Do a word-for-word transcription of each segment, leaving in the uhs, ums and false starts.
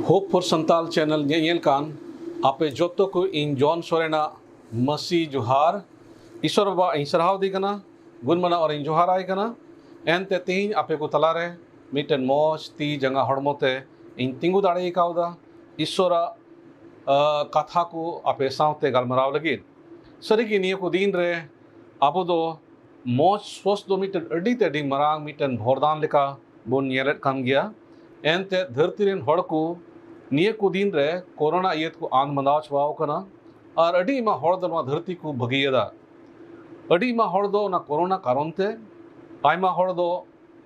Hope for Santal channel ᱧᱮᱧᱮᱞ ᱠᱟᱱ ᱟᱯᱮ ᱡᱚᱛᱚ ᱠᱚ ᱤᱧ ᱡᱚᱱ ᱥᱚᱨᱮᱱᱟᱜ ᱢᱟᱹᱥᱤ ᱡᱚᱦᱟᱨ᱾ ᱤᱥᱚᱨ ᱵᱟᱵᱟ ᱤᱧ ᱥᱟᱨᱦᱟᱣ ᱫᱮ ᱠᱟᱱᱟ, ᱜᱩᱱ ᱢᱟᱱᱟᱣ ᱟᱨ ᱤᱧ ᱡᱚᱦᱟᱨᱟᱭ ᱠᱟᱱᱟ᱾ ᱮᱱᱛᱮ ᱛᱮᱦᱮᱧ ᱟᱯᱮ ᱠᱚ ᱛᱟᱞᱟᱨᱮ ᱢᱤᱫᱴᱮᱱ ᱢᱚᱡᱽ ᱛᱤ ᱡᱟᱸᱜᱟ ᱦᱚᱲᱢᱚ ᱛᱮ ᱤᱧ ᱛᱤᱸᱜᱩ ᱫᱟᱲᱮ ᱠᱟᱣᱫᱟ᱾ ᱤᱥᱚᱨᱟᱜ, ᱟ, ᱠᱟᱛᱷᱟ ᱠᱚ ᱟᱯᱮ ᱥᱟᱶᱛᱮ ᱜᱟᱞᱢᱟᱨᱟᱣ ᱞᱟᱹᱜᱤᱫ᱾ ᱥᱟᱹᱨᱤᱜᱮ ᱱᱤᱭᱟᱹ ᱠᱚ ᱫᱤᱱ ᱨᱮ ᱟᱵᱚ ᱫᱚ ᱢᱚᱡᱽ ᱥᱚᱥ ᱫᱚ ᱢᱤᱫᱴᱮᱱ ᱟᱹᱰᱤ ᱛᱮ ᱟᱹᱰᱤ ᱢᱟᱨᱟᱝ ᱢᱤᱫᱴᱮᱱ ᱵᱷᱚᱨᱫᱟᱱ ᱞᱮᱠᱟ ᱵᱚᱱ ᱧᱮᱞᱮᱫ ᱠᱟᱱ ᱜᱮᱭᱟ᱾ ᱮᱱᱛᱮ ᱫᱷᱟᱹᱨᱛᱤ ᱨᱮᱱ ᱦᱚᱲ ᱠᱚ ᱱᱤᱭᱟᱹ ᱠᱚ ᱫᱤᱱ ᱨᱮ ᱠᱳᱨᱳᱱᱟ ᱤᱭᱟᱹ ᱛᱮᱠᱚ ᱟᱸᱫᱽ ᱢᱟᱸᱫᱟᱣ ᱪᱟᱵᱟᱣ ᱠᱟᱱᱟ᱾ ᱟᱨ ᱟᱹᱰᱤ ᱟᱭᱢᱟ ᱦᱚᱲ ᱫᱚ ᱱᱚᱣᱟ ᱫᱷᱟᱹᱨᱛᱤ ᱠᱚ ᱵᱟᱹᱜᱤᱭᱟᱫᱟ᱾ ᱟᱹᱰᱤ ᱟᱭᱢᱟ ᱦᱚᱲ ᱫᱚ ᱚᱱᱟ ᱠᱳᱨᱳᱱᱟ ᱠᱟᱨᱚᱱ ᱛᱮ, ᱟᱭᱢᱟ ᱦᱚᱲ ᱫᱚ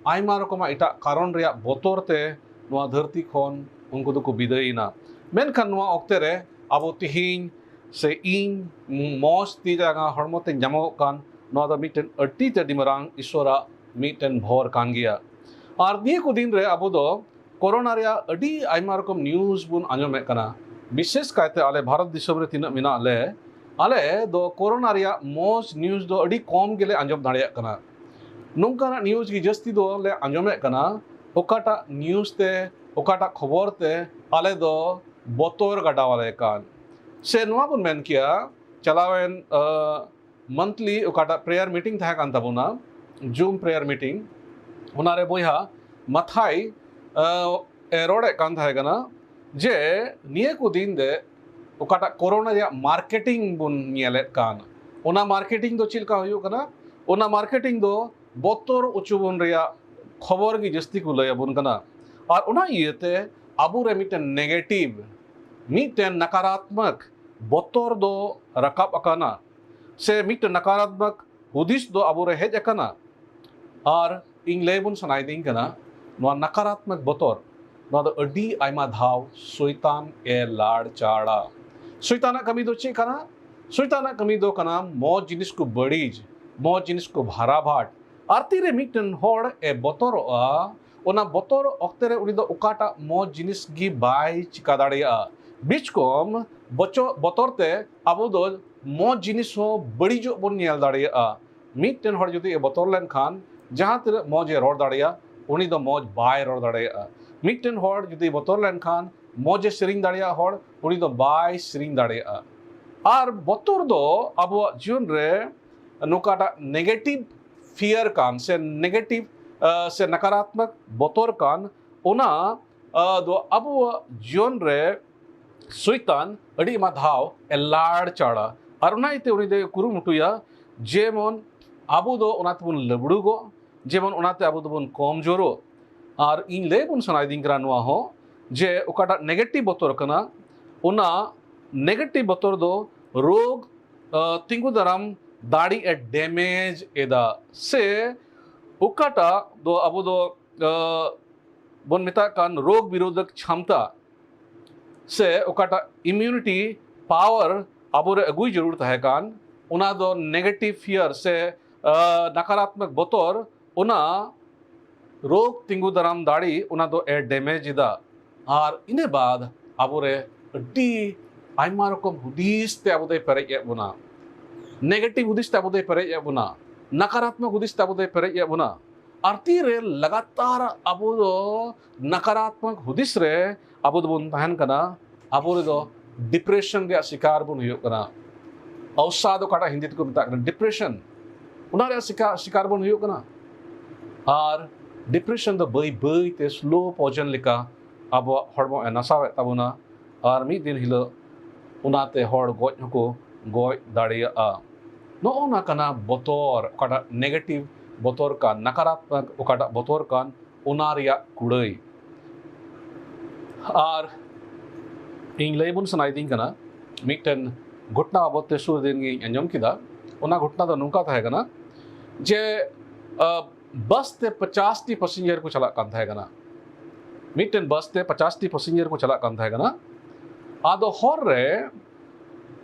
ᱟᱭᱢᱟ ᱨᱚᱠᱚᱢᱟᱜ ᱮᱴᱟᱜ ᱠᱟᱨᱚᱱ ᱨᱮᱭᱟᱜ ᱵᱚᱛᱚᱨ ᱛᱮ ᱱᱚᱣᱟ ᱫᱷᱟᱹᱨᱛᱤ ᱠᱷᱚᱱ ᱩᱱᱠᱩ ᱫᱚᱠᱚ ᱵᱤᱫᱟᱹᱭᱮᱱᱟ᱾ ᱢᱮᱱᱠᱷᱟᱱ ᱱᱚᱣᱟ ᱚᱠᱛᱮ ᱨᱮ ᱟᱵᱚ ᱛᱤᱦᱤᱧ ᱥᱮ ᱤᱧ ᱢᱚᱡᱽ ᱛᱤ ᱡᱟᱸᱜᱟ ᱦᱚᱲᱢᱚ ᱛᱮᱧ ᱧᱟᱢᱚᱜᱚᱜ ᱠᱟᱱ, ᱱᱚᱣᱟ ᱫᱚ ᱢᱤᱫᱴᱮᱱ ᱟᱹᱰᱤ ᱛᱮ ᱟᱹᱰᱤ ᱢᱟᱨᱟᱝ ᱤᱥᱚᱨᱟᱜ ᱢᱤᱫᱴᱮᱱ ᱵᱷᱚᱨ ᱠᱟᱱ ᱜᱮᱭᱟ᱾ ᱟᱨ ᱱᱤᱭᱟᱹ ᱠᱚ ᱫᱤᱱ ᱨᱮ ᱟᱵᱚ ᱫᱚ ᱠᱳᱨᱳᱱᱟ ᱨᱮᱭᱟᱜ ᱟᱹᱰᱤ ᱟᱭᱢᱟ ᱨᱚᱠᱚᱢ ᱱᱤᱭᱩᱡᱽ ᱵᱚᱱ ᱟᱸᱡᱚᱢᱮᱫ ᱠᱟᱱᱟ᱾ ᱵᱤᱥᱮᱥ ᱠᱟᱭᱛᱮ ᱟᱞᱮ ᱵᱷᱟᱨᱚᱛ ᱫᱤᱥᱚᱢ ᱨᱮ ᱛᱤᱱᱟᱹᱜ ᱢᱮᱱᱟᱜ ᱞᱮ, ᱟᱞᱮ ᱫᱚ ᱠᱳᱨᱳᱱᱟ ᱨᱮᱭᱟᱜ ᱢᱚᱡᱽ ᱱᱤᱭᱩᱡᱽ ᱫᱚ ᱟᱹᱰᱤ ᱠᱚᱢ ᱜᱮᱞᱮ ᱟᱸᱡᱚᱢ ᱫᱟᱲᱮᱭᱟᱜ ᱠᱟᱱᱟ᱾ ᱱᱚᱝᱠᱟᱱᱟᱜ ᱱᱤᱭᱩᱡᱽ ᱜᱮ ᱡᱟᱹᱥᱛᱤ ᱫᱚ ᱞᱮ ᱟᱸᱡᱚᱢᱮᱫ ᱠᱟᱱᱟ, ᱚᱠᱟᱴᱟᱜ ᱱᱤᱭᱩᱡᱽ ᱛᱮ, ᱚᱠᱟᱴᱟᱜ ᱠᱷᱚᱵᱚᱨ ᱛᱮ ᱟᱞᱮ ᱫᱚ ᱵᱚᱛᱚᱨ ᱜᱟᱰᱟᱣᱟᱞᱮ ᱠᱟᱱ᱾ ᱥᱮ ᱱᱚᱣᱟ ᱵᱚᱱ ᱢᱮᱱ ᱠᱮᱭᱟ, ᱪᱟᱞᱟᱣᱮᱱ ᱢᱚᱱᱛᱷᱞᱤ ᱚᱠᱟᱴᱟᱜ ᱯᱨᱮᱭᱟᱨ ᱢᱤᱴᱤᱝ ᱛᱟᱦᱮᱸ ᱠᱟᱱ ᱛᱟᱵᱚᱱᱟ, ᱡᱩᱢ ᱯᱨᱮᱭᱟᱨ ᱢᱤᱴᱤᱝ, ᱚᱱᱟᱨᱮ ᱵᱚᱭᱦᱟ ᱢᱟᱛᱷᱟᱭ ᱮ ᱨᱚᱲᱮᱫ ᱠᱟᱱ ᱛᱟᱦᱮᱸ ᱠᱟᱱᱟ ᱡᱮ ᱱᱤᱭᱟᱹ ᱠᱚ ᱫᱤᱱ ᱨᱮ ᱚᱠᱟᱴᱟᱜ ᱠᱳᱨᱳᱱᱟ ᱨᱮᱭᱟᱜ ᱢᱟᱨᱠᱮᱴᱤᱝ ᱵᱚᱱ ᱧᱮᱞᱮᱫ ᱠᱟᱱ, ᱚᱱᱟ ᱢᱟᱨᱠᱮᱴᱤᱝ ᱫᱚ ᱪᱮᱫ ᱞᱮᱠᱟ ᱦᱩᱭᱩᱜ ᱠᱟᱱᱟ? ᱚᱱᱟ ᱢᱟᱨᱠᱮᱴᱤᱝ ᱫᱚ ᱵᱚᱛᱚᱨ ᱚᱪᱚ ᱵᱚᱱ ᱨᱮᱭᱟᱜ ᱠᱷᱚᱵᱚᱨ ᱜᱮ ᱡᱟᱹᱥᱛᱤ ᱠᱚ ᱞᱟᱹᱭ ᱟᱵᱚᱱ ᱠᱟᱱᱟ᱾ ᱟᱨ ᱚᱱᱟ ᱤᱭᱟᱹᱛᱮ ᱟᱵᱚᱨᱮ ᱢᱤᱫᱴᱮᱱ ᱱᱮᱜᱮᱴᱤᱵᱷ, ᱢᱤᱫᱴᱮᱱ ᱱᱟᱠᱟᱨᱟᱛᱢᱚᱠ ᱵᱚᱛᱚᱨ ᱫᱚ ᱨᱟᱠᱟᱵ ᱟᱠᱟᱱᱟ, ᱥᱮ ᱢᱤᱫᱴᱮᱱ ᱱᱟᱠᱟᱨᱟᱛᱢᱚᱠ ᱦᱩᱫᱤᱥ ᱫᱚ ᱟᱵᱚᱨᱮ ᱦᱮᱡ ᱟᱠᱟᱱᱟ᱾ ᱟᱨ ᱤᱧ ᱞᱟᱹᱭ ᱵᱚᱱ ᱥᱟᱱᱟᱭᱤᱫᱤᱧ ᱠᱟᱱᱟ, ᱱᱚᱣᱟ ᱱᱟᱠᱟᱨᱟᱛᱢᱚᱠ ᱵᱚᱛᱚᱨ, ᱱᱚᱣᱟ ᱫᱚ ᱟᱹᱰᱤ ᱟᱭᱢᱟ ᱫᱷᱟᱣ ᱥᱚᱭᱛᱟᱱ ᱮ ᱞᱟᱲ ᱪᱟᱲᱟ᱾ ᱥᱚᱭᱛᱟᱱᱟᱜ ᱠᱟᱹᱢᱤ ᱫᱚ ᱪᱮᱫ ᱠᱟᱱᱟ? ᱥᱚᱭᱛᱟᱱᱟᱜ ᱠᱟᱹᱢᱤ ᱫᱚ ᱠᱟᱱᱟ ᱢᱚᱡᱽ ᱡᱤᱱᱤᱥ ᱠᱚ ᱵᱟᱹᱲᱤᱡ, ᱢᱚᱡᱽ ᱡᱤᱱᱤᱥ ᱠᱚ ᱵᱷᱟᱨᱟᱵᱷᱟᱴ᱾ ᱟᱨ ᱛᱤᱨᱮ ᱢᱤᱫᱴᱮᱱ ᱦᱚᱲ ᱮ ᱵᱚᱛᱚᱨᱚᱜᱼᱟ, ᱚᱱᱟ ᱵᱚᱛᱚᱨ ᱚᱠᱛᱮ ᱨᱮ ᱩᱱᱤ ᱫᱚ ᱚᱠᱟᱴᱟᱜ ᱢᱚᱡᱽ ᱡᱤᱱᱤᱥ ᱜᱮ ᱵᱟᱭ ᱪᱤᱠᱟ ᱫᱟᱲᱮᱭᱟᱜᱼᱟ᱾ ᱵᱤᱪᱠᱚᱢ ᱵᱚᱪᱚ-, ᱵᱚᱛᱚᱨ ᱛᱮ ᱟᱵᱚ ᱫᱚ ᱢᱚᱡᱽ ᱡᱤᱱᱤᱥ ᱦᱚᱸ ᱵᱟᱹᱲᱤᱡᱚᱜ ᱵᱚᱱ ᱧᱮᱞ ᱫᱟᱲᱮᱭᱟᱜᱼᱟ᱾ ᱢᱤᱫᱴᱮᱱ ᱦᱚᱲ ᱡᱩᱫᱤ ᱮ ᱵᱚᱛᱚᱨ ᱞᱮᱱᱠᱷᱟᱱ, ᱡᱟᱦᱟᱸ ᱛᱤᱱᱟᱹᱜ ᱢᱚᱡᱽ ᱮ ᱨᱚᱲ ᱫᱟᱲᱮᱭᱟᱜ, ᱩᱱᱤ ᱫᱚ ᱢᱚᱡᱽ ᱵᱟᱭ ᱨᱚᱲ ᱫᱟᱲᱮᱭᱟᱜᱼᱟ᱾ ᱢᱤᱫᱴᱮᱱ ᱦᱚᱲ ᱡᱩᱫᱤ ᱵᱚᱛᱚᱨ ᱞᱮᱱᱠᱷᱟᱱ, ᱢᱚᱡᱽ ᱮ ᱥᱮᱨᱮᱧ ᱫᱟᱲᱮᱭᱟᱜ ᱦᱚᱲ, ᱩᱱᱤ ᱫᱚ ᱵᱟᱭ ᱥᱮᱨᱮᱧ ᱫᱟᱲᱮᱭᱟᱜᱼᱟ᱾ ᱟᱨ ᱵᱚᱛᱚᱨ ᱫᱚ ᱟᱵᱚᱣᱟᱜ ᱡᱤᱭᱚᱱ ᱨᱮ ᱱᱚᱝᱠᱟᱴᱟᱜ ᱱᱮᱜᱮᱴᱤᱵᱷ ᱯᱷᱤᱭᱟᱨ ᱠᱟᱱ ᱥᱮ ᱱᱮᱜᱮᱴᱤᱵᱷ, ᱟ, ᱥᱮ ᱱᱟᱠᱟᱨᱟᱛᱢᱚᱠ ᱵᱚᱛᱚᱨ ᱠᱟᱱ, ᱚᱱᱟ, ᱟ, ᱫᱚ ᱟᱵᱚᱣᱟᱜ ᱡᱤᱭᱚᱱ ᱨᱮ ᱥᱚᱭᱛᱟᱱ ᱟᱹᱰᱤ ᱟᱭᱢᱟ ᱫᱷᱟᱣ ᱮ ᱞᱟᱲ ᱪᱟᱲᱟ᱾ ᱟᱨ ᱚᱱᱟ ᱤᱭᱟᱹᱛᱮ ᱩᱱᱤ ᱫᱚᱭ ᱠᱩᱨᱩᱢᱩᱴᱩᱭᱟ ᱡᱮᱢᱚᱱ ᱟᱵᱚ ᱫᱚ ᱚᱱᱟ ᱛᱮᱵᱚᱱ ᱞᱟᱹᱵᱲᱩᱜᱚᱜ, ᱡᱮᱢᱚᱱ ᱚᱱᱟᱛᱮ ᱟᱵᱚ ᱫᱚᱵᱚᱱ ᱠᱚᱢᱡᱳᱨᱚᱜ᱾ ᱟᱨ ᱤᱧ ᱞᱟᱹᱭ ᱵᱚᱱ ᱥᱟᱱᱟᱭᱮᱫᱤᱧ ᱠᱟᱱᱟ ᱱᱚᱣᱟ ᱦᱚᱸ, ᱡᱮ ᱚᱠᱟᱴᱟᱜ negative ᱵᱚᱛᱚᱨ ᱠᱟᱱᱟ, ᱚᱱᱟ negative ᱵᱚᱛᱚᱨ ᱫᱚ ᱨᱳᱜᱽ ᱟᱸ, ᱛᱤᱸᱜᱩ ᱫᱟᱨᱟᱢ ᱫᱟᱲᱮ ᱮ damage ᱮᱫᱟ, ᱥᱮ ᱚᱠᱟᱴᱟᱜ ᱫᱚ ᱟᱵᱚ ᱫᱚ ᱟᱸ, ᱵᱚᱱ ᱢᱮᱛᱟᱜ ᱠᱟᱱ ᱨᱳᱜᱽ ᱵᱤᱨᱳᱫᱷᱚᱠ ᱪᱷᱟᱢᱛᱟ, ᱥᱮ ᱚᱠᱟᱴᱟᱜ immunity power ᱟᱵᱚᱨᱮ ᱟᱹᱜᱩᱭ ᱡᱟᱹᱨᱩᱲ ᱛᱟᱦᱮᱸ ᱠᱟᱱ, ᱚᱱᱟ ᱫᱚ negative fear ᱥᱮ ᱟᱸ, ᱱᱟᱠᱟᱨᱟᱛᱢᱚᱠ ᱵᱚᱛᱚᱨ, ᱚᱱᱟ ᱨᱳᱜᱽ ᱛᱤᱸᱜᱩ ᱫᱟᱨᱟᱢ ᱫᱟᱲᱮ, ᱚᱱᱟ ᱫᱚ ᱮ damage ᱮᱫᱟ᱾ ᱟᱨ ᱤᱱᱟᱹ ᱵᱟᱫ ᱟᱵᱚᱨᱮ ᱟᱹᱰᱤ ᱟᱭᱢᱟ ᱨᱚᱠᱚᱢ ᱦᱩᱫᱤᱥ ᱛᱮ ᱟᱵᱚ ᱫᱚᱭ ᱯᱮᱨᱮᱡ ᱮᱫ ᱵᱚᱱᱟ, negative ᱦᱩᱫᱤᱥ ᱛᱮ ᱟᱵᱚ ᱫᱚᱭ ᱯᱮᱨᱮᱡ ᱮᱫ ᱵᱚᱱᱟ, ᱱᱟᱠᱟᱨᱟᱛᱢᱚᱠ ᱦᱩᱫᱤᱥ ᱛᱮ ᱟᱵᱚ ᱫᱚᱭ ᱯᱮᱨᱮᱡ ᱮᱫ ᱵᱚᱱᱟ᱾ ᱟᱨ ᱛᱤᱨᱮ ᱞᱟᱜᱟᱛᱟᱨ ᱟᱵᱚ ᱫᱚ ᱱᱟᱠᱟᱨᱟᱛᱢᱚᱠ ᱦᱩᱫᱤᱥ ᱨᱮ ᱟᱵᱚ ᱫᱚᱵᱚᱱ ᱛᱟᱦᱮᱱ ᱠᱟᱱᱟ, ᱟᱵᱚ ᱨᱮᱫᱚ depression ᱨᱮᱭᱟᱜ ᱥᱤᱠᱟᱨ ᱵᱚᱱ ᱦᱩᱭᱩᱜ ᱠᱟᱱᱟ᱾ ᱚᱣᱥᱟᱫ ᱚᱠᱟᱴᱟᱜ ᱦᱤᱱᱫᱤ ᱛᱮᱠᱚ ᱢᱮᱛᱟᱜ ᱠᱟᱱᱟ depression, ᱚᱱᱟ ᱨᱮᱭᱟᱜ ᱥᱤᱠᱟ-, ᱥᱤᱠᱟᱨ ᱵᱚᱱ ᱦᱩᱭᱩᱜ ᱠᱟᱱᱟ᱾ ᱟᱨ depression ᱫᱚ ᱵᱟᱹᱭ ᱵᱟᱹᱭ ᱛᱮ slow poison ᱞᱮᱠᱟ ᱟᱵᱚᱣᱟᱜ ᱦᱚᱲᱢᱚ ᱮ ᱱᱟᱥᱟᱣᱮᱫ ᱛᱟᱵᱚᱱᱟ, ᱟᱨ ᱢᱤᱫ ᱫᱤᱱ ᱦᱤᱞᱳᱜ ᱚᱱᱟᱛᱮ ᱦᱚᱲ ᱜᱚᱡ ᱦᱚᱸᱠᱚ ᱜᱚᱡ ᱫᱟᱲᱮᱭᱟᱜᱼᱟ᱾ ᱱᱚᱜᱼᱚ ᱱᱟ ᱠᱟᱱᱟ ᱵᱚᱛᱚᱨ, ᱚᱠᱟᱴᱟᱜ negative ᱵᱚᱛᱚᱨ ᱠᱟᱱ, ᱱᱟᱠᱟᱨᱟᱛᱢᱚᱠ ᱚᱠᱟᱴᱟᱜ ᱵᱚᱛᱚᱨ ᱠᱟᱱ, ᱚᱱᱟ ᱨᱮᱭᱟᱜ ᱠᱩᱲᱟᱹᱭ᱾ ᱟᱨ ᱤᱧ ᱞᱟᱹᱭ ᱵᱚᱱ ᱥᱟᱱᱟᱭᱮᱫᱤᱧ ᱠᱟᱱᱟ, ᱢᱤᱫᱴᱮᱱ ᱜᱷᱚᱴᱱᱟ ᱵᱟᱵᱚᱫ ᱛᱮ ᱥᱩᱨ ᱫᱤᱱ ᱜᱤᱧ ᱟᱸᱡᱚᱢ ᱠᱮᱫᱟ᱾ ᱚᱱᱟ ᱜᱷᱚᱴᱱᱟ ᱫᱚ ᱱᱚᱝᱠᱟ ᱛᱟᱦᱮᱸ ᱠᱟᱱᱟ ᱡᱮ, ᱟᱸ, ᱵᱟᱥ ᱛᱮ ᱯᱚᱪᱟᱥ ᱴᱤ passenger ᱠᱚ ᱪᱟᱞᱟᱜ ᱠᱟᱱ ᱛᱟᱦᱮᱸ ᱠᱟᱱᱟ᱾ ᱢᱤᱫᱴᱮᱱ ᱵᱟᱥ ᱛᱮ ᱯᱚᱪᱟᱥ ᱴᱤ passenger ᱠᱚ ᱪᱟᱞᱟᱜ ᱠᱟᱱ ᱛᱟᱦᱮᱸ ᱠᱟᱱᱟ᱾ ᱟᱫᱚ ᱦᱚᱨ ᱨᱮ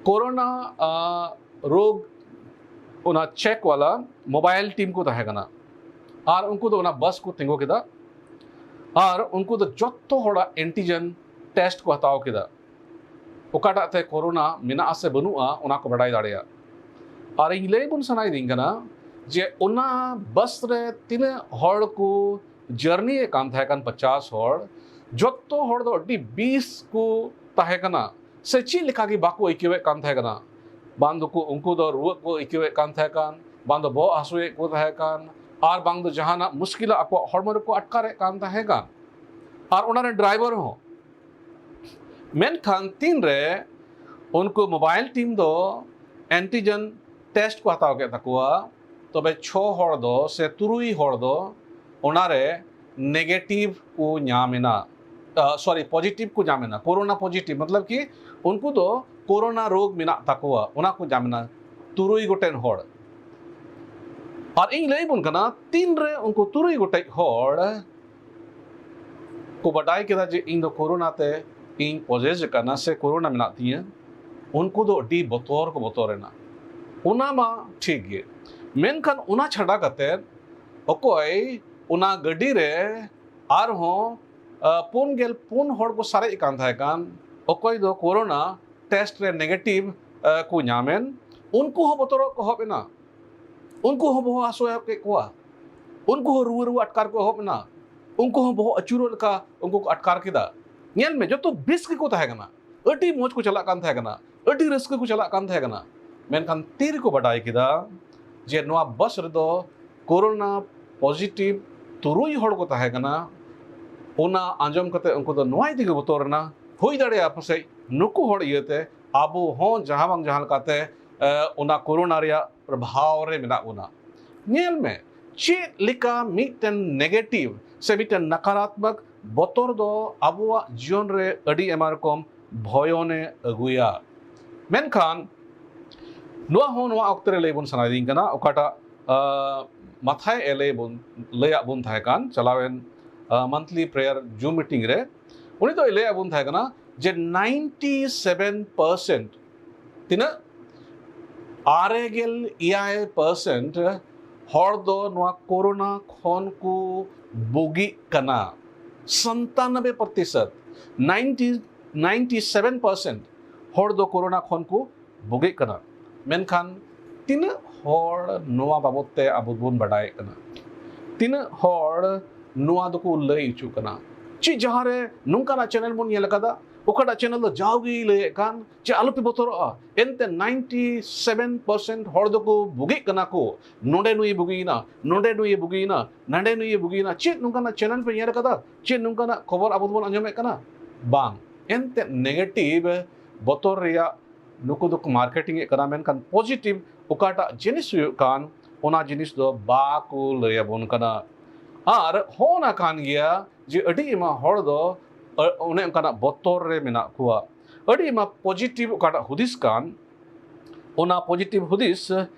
ᱠᱳᱨᱳᱱᱟ, ᱟᱸ, ᱨᱳᱜᱽ ᱚᱱᱟ check ᱣᱟᱞᱟ mobile team ᱠᱚ ᱛᱟᱦᱮᱸ ᱠᱟᱱᱟ᱾ ᱟᱨ ᱩᱱᱠᱩ ᱫᱚ ᱚᱱᱟ ᱵᱟᱥ ᱠᱚ ᱛᱤᱸᱜᱩ ᱠᱮᱫᱟ᱾ ᱟᱨ ᱩᱱᱠᱩ ᱫᱚ ᱡᱚᱛᱚ ᱦᱚᱲᱟᱜ antigen test ᱠᱚ ᱦᱟᱛᱟᱣ ᱠᱮᱫᱟ᱾ ᱚᱠᱟᱴᱟᱜ ᱛᱮ ᱠᱳᱨᱳᱱᱟ ᱢᱮᱱᱟᱜᱼᱟ ᱥᱮ ᱵᱟᱹᱱᱩᱜᱼᱟ, ᱚᱱᱟ ᱠᱚ ᱵᱟᱰᱟᱭ ᱫᱟᱲᱮᱭᱟᱜ᱾ ᱟᱨ ᱤᱧ ᱞᱟᱹᱭ ᱵᱚᱱ ᱥᱟᱱᱟᱭᱮᱫᱤᱧ ᱠᱟᱱᱟ ᱡᱮ ᱚᱱᱟ ᱵᱟᱥ ᱨᱮ ᱛᱤᱱᱟᱹᱜ ᱦᱚᱲ ᱠᱚ journey ᱮᱫ ᱠᱟᱱ ᱛᱟᱦᱮᱸ ᱠᱟᱱ, ᱯᱚᱪᱟᱥ ᱦᱚᱲ, ᱡᱚᱛᱚ ᱦᱚᱲ ᱫᱚ ᱟᱹᱰᱤ ᱵᱮᱥ ᱠᱚ ᱛᱟᱦᱮᱸ ᱠᱟᱱᱟ, ᱥᱮ ᱪᱮᱫ ᱞᱮᱠᱟ ᱜᱮ ᱵᱟᱠᱚ ᱟᱹᱭᱠᱟᱹᱣᱮᱫ ᱠᱟᱱ ᱛᱟᱦᱮᱸ ᱠᱟᱱᱟ᱾ ᱵᱟᱝ ᱫᱚᱠᱚ, ᱩᱱᱠᱩ ᱫᱚ ᱨᱩᱣᱟᱹᱜ ᱠᱚ ᱟᱹᱭᱠᱟᱹᱣᱮᱫ ᱠᱟᱱ ᱛᱟᱦᱮᱸ ᱠᱟᱱ, ᱵᱟᱝ ᱫᱚ ᱵᱚᱦᱚᱜ ᱦᱟᱹᱥᱩᱭᱮᱫ ᱠᱚ ᱛᱟᱦᱮᱸ ᱠᱟᱱ, ᱟᱨ ᱵᱟᱝ ᱫᱚ ᱡᱟᱦᱟᱱᱟᱜ ᱢᱩᱥᱠᱤᱞ ᱟᱠᱚᱣᱟᱜ ᱦᱚᱲᱢᱚ ᱨᱮᱠᱚ ᱟᱴᱠᱟᱨᱮᱫ ᱠᱟᱱ ᱛᱟᱦᱮᱸ ᱠᱟᱱ, ᱟᱨ ᱚᱱᱟ ᱨᱮᱱ driver ᱦᱚᱸ᱾ ᱢᱮᱱᱠᱷᱟᱱ ᱛᱤᱱᱨᱮ ᱩᱱᱠᱩ mobile team ᱫᱚ antigen test ᱠᱚ ᱦᱟᱛᱟᱣ ᱠᱮᱫ ᱛᱟᱠᱚᱣᱟ, ᱛᱚᱵᱮ ᱪᱷᱚ ᱦᱚᱲ ᱫᱚ ᱥᱮ ᱛᱩᱨᱩᱭ ᱦᱚᱲ ᱫᱚ ᱚᱱᱟᱨᱮ negative ᱠᱚ ᱧᱟᱢ ᱮᱱᱟ, ᱥᱚᱨᱤ, positive ᱠᱚ ᱧᱟᱢ ᱮᱱᱟ, ᱠᱳᱨᱳᱱᱟ positive, ᱢᱚᱛᱞᱚᱵ ᱠᱤ ᱩᱱᱠᱩ ᱫᱚ ᱠᱳᱨᱳᱱᱟ ᱨᱳᱜᱽ ᱢᱮᱱᱟᱜ ᱛᱟᱠᱚᱣᱟ, ᱚᱱᱟ ᱠᱚ ᱧᱟᱢ ᱮᱱᱟ ᱛᱩᱨᱩᱭ ᱜᱚᱴᱮᱱ ᱦᱚᱲ᱾ ᱟᱨ ᱤᱧ ᱞᱟᱹᱭ ᱵᱚᱱ ᱠᱟᱱᱟ, ᱛᱤᱱᱨᱮ ᱩᱱᱠᱩ ᱛᱩᱨᱩᱭ ᱜᱚᱴᱮᱡ ᱦᱚᱲ ᱠᱚ ᱵᱟᱰᱟᱭ ᱠᱮᱫᱟ ᱡᱮ ᱤᱧ ᱫᱚ ᱠᱳᱨᱳᱱᱟ ᱛᱮ ᱤᱧ possess ᱟᱠᱟᱱᱟ ᱥᱮ ᱠᱳᱨᱳᱱᱟ ᱢᱮᱱᱟᱜ ᱛᱤᱧᱟᱹ, ᱩᱱᱠᱩ ᱫᱚ ᱟᱹᱰᱤ ᱵᱚᱛᱚᱨ ᱠᱚ ᱵᱚᱛᱚᱨ ᱮᱱᱟ᱾ ᱚᱱᱟ ᱢᱟ ᱴᱷᱤᱠ ᱜᱮ, ᱢᱮᱱᱠᱷᱟᱱ ᱚᱱᱟ ᱪᱷᱟᱰᱟ ᱠᱟᱛᱮ ᱚᱠᱚᱭ ᱚᱱᱟ ᱜᱟᱹᱰᱤ ᱨᱮ ᱟᱨᱦᱚᱸ, ᱟ, ᱯᱩᱱ ᱜᱮᱞ ᱯᱩᱱ ᱦᱚᱲ ᱠᱚ ᱥᱟᱨᱮᱡ ᱟᱠᱟᱱ ᱛᱟᱦᱮᱸ ᱠᱟᱱ, ᱚᱠᱚᱭ ᱫᱚ ᱠᱳᱨᱳᱱᱟ test ᱨᱮ negative, ᱟ, ᱠᱚ ᱧᱟᱢᱮᱱ, ᱩᱱᱠᱩ ᱦᱚᱸ ᱵᱚᱛᱚᱨᱚᱜ ᱠᱚ ᱮᱦᱚᱵ ᱮᱱᱟ᱾ ᱩᱱᱠᱩ ᱦᱚᱸ ᱵᱚᱦᱚᱜ ᱦᱟᱹᱥᱩ ᱮᱦᱚᱵ ᱠᱮᱫ ᱠᱚᱣᱟ᱾ ᱩᱱᱠᱩ ᱦᱚᱸ ᱨᱩᱣᱟᱹ ᱨᱩᱣᱟᱹ ᱟᱴᱠᱟᱨ ᱠᱚ ᱮᱦᱚᱵ ᱮᱱᱟ᱾ ᱩᱱᱠᱩ ᱦᱚᱸ ᱵᱚᱦᱚᱜ ᱟᱹᱪᱩᱨᱚᱜ ᱞᱮᱠᱟ ᱩᱱᱠᱩ ᱠᱚ ᱟᱴᱠᱟᱨ ᱠᱮᱫᱟ᱾ ᱧᱮᱞ ᱢᱮ, ᱡᱚᱛᱚ ᱵᱮᱥ ᱜᱮᱠᱚ ᱛᱟᱦᱮᱸ ᱠᱟᱱᱟ, ᱟᱹᱰᱤ ᱢᱚᱡᱽ ᱠᱚ ᱪᱟᱞᱟᱜ ᱠᱟᱱ ᱛᱟᱦᱮᱸ ᱠᱟᱱᱟ, ᱟᱹᱰᱤ ᱨᱟᱹᱥᱠᱟᱹ ᱠᱚ ᱪᱟᱞᱟᱜ ᱠᱟᱱ ᱛᱟᱦᱮᱸ ᱠᱟᱱᱟ᱾ ᱢᱮᱱᱠᱷᱟᱱ ᱛᱤ ᱨᱮᱠᱚ ᱵᱟᱰᱟᱭ ᱠᱮᱫᱟ ᱡᱮ ᱱᱚᱣᱟ ᱵᱟᱥ ᱨᱮᱫᱚ ᱠᱳᱨᱳᱱᱟ positive ᱛᱩᱨᱩᱭ ᱦᱚᱲ ᱠᱚ ᱛᱟᱦᱮᱸ ᱠᱟᱱᱟ᱾ ᱚᱱᱟ ᱟᱸᱡᱚᱢ ᱠᱟᱛᱮ ᱩᱱᱠᱩ ᱫᱚ ᱱᱚᱣᱟ ᱤᱫᱤ ᱠᱚ ᱵᱚᱛᱚᱨ ᱮᱱᱟ, ᱦᱩᱭ ᱫᱟᱲᱮᱭᱟᱜᱼᱟ ᱯᱟᱥᱮᱡ ᱱᱩᱠᱩ ᱦᱚᱲ ᱤᱭᱟᱹᱛᱮ ᱟᱵᱚ ᱦᱚᱸ ᱡᱟᱦᱟᱸ ᱵᱟᱝ ᱡᱟᱦᱟᱸ ᱞᱮᱠᱟᱛᱮ, ᱮ, ᱚᱱᱟ ᱠᱳᱨᱳᱱᱟ ᱨᱮᱭᱟᱜ ᱯᱨᱚᱵᱷᱟᱣ ᱨᱮ ᱢᱮᱱᱟᱜ ᱵᱚᱱᱟ᱾ ᱧᱮᱞ ᱢᱮ, ᱪᱮᱫ ᱞᱮᱠᱟ ᱢᱤᱫᱴᱮᱱ negative ᱥᱮ ᱢᱤᱫᱴᱮᱱ ᱱᱟᱠᱟᱨᱟᱛᱢᱚᱠ ᱵᱚᱛᱚᱨ ᱫᱚ ᱟᱵᱚᱣᱟᱜ ᱡᱤᱭᱚᱱ ᱨᱮ ᱟᱹᱰᱤ ᱟᱭᱢᱟ ᱨᱚᱠᱚᱢ ᱵᱷᱚᱭᱚᱱᱮ ᱟᱹᱜᱩᱭᱟ᱾ ᱢᱮᱱᱠᱷᱟᱱ ᱱᱚᱣᱟ ᱦᱚᱸ ᱱᱚᱣᱟ ᱚᱠᱛᱮ ᱨᱮ ᱞᱟᱹᱭ ᱵᱚᱱ ᱥᱟᱱᱟᱭᱮᱫᱤᱧ ᱠᱟᱱᱟ, ᱚᱠᱟᱴᱟᱜ, ᱟ, ᱢᱟᱛᱷᱟᱭ ᱮ ᱞᱟᱹᱭ ᱵᱚᱱ, ᱞᱟᱹᱭᱟᱫ ᱵᱚᱱ ᱛᱟᱦᱮᱸ ᱠᱟᱱ ᱪᱟᱞᱟᱣᱮᱱ, ᱟ, monthly prayer Zoom meeting ᱨᱮ, ᱩᱱᱤ ᱫᱚᱭ ᱞᱟᱹᱭᱟᱫ ᱵᱚᱱ ᱛᱟᱦᱮᱸ ᱠᱟᱱᱟ ᱡᱮ ninety seven percent, ᱛᱤᱱᱟᱹᱜ? ᱟᱨᱮ ᱜᱮᱞ ᱮᱭᱟᱭ percent ᱦᱚᱲ ᱫᱚ ᱱᱚᱣᱟ ᱠᱳᱨᱳᱱᱟ ᱠᱷᱚᱱ ᱠᱚ ᱵᱩᱜᱤᱜ ᱠᱟᱱᱟ᱾ ᱥᱟᱱᱛᱟᱱᱚᱵᱮ ᱯᱨᱚᱛᱤᱥᱚᱛ, ninety, ninety seven percent ᱦᱚᱲ ᱫᱚ ᱠᱳᱨᱳᱱᱟ ᱠᱷᱚᱱ ᱠᱚ ᱵᱩᱜᱤᱜ ᱠᱟᱱᱟ᱾ ᱢᱮᱱᱠᱷᱟᱱ ᱛᱤᱱᱟᱹᱜ ᱦᱚᱲ ᱱᱚᱣᱟ ᱵᱟᱵᱚᱫ ᱛᱮ ᱟᱵᱚ ᱵᱚᱱ ᱵᱟᱰᱟᱭᱮᱫ ᱠᱟᱱᱟ? ᱛᱤᱱᱟᱹᱜ ᱦᱚᱲ ᱱᱚᱣᱟ ᱫᱚᱠᱚ ᱞᱟᱹᱭ ᱦᱚᱪᱚᱜ ᱠᱟᱱᱟ? ᱪᱮᱫ ᱡᱟᱦᱟᱸ ᱨᱮ ᱱᱚᱝᱠᱟᱱᱟᱜ channel ᱵᱚᱱ ᱧᱮᱞ ᱟᱠᱟᱫᱟ, ᱚᱠᱟᱴᱟᱜ channel ᱫᱚ ᱡᱟᱣᱜᱮᱭ ᱞᱟᱹᱭᱮᱫ ᱠᱟᱱ ᱡᱮ ᱟᱞᱚᱯᱮ ᱵᱚᱛᱚᱨᱚᱜᱼᱟ, ᱮᱱᱛᱮ ninety seven percent ᱦᱚᱲ ᱫᱚᱠᱚ ᱵᱩᱜᱤᱜ ᱠᱟᱱᱟ ᱠᱚ, ᱱᱚᱰᱮ ᱱᱩᱭᱮ ᱵᱩᱜᱤᱭᱮᱱᱟ, ᱱᱚᱰᱮ ᱱᱩᱭᱮ ᱵᱩᱜᱤᱭᱮᱱᱟ, ᱱᱟᱰᱮ ᱱᱩᱭᱮ ᱵᱩᱜᱤᱭᱮᱱᱟ᱾ ᱪᱮᱫ ᱱᱚᱝᱠᱟᱱᱟᱜ channel ᱯᱮ ᱧᱮᱞ ᱟᱠᱟᱫᱟ? ᱪᱮᱫ ᱱᱚᱝᱠᱟᱱᱟᱜ ᱠᱷᱚᱵᱚᱨ ᱟᱵᱚ ᱫᱚᱵᱚᱱ ᱟᱸᱡᱚᱢᱮᱫ ᱠᱟᱱᱟ? ᱵᱟᱝ, ᱮᱱᱛᱮ negative ᱵᱚᱛᱚᱨ ᱨᱮᱭᱟᱜ ᱱᱩᱠᱩ ᱫᱚᱠᱚ marketing ᱮᱫ ᱠᱟᱱᱟ, ᱢᱮᱱᱠᱷᱟᱱ positive ᱚᱠᱟᱴᱟᱜ ᱡᱤᱱᱤᱥ ᱦᱩᱭᱩᱜ ᱠᱟᱱ, ᱚᱱᱟ ᱡᱤᱱᱤᱥ ᱫᱚ ᱵᱟᱠᱚ ᱞᱟᱹᱭ ᱟᱵᱚᱱ ᱠᱟᱱᱟ᱾ ᱟᱨ ᱦᱚᱸ ᱚᱱᱟ ᱠᱟᱱ ᱜᱮᱭᱟ ᱡᱮ ᱟᱹᱰᱤ ᱟᱭᱢᱟ ᱦᱚᱲ ᱫᱚ ᱚᱱᱮ ᱚᱱᱠᱟᱱᱟᱜ ᱵᱚᱛᱚᱨ ᱨᱮ ᱢᱮᱱᱟᱜ ᱠᱚᱣᱟ᱾ ᱟᱹᱰᱤ ᱟᱭᱢᱟ ᱯᱚᱡᱤᱴᱤᱵᱷ ᱚᱠᱟᱴᱟᱜ ᱦᱩᱫᱤᱥ ᱠᱟᱱ, ᱚᱱᱟ ᱯᱚᱡᱤᱴᱤᱵᱷ ᱦᱩᱫᱤᱥ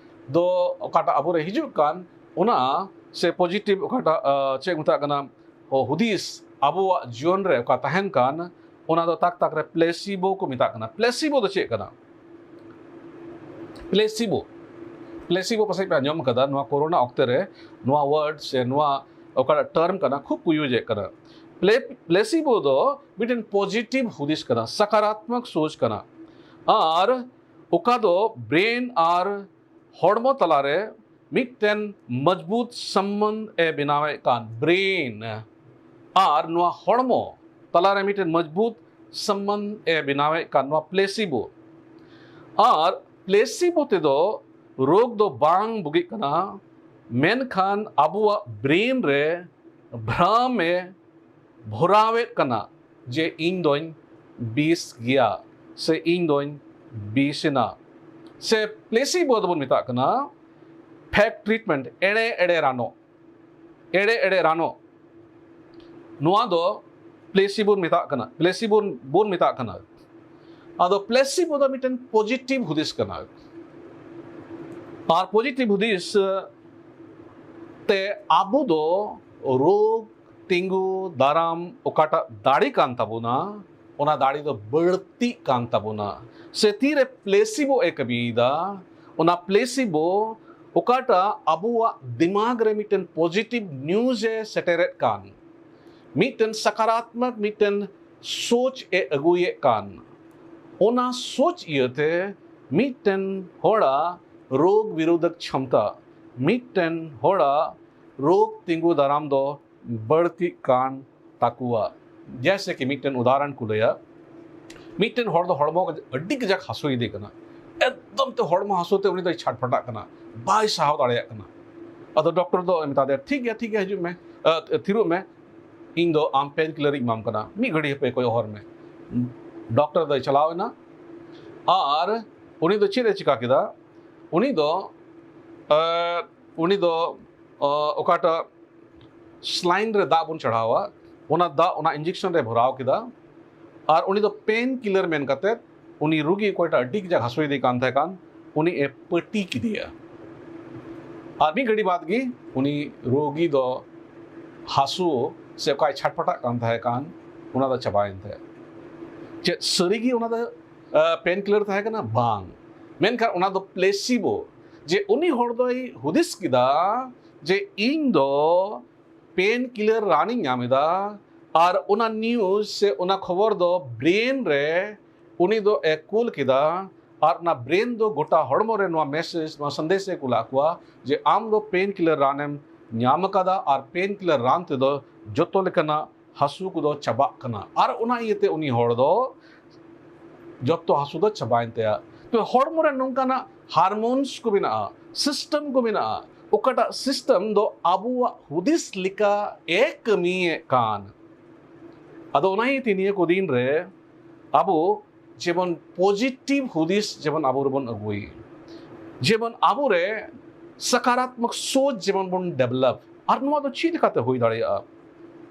ᱫᱚ ᱚᱠᱟᱴᱟᱜ ᱟᱵᱚᱨᱮ ᱦᱤᱡᱩᱜ ᱠᱟᱱ, ᱚᱱᱟ ᱥᱮ ᱯᱚᱡᱤᱴᱤᱵᱷ ᱚᱠᱟᱴᱟᱜ ᱪᱮᱫ ᱢᱮᱛᱟᱜ ᱠᱟᱱᱟ, ᱦᱩᱫᱤᱥ ᱟᱵᱚᱣᱟᱜ ᱡᱤᱭᱚᱱ ᱨᱮ ᱚᱠᱟ ᱛᱟᱦᱮᱱ ᱠᱟᱱ, ᱚᱱᱟ ᱫᱚ ᱛᱟᱠ ᱛᱟᱠ ᱨᱮ ᱯᱞᱮᱥᱤᱵᱳ ᱠᱚ ᱢᱮᱛᱟᱜ ᱠᱟᱱᱟ᱾ ᱯᱞᱮᱥᱤᱵᱳ ᱫᱚ ᱪᱮᱫ ᱠᱟᱱᱟ? ᱯᱞᱮᱥᱤᱵᱳ ᱯᱞᱮᱥᱤᱵᱳ ᱯᱟᱥᱮᱡ ᱯᱮ ᱟᱸᱡᱚᱢ ᱠᱟᱫᱟ᱾ ᱱᱚᱣᱟ ᱠᱳᱨᱳᱱᱟ ᱚᱠᱛᱮ ᱨᱮ ᱱᱚᱣᱟ ᱣᱟᱨᱰ ᱥᱮ ᱱᱚᱣᱟ ᱚᱠᱟᱴᱟᱜ ᱴᱟᱨᱢ ᱠᱟᱱᱟ, ᱠᱷᱩᱵ ᱠᱚ ᱤᱭᱩᱡᱮᱫ ᱠᱟᱱᱟ᱾ ᱯᱞᱮ ᱯᱞᱮᱥᱤᱵᱳ ᱫᱚ ᱢᱤᱫᱴᱮᱱ ᱯᱚᱡᱤᱴᱤᱵᱷ ᱦᱩᱫᱤᱥ ᱠᱟᱱᱟ, ᱥᱟᱠᱟᱨᱟᱛᱢᱚᱠ ᱥᱳᱪ ᱠᱟᱱᱟ, ᱟᱨ ᱚᱠᱟ ᱫᱚ ᱵᱨᱮᱱ ᱟᱨ ᱦᱚᱲᱢᱚ ᱛᱟᱞᱟᱨᱮ ᱢᱤᱫᱴᱮᱱ ᱢᱚᱡᱽᱵᱩᱛ ᱥᱚᱢᱵᱚᱱᱫᱷ ᱮ ᱵᱮᱱᱟᱣᱮᱫ ᱠᱟᱱ᱾ ᱵᱨᱮᱱ ᱟᱨ ᱱᱚᱣᱟ ᱦᱚᱲᱢᱚ ᱛᱟᱞᱟᱨᱮ ᱢᱤᱫᱴᱮᱱ ᱢᱚᱡᱽᱵᱩᱛ ᱥᱚᱢᱵᱚᱱᱫᱷ ᱮ ᱵᱮᱱᱟᱣᱮᱫ ᱠᱟᱱ ᱱᱚᱣᱟ ᱯᱞᱮᱥᱤᱵᱳ᱾ ᱟᱨ ᱯᱞᱮᱥᱤᱵᱳ ᱛᱮᱫᱚ ᱨᱳᱜᱽ ᱫᱚ ᱵᱟᱝ ᱵᱩᱜᱤᱜ ᱠᱟᱱᱟ, ᱢᱮᱱᱠᱷᱟᱱ ᱟᱵᱚᱣᱟᱜ ᱵᱨᱮᱱ ᱨᱮ ᱵᱷᱨᱟᱢ ᱮ ᱵᱷᱚᱨᱟᱣᱮᱫ ᱠᱟᱱᱟ ᱡᱮ ᱤᱧ ᱫᱚᱧ ᱵᱤᱥ ᱜᱮᱭᱟ ᱥᱮ ᱤᱧ ᱫᱚᱧ ᱵᱤᱥ ᱮᱱᱟ᱾ ᱥᱮ ᱯᱞᱮᱥᱤᱵᱳ ᱫᱚᱵᱚᱱ ᱢᱮᱛᱟᱜ ᱠᱟᱱᱟ ᱯᱷᱮᱠ ᱴᱨᱤᱴᱢᱮᱱᱴ, ᱮᱲᱮ ᱮᱲᱮ ᱨᱟᱱᱚᱜ, ᱮᱲᱮ ᱮᱲᱮ ᱨᱟᱱᱚᱜ᱾ ᱱᱚᱣᱟ ᱫᱚ ᱯᱞᱮᱥᱤᱵᱳ ᱵᱚᱱ ᱢᱮᱛᱟᱜ ᱠᱟᱱᱟ, ᱯᱞᱮᱥᱤᱵᱳ ᱵᱚᱱ ᱢᱮᱛᱟᱜ ᱠᱟᱱᱟ᱾ ᱟᱫᱚ ᱯᱞᱮᱥᱤᱵᱳ ᱫᱚ ᱢᱤᱫᱴᱮᱱ ᱯᱚᱡᱤᱴᱤᱵᱷ ᱦᱩᱫᱤᱥ ᱠᱟᱱᱟ᱾ ᱟᱨ ᱯᱚᱡᱤᱴᱤᱵᱷ ᱦᱩᱫᱤᱥ ᱛᱮ ᱟᱵᱚ ᱫᱚ ᱨᱳᱜᱽ ᱛᱤᱸᱜᱩ ᱫᱟᱨᱟᱢ ᱚᱠᱟᱴᱟᱜ ᱫᱟᱲᱮ ᱠᱟᱱ ᱛᱟᱵᱚᱱᱟ, ᱚᱱᱟ ᱫᱟᱲᱮ ᱫᱚ ᱵᱟᱹᱲᱛᱤᱜ ᱠᱟᱱ ᱛᱟᱵᱚᱱᱟ᱾ ᱥᱮ ᱛᱤᱨᱮ ᱯᱞᱮᱥᱤᱵᱳ ᱮ ᱠᱟᱹᱢᱤᱭᱮᱫᱟ, ᱚᱱᱟ ᱯᱞᱮᱥᱤᱵᱳ ᱚᱠᱟᱴᱟᱜ ᱟᱵᱚᱣᱟᱜ ᱫᱤᱢᱟᱜᱽ ᱨᱮ ᱢᱤᱫᱴᱮᱱ ᱯᱚᱡᱤᱴᱤᱵᱷ ᱱᱤᱭᱩᱡᱽ ᱮ ᱥᱮᱴᱮᱨᱮᱫ ᱠᱟᱱ, ᱢᱤᱫᱴᱮᱱ ᱥᱟᱠᱟᱨᱟᱛᱢᱚᱠ ᱢᱤᱫᱴᱮᱱ ᱥᱳᱪ ᱮ ᱟᱹᱜᱩᱭᱮᱫ ᱠᱟᱱ, ᱚᱱᱟ ᱥᱳᱪ ᱤᱭᱟᱹᱛᱮ ᱢᱤᱫᱴᱮᱱ ᱦᱚᱲᱟᱜ ᱨᱳᱜᱽ ᱵᱤᱨᱳᱫᱷᱚᱠ ᱪᱷᱚᱢᱛᱟ, ᱢᱤᱫᱴᱮᱱ ᱦᱚᱲᱟᱜ ᱨᱳᱜᱽ ᱛᱤᱸᱜᱩ ᱫᱟᱨᱟᱢ ᱫᱚ ᱵᱟᱹᱲᱛᱤᱜ ᱠᱟᱱ ᱛᱟᱠᱚᱣᱟ᱾ ᱡᱮᱭᱥᱮ ᱠᱤ ᱢᱤᱫᱴᱮᱱ ᱩᱫᱟᱦᱚᱨᱚᱱ ᱠᱚ ᱞᱟᱹᱭᱟ, ᱢᱤᱫᱴᱮᱱ ᱦᱚᱲ ᱫᱚ ᱦᱚᱲᱢᱚ ᱟᱹᱰᱤ ᱠᱟᱡᱟᱠ ᱦᱟᱹᱥᱩᱭᱮᱫᱮ ᱠᱟᱱᱟ, ᱮᱠᱫᱚᱢ ᱛᱮ ᱦᱚᱲᱢᱚ ᱦᱟᱹᱥᱩ ᱛᱮ ᱩᱱᱤ ᱫᱚᱭ ᱪᱷᱟᱴᱯᱟᱴᱟᱜ ᱠᱟᱱᱟ, ᱵᱟᱭ ᱥᱟᱦᱟᱣ ᱫᱟᱲᱮᱭᱟᱜ ᱠᱟᱱᱟ᱾ ᱟᱫᱚ ᱰᱚᱠᱴᱚᱨ ᱫᱚ ᱢᱮᱛᱟ ᱫᱮᱭᱟ, "ᱴᱷᱤᱠ ᱜᱮᱭᱟ, ᱴᱷᱤᱠ ᱜᱮᱭᱟ, ᱦᱤᱡᱩᱜ ᱢᱮ, ᱟᱹ, ᱛᱷᱤᱨᱚᱜ ᱢᱮ, ᱤᱧ ᱫᱚ ᱟᱢ ᱯᱮᱱ ᱠᱤᱞᱟᱨ ᱤᱧ ᱮᱢᱟᱢ ᱠᱟᱱᱟ, ᱢᱤᱫ ᱜᱷᱟᱹᱲᱤ ᱦᱟᱯᱮ ᱠᱚᱭᱚᱜ ᱦᱚᱨ ᱢᱮ᱾" ᱰᱚᱠᱴᱚᱨ ᱫᱚᱭ ᱪᱟᱞᱟᱣ ᱮᱱᱟ ᱟᱨ ᱩᱱᱤ ᱫᱚ ᱪᱮᱫ ᱮ ᱪᱤᱠᱟ ᱠᱮᱫᱟ? ᱩᱱᱤ ᱫᱚ, ᱟᱹ, ᱩᱱᱤ ᱫᱚ, ᱟᱹ, ᱚᱠᱟᱴᱟᱜ ᱥᱞᱟᱭᱤᱱ ᱨᱮ ᱫᱟᱜ ᱵᱚᱱ ᱪᱟᱲᱦᱟᱣᱟ, ᱚᱱᱟ ᱫᱟᱜ ᱚᱱᱟ ᱤᱧᱡᱮᱠᱥᱚᱱ ᱨᱮ ᱵᱷᱚᱨᱟᱣ ᱠᱮᱫᱟ, ᱟᱨ ᱩᱱᱤ ᱫᱚ ᱯᱮᱱ ᱠᱤᱞᱟᱨ ᱢᱮᱱ ᱠᱟᱛᱮ ᱩᱱᱤ ᱨᱩᱜᱤ ᱚᱠᱚᱭᱴᱟᱜ ᱟᱹᱰᱤ ᱠᱟᱡᱟᱠ ᱦᱟᱹᱥᱩᱭᱮᱫᱮ ᱠᱟᱱ ᱛᱟᱦᱮᱸ ᱠᱟᱱ, ᱩᱱᱤ ᱮ ᱯᱟᱹᱴᱤ ᱠᱮᱫᱮᱭᱟ᱾ ᱟᱨ ᱢᱤᱫ ᱜᱷᱟᱹᱲᱤ ᱵᱟᱫᱽ ᱜᱮ ᱩᱱᱤ ᱨᱳᱜᱤ ᱫᱚ ᱦᱟᱹᱥᱩ ᱥᱮ ᱚᱠᱟᱭ ᱪᱷᱟᱴᱯᱟᱴᱟᱜ ᱠᱟᱱ ᱛᱟᱦᱮᱸ ᱠᱟᱱ, ᱚᱱᱟ ᱫᱚ ᱪᱟᱵᱟᱭᱮᱱ ᱛᱟᱭᱟ᱾ ᱪᱮᱫ ᱥᱟᱹᱨᱤᱜᱮ ᱚᱱᱟ ᱫᱚ ᱯᱮᱱ ᱠᱤᱞᱟᱨ ᱛᱟᱦᱮᱸ ᱠᱟᱱᱟ? ᱵᱟᱝ, ᱢᱮᱱᱠᱷᱟᱱ ᱚᱱᱟ ᱫᱚ ᱯᱞᱮᱥᱤᱵᱳ᱾ ᱡᱮ ᱩᱱᱤ ᱦᱚᱲ ᱫᱚᱭ ᱦᱩᱫᱤᱥ ᱠᱮᱫᱟ ᱡᱮ ᱤᱧ ᱫᱚ ᱯᱮᱱ ᱠᱤᱞᱟᱨ ᱨᱟᱱᱤᱧ ᱧᱟᱢ ᱮᱫᱟ, ᱟᱨ ᱚᱱᱟ ᱱᱤᱭᱩᱡᱽ ᱥᱮ ᱚᱱᱟ ᱠᱷᱚᱵᱚᱨ ᱫᱚ ᱵᱨᱮᱱ ᱨᱮ ᱩᱱᱤ ᱫᱚ ᱮ ᱠᱩᱞ ᱠᱮᱫᱟ, ᱟᱨ ᱚᱱᱟ ᱵᱨᱮᱱ ᱫᱚ ᱜᱚᱴᱟ ᱦᱚᱲᱢᱚ ᱨᱮ ᱱᱚᱣᱟ ᱢᱮᱥᱮᱡᱽ, ᱱᱚᱣᱟ ᱥᱟᱸᱫᱮᱥ ᱮ ᱠᱩᱞᱟᱜ ᱠᱚᱣᱟ ᱡᱮ ᱟᱢ ᱫᱚ ᱯᱮᱱ ᱠᱤᱞᱟᱨ ᱨᱟᱱᱮᱢ ᱧᱟᱢ ᱟᱠᱟᱫᱟ, ᱟᱨ ᱯᱮᱱ ᱠᱤᱞᱟᱨ ᱨᱟᱱ ᱛᱮᱫᱚ ᱡᱚᱛᱚ ᱞᱮᱠᱟᱱᱟᱜ ᱦᱟᱹᱥᱩ ᱠᱚᱫᱚ ᱪᱟᱵᱟᱜ ᱠᱟᱱᱟ᱾ ᱟᱨ ᱚᱱᱟ ᱤᱭᱟᱹᱛᱮ ᱩᱱᱤ ᱦᱚᱲ ᱫᱚ ᱡᱚᱛᱚ ᱦᱟᱹᱥᱩ ᱫᱚ ᱪᱟᱵᱟᱭᱮᱱ ᱛᱟᱭᱟ᱾ ᱛᱚ, ᱦᱚᱲᱢᱚ ᱨᱮ ᱱᱚᱝᱠᱟᱱᱟᱜ ᱦᱟᱨᱢᱳᱱᱥ ᱠᱚ ᱢᱮᱱᱟᱜᱼᱟ, ᱥᱤᱥᱴᱮᱢ ᱠᱚ ᱢᱮᱱᱟᱜᱼᱟ, ᱚᱠᱟᱴᱟᱜ ᱥᱤᱥᱴᱮᱢ ᱫᱚ ᱟᱵᱚᱣᱟᱜ ᱦᱩᱫᱤᱥ ᱞᱮᱠᱟ ᱮ ᱠᱟᱹᱢᱤᱭᱮᱫ ᱠᱟᱱ᱾ ᱟᱫᱚ ᱚᱱᱟ ᱤᱭᱟᱹᱛᱮ ᱱᱤᱭᱟᱹ ᱠᱚ ᱫᱤᱱ ᱨᱮ ᱟᱵᱚ ᱡᱮᱢᱚᱱ ᱯᱚᱡᱤᱴᱤᱵᱷ ᱦᱩᱫᱤᱥ ᱡᱮᱢᱚᱱ ᱟᱵᱚ ᱨᱮᱵᱚᱱ ᱟᱹᱜᱩᱭ, ᱡᱮᱢᱚᱱ ᱟᱵᱚᱨᱮ ᱥᱟᱠᱟᱨᱟᱛᱢᱚᱠ ᱥᱳᱪ ᱡᱮᱢᱚᱱ ᱵᱚᱱ ᱰᱮᱵᱷᱞᱚᱯ᱾ ᱟᱨ ᱱᱚᱣᱟ ᱫᱚ ᱪᱮᱫ ᱞᱮᱠᱟᱛᱮ ᱦᱩᱭ ᱫᱟᱲᱮᱭᱟᱜᱼᱟ?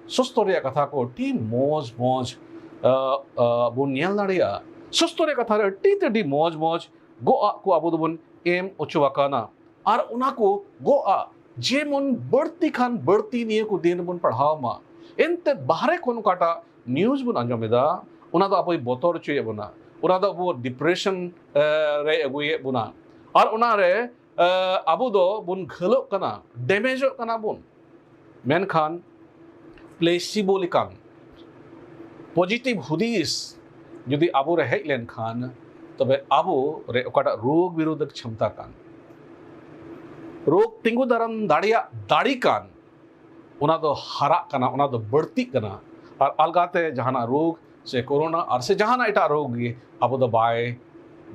ᱥᱚᱥᱛᱚ ᱨᱮᱭᱟᱜ ᱠᱟᱛᱷᱟ ᱠᱚ ᱟᱹᱰᱤ ᱢᱚᱡᱽ ᱢᱚᱡᱽ, ᱟ, ᱟ, ᱵᱚᱱ ᱧᱮᱞ ᱫᱟᱲᱮᱭᱟᱜᱼᱟ᱾ ᱥᱚᱥᱛᱚ ᱨᱮᱭᱟᱜ ᱠᱟᱛᱷᱟ ᱨᱮ ᱟᱹᱰᱤ ᱛᱮ ᱟᱹᱰᱤ ᱢᱚᱡᱽ ᱢᱚᱡᱽ ᱜᱚᱜ ᱟᱜ ᱠᱚ ᱟᱵᱚ ᱫᱚᱵᱚᱱ ᱮᱢ ᱦᱚᱪᱚ ᱟᱠᱟᱱᱟ᱾ ᱟᱨ ᱚᱱᱟ ᱠᱚ ᱜᱚᱜ ᱟᱜ ᱡᱮᱢᱚᱱ ᱵᱟᱹᱲᱛᱤ ᱠᱷᱟᱱ ᱵᱟᱹᱲᱛᱤ ᱱᱤᱭᱟᱹ ᱠᱚ ᱫᱤᱱ ᱨᱮᱵᱚᱱ ᱯᱟᱲᱦᱟᱣ ᱢᱟ᱾ ᱮᱱᱛᱮ ᱵᱟᱦᱨᱮ ᱠᱷᱚᱱ ᱚᱠᱟᱴᱟᱜ ᱱᱤᱭᱩᱡᱽ ᱵᱚᱱ ᱟᱸᱡᱚᱢ ᱮᱫᱟ, ᱚᱱᱟ ᱫᱚ ᱟᱵᱚᱭ ᱵᱚᱛᱚᱨ ᱦᱚᱪᱚᱭᱮᱫ ᱵᱚᱱᱟ, ᱚᱱᱟ ᱫᱚ ᱟᱵᱚ ᱰᱤᱯᱨᱮᱥᱚᱱ, ᱮ, ᱨᱮ ᱟᱹᱜᱩᱭᱮᱫ ᱵᱚᱱᱟ, ᱟᱨ ᱚᱱᱟᱨᱮ, ᱮ, ᱟᱵᱚ ᱫᱚ ᱵᱚᱱ ᱜᱷᱟᱹᱞᱚᱜ ᱠᱟᱱᱟ, ᱰᱮᱢᱮᱡᱚᱜ ᱠᱟᱱᱟ ᱵᱚᱱ᱾ ᱢᱮᱱᱠᱷᱟᱱ ᱯᱞᱮᱥᱤᱵᱳ ᱞᱮᱠᱟᱱ ᱯᱚᱡᱤᱴᱤᱵᱷ ᱦᱩᱫᱤᱥ ᱡᱩᱫᱤ ᱟᱵᱚᱨᱮ ᱦᱮᱡ ᱞᱮᱱᱠᱷᱟᱱ, ᱛᱚᱵᱮ ᱟᱵᱚ ᱨᱮ ᱚᱠᱟᱴᱟᱜ ᱨᱳᱜᱽ ᱵᱤᱨᱳᱫᱷᱚᱠ ᱪᱷᱚᱢᱛᱟ ᱠᱟᱱ, ᱨᱳᱜᱽ ᱛᱤᱸᱜᱩ ᱫᱟᱨᱟᱢ ᱫᱟᱲᱮᱭᱟᱜ ᱫᱟᱲᱮ ᱠᱟᱱ, ᱚᱱᱟ ᱫᱚ ᱦᱟᱨᱟᱜ ᱠᱟᱱᱟ, ᱚᱱᱟ ᱫᱚ ᱵᱟᱹᱲᱛᱤᱜ ᱠᱟᱱᱟ᱾ ᱟᱨ ᱟᱞᱜᱟᱛᱮ ᱡᱟᱦᱟᱱᱟᱜ ᱨᱳᱜᱽ ᱥᱮ ᱠᱳᱨᱳᱱᱟ ᱟᱨ ᱥᱮ ᱡᱟᱦᱟᱱᱟᱜ ᱮᱴᱟᱜ ᱨᱳᱜᱽ ᱜᱮ ᱟᱵᱚ ᱫᱚ ᱵᱟᱭ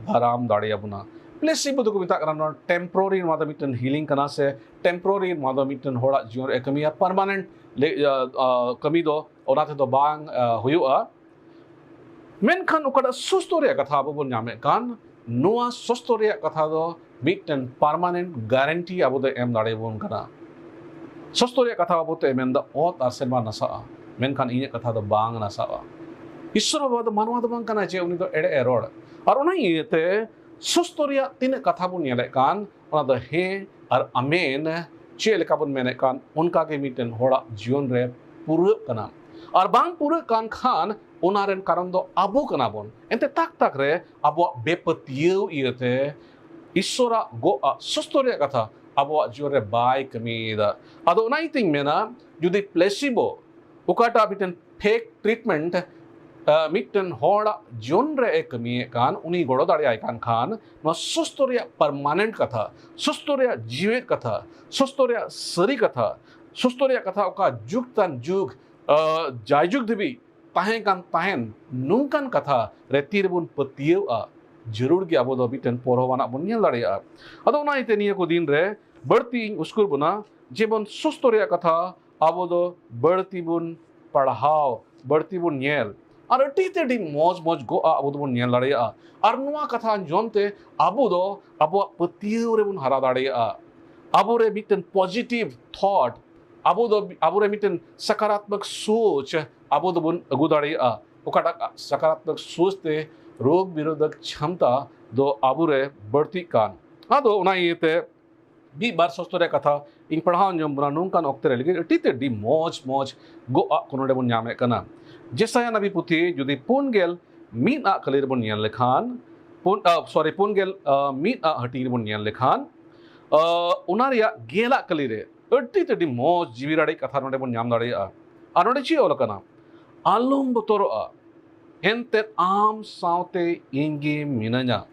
ᱫᱟᱨᱟᱢ ᱫᱟᱲᱮᱭᱟᱵᱚᱱᱟ᱾ ᱯᱞᱮᱥᱤᱵᱳ ᱫᱚᱠᱚ ᱢᱮᱛᱟᱜ ᱠᱟᱱᱟ ᱱᱚᱣᱟ ᱴᱮᱢᱯᱳᱨᱟᱨᱤ, ᱱᱚᱣᱟ ᱫᱚ ᱢᱤᱫᱴᱮᱱ ᱦᱤᱞᱤᱝ ᱠᱟᱱᱟ, ᱥᱮ ᱴᱮᱢᱯᱳᱨᱟᱨᱤ, ᱱᱚᱣᱟ ᱫᱚ ᱢᱤᱫᱴᱮᱱ ᱦᱚᱲᱟᱜ ᱡᱤᱭᱚᱱ ᱨᱮ ᱠᱟᱹᱢᱤᱭᱟ, ᱯᱟᱨᱢᱟᱱᱮᱱᱴ ᱠᱟᱹᱢᱤ ᱫᱚ ᱚᱱᱟ ᱛᱮᱫᱚ ᱵᱟᱝ, ᱟ, ᱦᱩᱭᱩᱜᱼᱟ᱾ ᱢᱮᱱᱠᱷᱟᱱ ᱚᱠᱟᱴᱟᱜ ᱥᱩᱥᱛᱷᱚ ᱨᱮᱭᱟᱜ ᱠᱟᱛᱷᱟ ᱟᱵᱚ ᱵᱚᱱ ᱧᱟᱢᱮᱫ ᱠᱟᱱ, ᱱᱚᱣᱟ ᱥᱩᱥᱛᱷᱚ ᱨᱮᱭᱟᱜ ᱠᱟᱛᱷᱟ ᱫᱚ ᱢᱤᱫᱴᱮᱱ ᱯᱟᱨᱢᱟᱱᱮᱱᱴ ᱜᱟᱨᱮᱱᱴᱤ ᱟᱵᱚ ᱫᱚ ᱮᱢ ᱫᱟᱲᱮᱭᱟᱵᱚᱱ ᱠᱟᱱᱟ᱾ ᱥᱚᱥᱛᱚ ᱨᱮᱭᱟᱜ ᱠᱟᱛᱷᱟ ᱵᱟᱵᱚᱫ ᱛᱮ ᱢᱮᱱᱫᱟ, "ᱚᱛ ᱟᱨ ᱥᱮᱨᱢᱟ ᱱᱟᱥᱟᱜᱼᱟ, ᱢᱮᱱᱠᱷᱟᱱ ᱤᱧᱟᱹᱜ ᱠᱟᱛᱷᱟ ᱫᱚ ᱵᱟᱝ ᱱᱟᱥᱟᱜᱼᱟ᱾" ᱤᱥᱥᱚᱨ ᱵᱟᱵᱟ ᱫᱚ ᱢᱟᱱᱣᱟ ᱫᱚ ᱵᱟᱝ ᱠᱟᱱᱟᱭ ᱡᱮ ᱩᱱᱤ ᱫᱚ ᱮᱲᱮ ᱮ ᱨᱚᱲ᱾ ᱟᱨ ᱚᱱᱟ ᱤᱭᱟᱹᱛᱮ ᱥᱚᱥᱛᱚ ᱨᱮᱭᱟᱜ ᱛᱤᱱᱟᱹᱜ ᱠᱟᱛᱷᱟ ᱵᱚᱱ ᱧᱮᱞᱮᱫ ᱠᱟᱱ, ᱚᱱᱟ ᱫᱚ ᱦᱮᱸ ᱟᱨ ᱟᱢᱮᱱ ᱪᱮᱫ ᱞᱮᱠᱟ ᱵᱚᱱ ᱢᱮᱱᱮᱫ ᱠᱟᱱ, ᱚᱱᱠᱟ ᱜᱮ ᱢᱤᱫᱴᱮᱱ ᱦᱚᱲᱟᱜ ᱡᱤᱭᱚᱱ ᱨᱮ ᱯᱩᱨᱟᱹᱜ ᱠᱟᱱᱟ᱾ ᱟᱨ ᱵᱟᱝ ᱯᱩᱨᱟᱹᱜ ᱠᱟᱱ ᱠᱷᱟᱱ, ᱚᱱᱟ ᱨᱮᱱ ᱠᱟᱨᱚᱱ ᱫᱚ ᱟᱵᱚ ᱠᱟᱱᱟ ᱵᱚᱱ᱾ ᱮᱱᱛᱮ ᱛᱟᱠ ᱛᱟᱠ ᱨᱮ ᱟᱵᱚᱣᱟᱜ ᱵᱮᱯᱟᱹᱛᱭᱟᱹᱣ ᱤᱭᱟᱹᱛᱮ ᱤᱥᱥᱚᱨᱟᱜ ᱜᱚᱜ ᱟᱜ ᱥᱚᱥᱛᱚ ᱨᱮᱭᱟᱜ ᱠᱟᱛᱷᱟ ᱟᱵᱚᱣᱟᱜ ᱡᱤᱭᱚᱱ ᱨᱮ ᱵᱟᱭ ᱠᱟᱹᱢᱤᱭᱮᱫᱟ᱾ ᱟᱫᱚ ᱚᱱᱟ ᱤᱭᱟᱹᱛᱮᱧ ᱢᱮᱱᱟ, ᱡᱩᱫᱤ placebo, ᱚᱠᱟᱴᱟᱜ ᱢᱤᱫᱴᱮᱱ fake treatment, ᱟᱸ, ᱢᱤᱫᱴᱮᱱ ᱦᱚᱲᱟᱜ ᱡᱤᱭᱚᱱ ᱨᱮ ᱮ ᱠᱟᱹᱢᱤᱭᱮᱫ ᱠᱟᱱ, ᱩᱱᱤ ᱜᱚᱲᱚ ᱫᱟᱲᱮᱭᱟᱭ ᱠᱟᱱ ᱠᱷᱟᱱ, ᱱᱚᱣᱟ ᱥᱩᱥᱛᱷᱚ ᱨᱮᱭᱟᱜ permanent ᱠᱟᱛᱷᱟ, ᱥᱩᱥᱛᱷᱚ ᱨᱮᱭᱟᱜ ᱡᱤᱣᱮᱫ ᱠᱟᱛᱷᱟ, ᱥᱩᱥᱛᱷᱚ ᱨᱮᱭᱟᱜ ᱥᱟᱹᱨᱤ ᱠᱟᱛᱷᱟ, ᱥᱩᱥᱛᱷᱚ ᱨᱮᱭᱟᱜ ᱠᱟᱛᱷᱟ ᱚᱠᱟ ᱡᱩᱜᱽ ᱛᱟᱱ ᱡᱩᱜᱽ, ᱟᱸ, ᱡᱟᱭᱡᱩᱜᱽ ᱫᱷᱟᱹᱵᱤᱡ ᱛᱟᱦᱮᱸ ᱠᱟᱱ ᱛᱟᱦᱮᱱ, ᱱᱚᱝᱠᱟᱱ ᱠᱟᱛᱷᱟ ᱨᱮ ᱛᱤ ᱨᱮᱵᱚᱱ ᱯᱟᱹᱛᱭᱟᱹᱣᱼᱟ, ᱡᱟᱹᱨᱩᱲ ᱜᱮ ᱟᱵᱚ ᱫᱚ ᱢᱤᱫᱴᱮᱱ ᱯᱚᱨᱦᱚᱣᱟᱱᱟᱜ ᱵᱚᱱ ᱧᱮᱞ ᱫᱟᱲᱮᱭᱟᱜᱼᱟ᱾ ᱟᱫᱚ ᱚᱱᱟ ᱤᱭᱟᱹᱛᱮ ᱱᱤᱭᱟᱹ ᱠᱚ ᱫᱤᱱ ᱨᱮ ᱵᱟᱹᱲᱛᱤ ᱤᱧ ᱩᱥᱠᱩᱨ ᱵᱚᱱᱟ, ᱡᱮᱢᱚᱱ ᱥᱩᱥᱛᱷᱚ ᱨᱮᱭᱟᱜ ᱠᱟᱛᱷᱟ ᱟᱵᱚ ᱫᱚ ᱵᱟᱹᱲᱛᱤ ᱵᱚᱱ ᱯᱟᱲᱦᱟᱣ, ᱵᱟᱹᱲᱛᱤ ᱵᱚᱱ ᱧᱮᱞ, ᱟᱨ ᱟᱹᱰᱤ ᱛᱮ ᱟᱹᱰᱤ ᱢᱚᱡᱽ ᱢᱚᱡᱽ ᱜᱚᱜ ᱟᱜ ᱟᱵᱚ ᱫᱚᱵᱚᱱ ᱧᱮᱞ ᱫᱟᱲᱮᱭᱟᱜᱼᱟ᱾ ᱟᱨ ᱱᱚᱣᱟ ᱠᱟᱛᱷᱟ ᱟᱸᱡᱚᱢ ᱛᱮ ᱟᱵᱚ ᱫᱚ ᱟᱵᱚᱣᱟᱜ ᱯᱟᱹᱛᱭᱟᱹᱣ ᱨᱮᱵᱚᱱ ᱦᱟᱨᱟ ᱫᱟᱲᱮᱭᱟᱜᱼᱟ᱾ ᱟᱵᱚᱨᱮ ᱢᱤᱫᱴᱮᱱ positive thought, ᱟᱵᱚ ᱫᱚ, ᱟᱵᱚᱨᱮ ᱢᱤᱫᱴᱮᱱ ᱥᱟᱠᱟᱨᱟᱛᱢᱚᱠ ᱥᱳᱪ ᱟᱵᱚ ᱫᱚᱵᱚᱱ ᱟᱹᱜᱩ ᱫᱟᱲᱮᱭᱟᱜᱼᱟ᱾ ᱚᱠᱟᱴᱟᱜ ᱥᱟᱠᱟᱨᱟᱛᱢᱚᱠ ᱥᱳᱪ ᱛᱮ ᱨᱳᱜᱽ ᱵᱤᱨᱳᱫᱷᱚᱠ ᱪᱷᱟᱢᱛᱟ ᱫᱚ ᱟᱵᱚᱨᱮ ᱵᱟᱹᱲᱛᱤᱜ ᱠᱟᱱ᱾ ᱟᱫᱚ ᱚᱱᱟ ᱤᱭᱟᱹᱛᱮ ᱢᱤᱫ ᱵᱟᱨ ᱥᱚᱥᱛᱚ ᱨᱮᱭᱟᱜ ᱠᱟᱛᱷᱟ ᱤᱧ ᱯᱟᱲᱦᱟᱣ ᱟᱸᱡᱚᱢ ᱵᱚᱱᱟ ᱱᱚᱝᱠᱟᱱ ᱚᱠᱛᱮ ᱨᱮ ᱞᱟᱹᱜᱤᱫ ᱟᱹᱰᱤ ᱛᱮ ᱟᱹᱰᱤ ᱢᱚᱡᱽ ᱢᱚᱡᱽ ᱜᱚᱜ ᱟᱜ ᱠᱚ ᱱᱚᱰᱮ ᱵᱚᱱ ᱧᱟᱢᱮᱫ ᱠᱟᱱᱟ᱾ ᱡᱮᱥᱟᱭᱟ ᱱᱟᱵᱤ ᱯᱩᱛᱷᱤ ᱡᱩᱫᱤ ᱯᱩᱱ ᱜᱮᱞ ᱢᱤᱫ ᱟᱜ ᱠᱟᱹᱞᱤ ᱨᱮᱵᱚᱱ ᱧᱮᱞ ᱞᱮᱠᱷᱟᱱ, ᱯᱩᱱ, ᱟ, sorry, ᱯᱩᱱ ᱜᱮᱞ, ᱟ, ᱢᱤᱫ ᱟᱜ ᱦᱟᱹᱴᱤᱧ ᱨᱮᱵᱚᱱ ᱧᱮᱞ ᱞᱮᱠᱷᱟᱱ, ᱟ, ᱚᱱᱟ ᱨᱮᱭᱟᱜ ᱜᱮᱞ ᱟᱜ ᱠᱟᱹᱞᱤ ᱨᱮ ᱟᱹᱰᱤ ᱛᱮ ᱟᱹᱰᱤ ᱢᱚᱡᱽ ᱡᱤᱣᱤ ᱨᱟᱲᱮᱡ ᱠᱟᱛᱷᱟ ᱱᱚᱰᱮ ᱵᱚᱱ ᱧᱟᱢ ᱫᱟᱲᱮᱭᱟᱜᱼᱟ᱾ ᱟᱨ ᱱᱚᱰᱮ ᱪᱮᱫ ᱚᱞ ᱟᱠᱟᱱᱟ? "ᱟᱞᱚᱢ ᱵᱚᱛᱚᱨᱚᱜᱼᱟ, ᱮᱱᱛᱮᱫ ᱟᱢ ᱥᱟᱶᱛᱮ ᱤᱧ ᱜᱮ ᱢᱤᱱᱟᱹᱧᱟ᱾"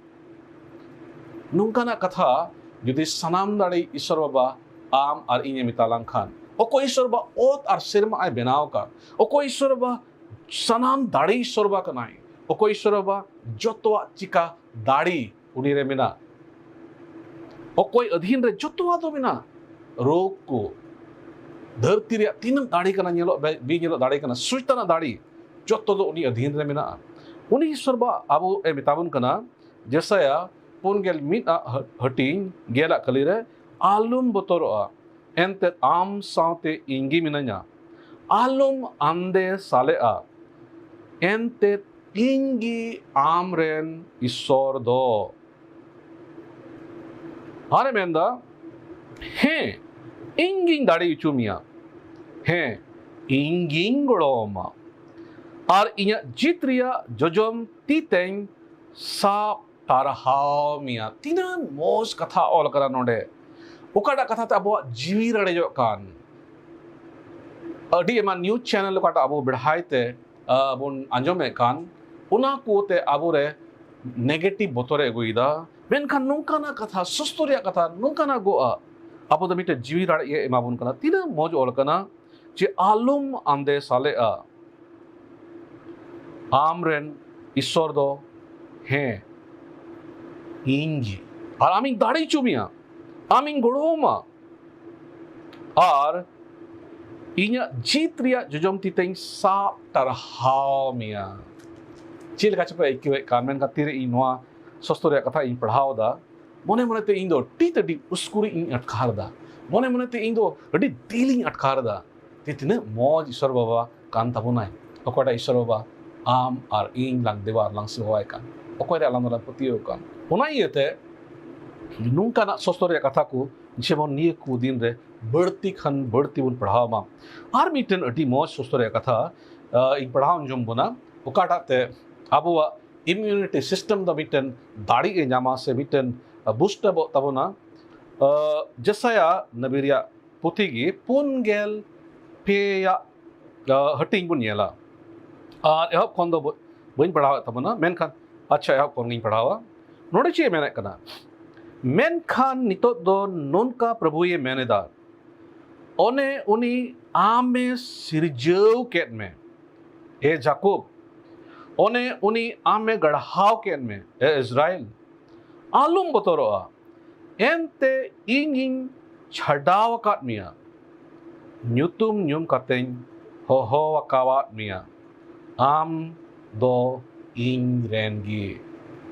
ᱱᱚᱝᱠᱟᱱᱟᱜ ᱠᱟᱛᱷᱟ ᱡᱩᱫᱤ ᱥᱟᱱᱟᱢ ᱫᱟᱲᱮ ᱤᱥᱚᱨ ᱵᱟᱵᱟ ᱟᱢ ᱟᱨ ᱤᱧᱮ ᱢᱮᱛᱟ ᱞᱟᱝ ᱠᱷᱟᱱ, ᱚᱠᱚᱭ ᱤᱥᱚᱨ ᱵᱟᱵᱟ ᱚᱛ ᱟᱨ ᱥᱮᱨᱢᱟ ᱟᱭ ᱵᱮᱱᱟᱣ ᱟᱠᱟᱫ, ᱚᱠᱚᱭ ᱤᱥᱚᱨ ᱵᱟᱵᱟ ᱥᱟᱱᱟᱢ ᱫᱟᱲᱮ ᱤᱥᱚᱨ ᱵᱟᱵᱟ ᱠᱟᱱᱟᱭ, ᱚᱠᱚᱭ ᱤᱥᱚᱨ ᱵᱟᱵᱟ ᱡᱚᱛᱚᱣᱟᱜ ᱪᱤᱠᱟ ᱫᱟᱲᱮ ᱩᱱᱤ ᱨᱮ ᱢᱮᱱᱟᱜ, ᱚᱠᱚᱭ ᱟᱹᱫᱷᱤᱱ ᱨᱮ ᱡᱚᱛᱚᱣᱟᱜ ᱫᱚ ᱢᱮᱱᱟᱜ, ᱨᱳᱜᱽ ᱠᱚ, ᱫᱷᱟᱹᱨᱛᱤ ᱨᱮᱭᱟᱜ ᱛᱤᱱᱟᱹᱜ ᱫᱟᱲᱮ ᱠᱟᱱᱟ, ᱧᱮᱞᱚᱜ ᱵᱮ-, ᱵᱤᱱ ᱧᱮᱞᱚᱜ ᱫᱟᱲᱮ ᱠᱟᱱᱟ, ᱥᱚᱭᱛᱟᱱᱟᱜ ᱫᱟᱲᱮ, ᱡᱚᱛᱚ ᱫᱚ ᱩᱱᱤ ᱟᱹᱫᱷᱤᱱ ᱨᱮ ᱢᱮᱱᱟᱜᱼᱟ᱾ ᱩᱱᱤ ᱤᱥᱚᱨ ᱵᱟ ᱟᱵᱚ ᱮ ᱢᱮᱛᱟ ᱵᱚᱱ ᱠᱟᱱᱟ, ᱡᱮᱥᱟᱭᱟ ᱯᱩᱱ ᱜᱮᱞ ᱢᱤᱫ ᱟᱜ ᱦᱟᱹ-, ᱦᱟᱹᱴᱤᱧ ᱜᱮᱞ ᱟᱜ ᱠᱟᱹᱞᱤ ᱨᱮ, "ᱟᱞᱚᱢ ᱵᱚᱛᱚᱨᱚᱜᱼᱟ, ᱮᱱᱛᱮᱫ ᱟᱢ ᱥᱟᱶᱛᱮ ᱤᱧ ᱜᱮ ᱢᱤᱱᱟᱹᱧᱟ᱾ ᱟᱞᱚᱢ ᱟᱸᱫᱮ ᱥᱟᱞᱮᱜᱼᱟ, ᱮᱱᱛᱮᱫ ᱤᱧ ᱜᱮ ᱟᱢ ᱨᱮᱱ ᱤᱥᱥᱚᱨ ᱫᱚ᱾ ᱟᱨᱮ ᱢᱮᱱᱫᱟ, ᱦᱮᱸ, ᱤᱧ ᱜᱤᱧ ᱫᱟᱲᱮ ᱦᱚᱪᱚ ᱢᱮᱭᱟ, ᱦᱮᱸ, ᱤᱧ ᱜᱤᱧ ᱜᱚᱲᱚ ᱟᱢᱟ, ᱟᱨ ᱤᱧᱟᱹᱜ ᱡᱤᱛ ᱨᱮᱭᱟᱜ ᱡᱚᱡᱚᱢ ᱛᱤ ᱛᱮᱧ ᱥᱟᱵ ᱴᱟᱨᱦᱟᱣ ᱢᱮᱭᱟ᱾ ᱛᱤᱱᱟᱹᱜ ᱢᱚᱡᱽ ᱠᱟᱛᱷᱟ ᱚᱞ ᱠᱟᱱᱟ ᱱᱚᱰᱮ᱾ ᱚᱠᱟᱴᱟᱜ ᱠᱟᱛᱷᱟ ᱛᱮ ᱟᱵᱚᱣᱟᱜ ᱡᱤᱣᱤ ᱨᱟᱲᱮᱡᱚᱜ ᱠᱟᱱ, ᱟᱹᱰᱤ ᱮᱢᱟᱱ ᱱᱤᱭᱩᱡᱽ ᱪᱮᱱᱮᱞ ᱚᱠᱟᱴᱟᱜ ᱟᱵᱚ ᱵᱮᱲᱦᱟᱭ ᱛᱮ ᱟ, ᱵᱚᱱ ᱟᱸᱡᱚᱢᱮᱫ ᱠᱟᱱ, ᱚᱱᱟ ᱠᱚᱛᱮ ᱟᱵᱚᱨᱮ ᱱᱮᱜᱮᱴᱤᱵᱷ ᱵᱚᱛᱚᱨᱮ ᱟᱹᱜᱩᱭᱮᱫᱟ᱾ ᱢᱮᱱᱠᱷᱟᱱ ᱱᱚᱝᱠᱟᱱᱟᱜ ᱠᱟᱛᱷᱟ, ᱥᱩᱥᱛᱚ ᱨᱮᱭᱟᱜ ᱠᱟᱛᱷᱟ, ᱱᱚᱝᱠᱟᱱᱟᱜ ᱜᱚᱜᱼᱟ, ᱟᱵᱚ ᱫᱚ ᱢᱤᱫᱴᱮᱱ ᱡᱤᱣᱤ ᱨᱟᱲᱮᱡ ᱮ ᱮᱢᱟ ᱵᱚᱱ ᱠᱟᱱᱟ᱾ ᱛᱤᱱᱟᱹᱜ ᱢᱚᱡᱽ ᱚᱞ ᱠᱟᱱᱟ ᱡᱮ, ᱟᱞᱚᱢ ᱟᱸᱫᱮ ᱥᱟᱞᱮᱜᱼᱟ, ᱟᱢ ᱨᱮᱱ ᱤᱥᱥᱚᱨ ᱫᱚ, ᱦᱮᱸ, ᱤᱧ ᱜᱮ, ᱟᱨ ᱟᱢᱤᱧ ᱫᱟᱲᱮ ᱦᱚᱪᱚ ᱢᱮᱭᱟ, ᱟᱢᱤᱧ ᱜᱚᱲᱚ ᱟᱢᱟ, ᱟᱨ ᱤᱧᱟᱹᱜ ᱡᱤᱛ ᱨᱮᱭᱟᱜ ᱡᱚᱡᱚᱢ ᱛᱤ ᱛᱮᱧ ᱥᱟᱵ ᱴᱟᱨᱦᱟᱣ ᱢᱮᱭᱟ᱾ ᱪᱮᱫ ᱞᱮᱠᱟ ᱪᱚᱯᱮ ᱟᱹᱭᱠᱟᱹᱣᱮᱫ ᱠᱟᱱ, ᱢᱮᱱᱠᱷᱟᱱ ᱛᱤᱨᱮ ᱤᱧ ᱱᱚᱣᱟ ᱥᱚᱥᱛᱚ ᱨᱮᱭᱟᱜ ᱠᱟᱛᱷᱟ ᱤᱧ ᱯᱟᱲᱦᱟᱣ ᱮᱫᱟ, ᱢᱚᱱᱮ ᱢᱚᱱᱮᱛᱮ ᱤᱧ ᱫᱚ ᱟᱹᱰᱤ ᱟᱹᱰᱤ ᱩᱥᱠᱩᱨᱤ ᱤᱧ ᱟᱴᱠᱟᱨ ᱮᱫᱟ᱾ ᱢᱚᱱᱮ ᱢᱚᱱᱮᱛᱮ ᱤᱧ ᱫᱚ ᱟᱹᱰᱤ ᱫᱤᱞᱤᱧ ᱟᱴᱠᱟᱨ ᱮᱫᱟ᱾ ᱛᱤ ᱛᱤᱱᱟᱹᱜ ᱢᱚᱡᱽ ᱤᱥᱚᱨ ᱵᱟᱵᱟ ᱠᱟᱱ ᱛᱟᱵᱚᱱᱟᱭ, ᱚᱠᱚᱭᱴᱟᱜ ᱤᱥᱚᱨ ᱵᱟᱵᱟ ᱟᱢ ᱟᱨ ᱤᱧ ᱞᱟᱝ ᱫᱮᱵᱟ ᱟᱨ ᱞᱟᱝ ᱥᱮᱵᱟᱣᱟᱭ ᱠᱟᱱ, ᱚᱠᱚᱭ ᱨᱮ ᱟᱞᱟᱝ ᱫᱚᱞᱟᱝ ᱯᱟᱹᱛᱭᱟᱹᱣ ᱠᱟᱱ᱾ ᱚᱱᱟ ᱤᱭᱟᱹᱛᱮ ᱱᱚᱝᱠᱟᱱᱟᱜ ᱥᱚᱥᱛᱚ ᱨᱮᱭᱟᱜ ᱠᱟᱛᱷᱟ ᱠᱚ ᱡᱮᱢᱚᱱ ᱱᱤᱭᱟᱹ ᱠᱚ ᱫᱤᱱ ᱨᱮ ᱵᱟᱹᱲᱛᱤ ᱠᱷᱟᱱ ᱵᱟᱹᱲᱛᱤ ᱵᱚᱱ ᱯᱟᱲᱦᱟᱣ ᱢᱟ᱾ ᱟᱨ ᱢᱤᱫᱴᱮᱱ ᱟᱹᱰᱤ ᱢᱚᱡᱽ ᱥᱚᱥᱛᱚ ᱨᱮᱭᱟᱜ ᱠᱟᱛᱷᱟ, ᱟᱸ, ᱤᱧ ᱯᱟᱲᱦᱟᱣ ᱟᱸᱡᱚᱢ ᱵᱚᱱᱟ, ᱚᱠᱟᱴᱟᱜ ᱛᱮ ᱟᱵᱚᱣᱟᱜ ᱤᱢᱤᱭᱩᱱᱤᱴᱤ ᱥᱤᱥᱴᱮᱢ ᱫᱚ ᱢᱤᱫᱴᱮᱱ ᱫᱟᱲᱮ ᱮ ᱧᱟᱢᱟ ᱥᱮ ᱢᱤᱫᱴᱮᱱ ᱵᱩᱥᱴ ᱟᱯᱚᱜ ᱛᱟᱵᱚᱱᱟ᱾ ᱟᱸ, ᱡᱮᱥᱟᱭᱟ ᱱᱟᱵᱤ ᱨᱮᱭᱟᱜ ᱯᱩᱛᱷᱤ ᱜᱮ ᱯᱩᱱ ᱜᱮᱞ ᱯᱮᱭᱟᱜ, ᱟᱸ, ᱦᱟᱹᱴᱤᱧ ᱵᱚᱱ ᱧᱮᱞᱟ᱾ ᱟᱨ ᱮᱦᱚᱵ ᱠᱷᱚᱱ ᱫᱚ ᱵᱟᱹ-, ᱵᱟᱹᱧ ᱯᱟᱲᱦᱟᱣᱮᱫ ᱛᱟᱵᱚᱱᱟ, ᱢᱮᱱᱠᱷᱟᱱ, ᱟᱪᱪᱷᱟ, ᱮᱦᱚᱵ ᱠᱷᱚᱱ ᱜᱤᱧ ᱯᱟᱲᱦᱟᱣᱟ᱾ ᱱᱚᱰᱮ ᱪᱮᱫ ᱮ ᱢᱮᱱᱮᱫ ᱠᱟᱱᱟ? ᱢᱮᱱᱠᱷᱟᱱ ᱱᱤᱛᱚᱜ ᱫᱚ ᱱᱚᱝᱠᱟ ᱯᱨᱚᱵᱷᱩᱭᱮ ᱢᱮᱱ ᱮᱫᱟ, ᱚᱱᱮ ᱩᱱᱤ ᱟᱢᱮ ᱥᱤᱨᱡᱟᱹᱣ ᱠᱮᱫ ᱢᱮ, ᱮ ᱡᱟᱠᱚᱵ, ᱚᱱᱮ ᱩᱱᱤ ᱟᱢᱮ ᱜᱟᱲᱦᱟᱣ ᱠᱮᱫ ᱢᱮ, ᱮ ᱤᱥᱨᱟᱭᱮᱞ, ᱟᱞᱚᱢ ᱵᱚᱛᱚᱨᱚᱜᱼᱟ, ᱮᱱᱛᱮ ᱤᱧᱤᱧ ᱪᱷᱟᱰᱟᱣ ᱟᱠᱟᱫ ᱢᱮᱭᱟ, ᱧᱩᱛᱩᱢ ᱧᱩᱢ ᱠᱟᱛᱮᱧ ᱦᱚᱦᱚ ᱟᱠᱟᱣᱟᱫ ᱢᱮᱭᱟ, ᱟᱢ ᱫᱚ ᱤᱧ ᱨᱮᱱ ᱜᱮ᱾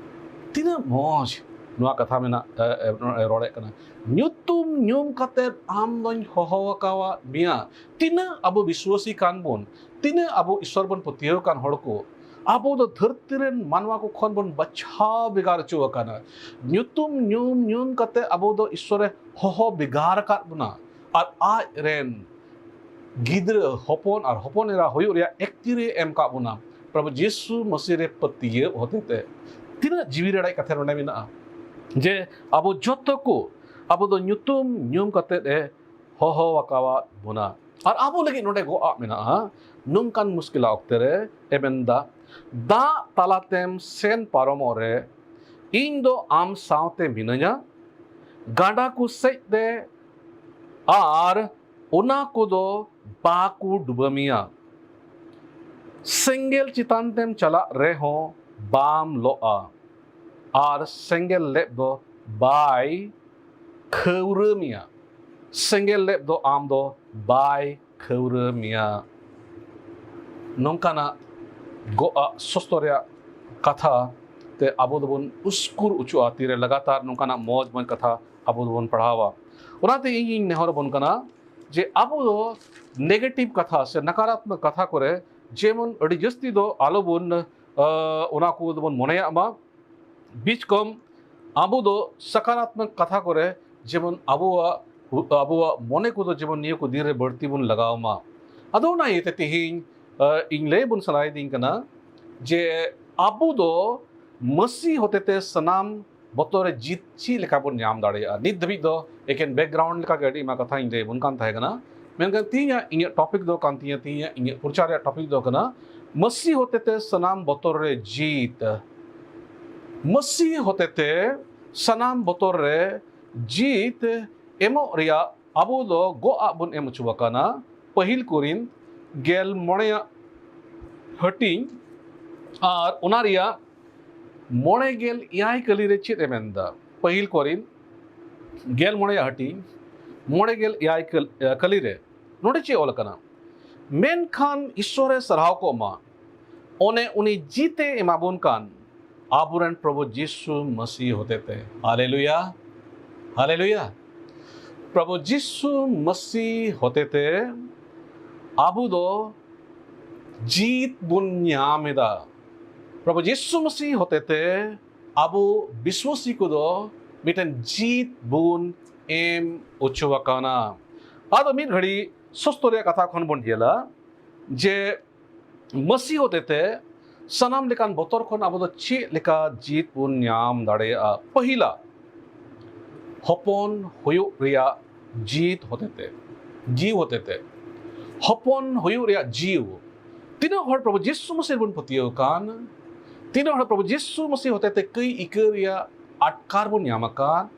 ᱛᱤᱱᱟᱹᱜ ᱢᱚᱡᱽ ᱱᱚᱣᱟ ᱠᱟᱛᱷᱟ ᱢᱮᱱᱟᱜ, ᱮ, ᱮ, ᱨᱚᱲᱮᱫ ᱠᱟᱱᱟ, ᱧᱩᱛᱩᱢ ᱧᱩᱛᱩᱢ ᱧᱩᱢ ᱠᱟᱛᱮ ᱟᱢ ᱫᱚᱧ ᱦᱚᱦᱚ ᱟᱠᱟᱣᱟᱫ ᱢᱮᱭᱟ᱾ ᱛᱤᱱᱟᱹᱜ ᱟᱵᱚ ᱵᱤᱥᱣᱟᱥᱤ ᱠᱟᱱ ᱵᱚᱱ, ᱛᱤᱱᱟᱹᱜ ᱟᱵᱚ ᱤᱥᱥᱚᱨ ᱵᱚᱱ ᱯᱟᱹᱛᱭᱟᱹᱣ ᱠᱟᱱ ᱦᱚᱲ ᱠᱚ, ᱟᱵᱚ ᱫᱚ ᱫᱷᱟᱹᱨᱛᱤ ᱨᱮᱱ ᱢᱟᱱᱣᱟ ᱠᱚ ᱠᱷᱚᱱ ᱵᱚᱱ ᱵᱟᱪᱷᱟᱣ ᱵᱷᱮᱜᱟᱨ ᱦᱚᱪᱚ ᱟᱠᱟᱱᱟ᱾ ᱧᱩᱛᱩᱢ ᱧᱩᱢ ᱧᱩᱢ ᱠᱟᱛᱮ ᱟᱵᱚ ᱫᱚ ᱤᱥᱥᱚᱨᱮ ᱦᱚᱦᱚ ᱵᱷᱮᱜᱟᱨ ᱟᱠᱟᱫ ᱵᱚᱱᱟ, ᱟᱨ ᱟᱡ ᱨᱮᱱ ᱜᱤᱫᱽᱨᱟᱹ ᱦᱚᱯᱚᱱ ᱟᱨ ᱦᱚᱯᱚᱱ ᱮᱨᱟ ᱦᱩᱭᱩᱜ ᱨᱮᱭᱟᱜ ᱮᱠᱛᱤ ᱨᱮ ᱮᱢ ᱠᱟᱜ ᱵᱚᱱᱟ᱾ ᱯᱨᱚᱵᱷᱩ ᱡᱤᱥᱩ ᱢᱟᱹᱥᱤ ᱨᱮ ᱯᱟᱹᱛᱭᱟᱹᱣ ᱦᱚᱛᱮᱛᱮ ᱛᱤᱱᱟᱹᱜ ᱡᱤᱣᱤ ᱨᱟᱲᱮᱡ ᱠᱟᱛᱷᱟ ᱱᱚᱰᱮ ᱢᱮᱱᱟᱜᱼᱟ, ᱡᱮ ᱟᱵᱚ ᱡᱚᱛᱚ ᱠᱚ, ᱟᱵᱚ ᱫᱚ ᱧᱩᱛᱩᱢ ᱧᱩᱢ ᱠᱟᱛᱮ ᱮ ᱦᱚᱦᱚ ᱟᱠᱟᱣᱟᱫ ᱵᱚᱱᱟ᱾ ᱟᱨ ᱟᱵᱚ ᱞᱟᱹᱜᱤᱫ ᱱᱚᱰᱮ ᱜᱚᱜ ᱟᱜ ᱢᱮᱱᱟᱜᱼᱟ, ᱱᱚᱝᱠᱟᱱ ᱢᱩᱥᱠᱤᱞᱟ ᱚᱠᱛᱮ ᱨᱮ ᱮ ᱢᱮᱱᱫᱟ, ᱫᱟᱜ ᱛᱟᱞᱟᱛᱮᱢ ᱥᱮᱱ ᱯᱟᱨᱚᱢᱚᱜ ᱨᱮ ᱤᱧ ᱫᱚ ᱟᱢ ᱥᱟᱶᱛᱮ ᱢᱤᱱᱟᱹᱧᱟ᱾ ᱜᱟᱰᱟ ᱠᱚ ᱥᱮᱡ ᱛᱮ ᱟᱨ ᱚᱱᱟ ᱠᱚᱫᱚ ᱵᱟᱠᱚ ᱰᱩᱵᱟᱹ ᱢᱮᱭᱟ᱾ ᱥᱮᱸᱜᱮᱞ ᱪᱮᱛᱟᱱ ᱛᱮᱢ ᱪᱟᱞᱟᱜ ᱨᱮᱦᱚᱸ ᱵᱟᱢ ᱞᱚᱜᱼᱟ, ᱟᱨ ᱥᱮᱸᱜᱮᱞ ᱞᱮᱵ ᱫᱚ ᱵᱟᱭ ᱠᱷᱟᱹᱣᱨᱟᱹ ᱢᱮᱭᱟ᱾ ᱥᱮᱸᱜᱮᱞ ᱞᱮᱵ ᱫᱚ ᱟᱢ ᱫᱚ ᱵᱟᱭ ᱠᱷᱟᱹᱣᱨᱟᱹ ᱢᱮᱭᱟ᱾ ᱱᱚᱝᱠᱟᱱᱟᱜ ᱜᱚᱜ ᱟᱜ ᱥᱚᱥᱛᱚ ᱨᱮᱭᱟᱜ ᱠᱟᱛᱷᱟ ᱛᱮ ᱟᱵᱚ ᱫᱚᱵᱚᱱ ᱩᱥᱠᱩᱨ ᱚᱪᱚᱜᱼᱟ᱾ ᱛᱤᱨᱮ ᱞᱟᱜᱟᱛᱟᱨ ᱱᱚᱝᱠᱟᱱᱟᱜ ᱢᱚᱡᱽ ᱢᱚᱡᱽ ᱠᱟᱛᱷᱟ ᱟᱵᱚ ᱫᱚᱵᱚᱱ ᱯᱟᱲᱦᱟᱣᱟ᱾ ᱚᱱᱟᱛᱮ ᱤᱧ ᱤᱧ ᱱᱮᱦᱚᱨ ᱟᱵᱚᱱ ᱠᱟᱱᱟ ᱡᱮ ᱟᱵᱚ ᱫᱚ negative ᱠᱟᱛᱷᱟ ᱥᱮ ᱱᱟᱠᱟᱨᱟᱛᱢᱚᱠ ᱠᱟᱛᱷᱟ ᱠᱚᱨᱮ ᱡᱮᱢᱚᱱ ᱟᱹᱰᱤ ᱡᱟᱹᱥᱛᱤ ᱫᱚ ᱟᱞᱚᱵᱚᱱ, ᱟᱸ, ᱚᱱᱟ ᱠᱚ ᱫᱚᱵᱚᱱ ᱢᱚᱱᱮᱭᱟᱜ ᱢᱟ᱾ ᱵᱤᱪ ᱠᱚᱢ ᱟᱵᱚ ᱫᱚ ᱥᱟᱠᱟᱨᱟᱛᱢᱚᱠ ᱠᱟᱛᱷᱟ ᱠᱚᱨᱮ ᱡᱮᱢᱚᱱ ᱟᱵᱚᱣᱟᱜ, ᱟᱵᱚᱣᱟᱜ ᱢᱚᱱᱮ ᱠᱚᱫᱚ ᱡᱮᱢᱚᱱ ᱱᱤᱭᱟᱹ ᱠᱚ ᱫᱤᱱ ᱨᱮ ᱵᱟᱹᱲᱛᱤ ᱵᱚᱱ ᱞᱟᱜᱟᱣ ᱢᱟ᱾ ᱟᱫᱚ ᱚᱱᱟ ᱤᱭᱟᱹᱛᱮ ᱛᱮᱦᱮᱧ, ᱟᱸ, ᱤᱧ ᱞᱟᱹᱭ ᱵᱚᱱ ᱥᱟᱱᱟᱭᱮᱫᱤᱧ ᱠᱟᱱᱟ ᱡᱮ ᱟᱵᱚ ᱫᱚ ᱢᱟᱹᱥᱤ ᱦᱚᱛᱮᱛᱮ ᱥᱟᱱᱟᱢ ᱵᱚᱛᱚᱨ ᱨᱮ ᱡᱤᱛ ᱪᱮᱫ ᱞᱮᱠᱟ ᱵᱚᱱ ᱧᱟᱢ ᱫᱟᱲᱮᱭᱟᱜᱼᱟ? ᱱᱤᱛ ᱫᱷᱟᱹᱵᱤᱡ ᱫᱚ ᱮᱠᱮᱱ background ᱞᱮᱠᱟ ᱜᱮ ᱟᱹᱰᱤ ᱟᱭᱢᱟ ᱠᱟᱛᱷᱟᱧ ᱞᱟᱹᱭ ᱟᱵᱚᱱ ᱠᱟᱱ ᱛᱟᱦᱮᱸ ᱠᱟᱱᱟ, ᱢᱮᱱᱠᱷᱟᱱ ᱛᱮᱦᱮᱧᱟᱜ ᱤᱧᱟᱹᱜ topic ᱫᱚ ᱠᱟᱱ ᱛᱤᱧᱟᱹ, ᱛᱮᱦᱮᱧᱟᱜ ᱤᱧᱟᱹᱜ ᱯᱨᱚᱪᱟᱨ ᱨᱮᱭᱟᱜ topic ᱫᱚ ᱠᱟᱱᱟ ᱢᱟᱹᱥᱤ ᱦᱚᱛᱮᱛᱮ ᱥᱟᱱᱟᱢ ᱵᱚᱛᱚᱨ ᱨᱮ ᱡᱤᱛ᱾ ᱢᱟᱹᱥᱤ ᱦᱚᱛᱮᱛᱮ ᱥᱟᱱᱟᱢ ᱵᱚᱛᱚᱨ ᱨᱮ ᱡᱤᱛ ᱮᱢᱚᱜ ᱨᱮᱭᱟᱜ ᱟᱵᱚ ᱫᱚ ᱜᱚᱜ ᱟᱜ ᱵᱚᱱ ᱮᱢ ᱦᱚᱪᱚ ᱟᱠᱟᱱᱟ᱾ ᱯᱟᱹᱦᱤᱞ ᱠᱚᱨᱤᱱᱛ ᱜᱮᱞ ᱢᱚᱬᱮᱭᱟᱜ ᱦᱟᱹᱴᱤᱧ ᱟᱨ ᱚᱱᱟ ᱨᱮᱭᱟᱜ ᱢᱚᱬᱮ ᱜᱮᱞ ᱮᱭᱟᱭ ᱠᱟᱹᱞᱤ ᱨᱮ ᱪᱮᱫ ᱮ ᱢᱮᱱᱫᱟ? ᱯᱟᱹᱦᱤᱞ ᱠᱚᱨᱤᱱᱛ ᱜᱮᱞ ᱢᱚᱬᱮᱭᱟᱜ ᱦᱟᱹᱴᱤᱧ ᱢᱚᱬᱮ ᱜᱮᱞ ᱮᱭᱟᱭ ᱠᱟᱹᱞ-, ᱠᱟᱹᱞᱤ ᱨᱮ ᱱᱚᱰᱮ ᱪᱮᱫ ᱚᱞ ᱟᱠᱟᱱᱟ? ᱢᱮᱱᱠᱷᱟᱱ ᱤᱥᱥᱚᱨᱮ ᱥᱟᱨᱦᱟᱣ ᱠᱚᱜ ᱢᱟ, ᱚᱱᱮ ᱩᱱᱤ ᱡᱤᱛᱮ ᱮᱢᱟᱵᱚᱱ ᱠᱟᱱ ᱟᱵᱚᱨᱮᱱ ᱯᱨᱚᱵᱷᱩ ᱡᱤᱥᱩ ᱢᱟᱹᱥᱤ ᱦᱚᱛᱮᱛᱮ᱾ ᱦᱟᱞᱮᱞᱩᱭᱟ, ᱦᱟᱞᱮᱞᱩᱭᱟ᱾ ᱯᱨᱚᱵᱷᱩ ᱡᱤᱥᱩ ᱢᱟᱹᱥᱤ ᱦᱚᱛᱮᱛᱮ ᱟᱵᱚ ᱫᱚ ᱡᱤᱛ ᱵᱚᱱ ᱧᱟᱢ ᱮᱫᱟ᱾ ᱯᱨᱚᱵᱷᱩ ᱡᱤᱥᱩ ᱢᱟᱹᱥᱤ ᱦᱚᱛᱮᱛᱮ ᱟᱵᱚ ᱵᱤᱥᱣᱟᱥᱤ ᱠᱚᱫᱚ ᱢᱤᱫᱴᱮᱱ ᱡᱤᱛ ᱵᱚᱱ ᱮᱢ ᱦᱚᱪᱚ ᱟᱠᱟᱱᱟ᱾ ᱟᱫᱚ ᱢᱤᱫ ᱜᱷᱟᱹᱲᱤ ᱥᱚᱥᱛᱚ ᱨᱮᱭᱟᱜ ᱠᱟᱛᱷᱟ ᱠᱷᱚᱱ ᱵᱚᱱ ᱧᱮᱞᱟ ᱡᱮ ᱢᱟᱹᱥᱤ ᱦᱚᱛᱮᱛᱮ ᱥᱟᱱᱟᱢ ᱞᱮᱠᱟᱱ ᱵᱚᱛᱚᱨ ᱠᱷᱚᱱ ᱟᱵᱚ ᱫᱚ ᱪᱮᱫ ᱞᱮᱠᱟ ᱡᱤᱛ ᱵᱚᱱ ᱧᱟᱢ ᱫᱟᱲᱮᱭᱟᱜᱼᱟ᱾ ᱯᱟᱹᱦᱤᱞᱟ, ᱦᱚᱯᱚᱱ ᱦᱩᱭᱩᱜ ᱨᱮᱭᱟᱜ ᱡᱤᱛ ᱦᱚᱛᱮᱛᱮ, ᱡᱤᱣ ᱦᱚᱛᱮᱛᱮ, ᱦᱚᱯᱚᱱ ᱦᱩᱭᱩᱜ ᱨᱮᱭᱟᱜ ᱡᱤᱣ᱾ ᱛᱤᱱᱟᱹᱜ ᱦᱚᱲ ᱯᱨᱚᱵᱷᱩ ᱡᱤᱥᱩ ᱢᱟᱹᱥᱤ ᱨᱮᱵᱚᱱ ᱯᱟᱹᱛᱭᱟᱹᱣ ᱟᱠᱟᱱ? ᱛᱤᱱᱟᱹᱜ ᱦᱚᱲ ᱯᱨᱚᱵᱷᱩ ᱡᱤᱥᱩ ᱢᱟᱹᱥᱤ ᱦᱚᱛᱮᱛᱮ ᱠᱟᱹᱭ ᱤᱠᱟᱹ ᱨᱮᱭᱟᱜ ᱟᱴᱠᱟᱨ ᱵᱚᱱ ᱧᱟᱢ ᱟᱠᱟᱫ?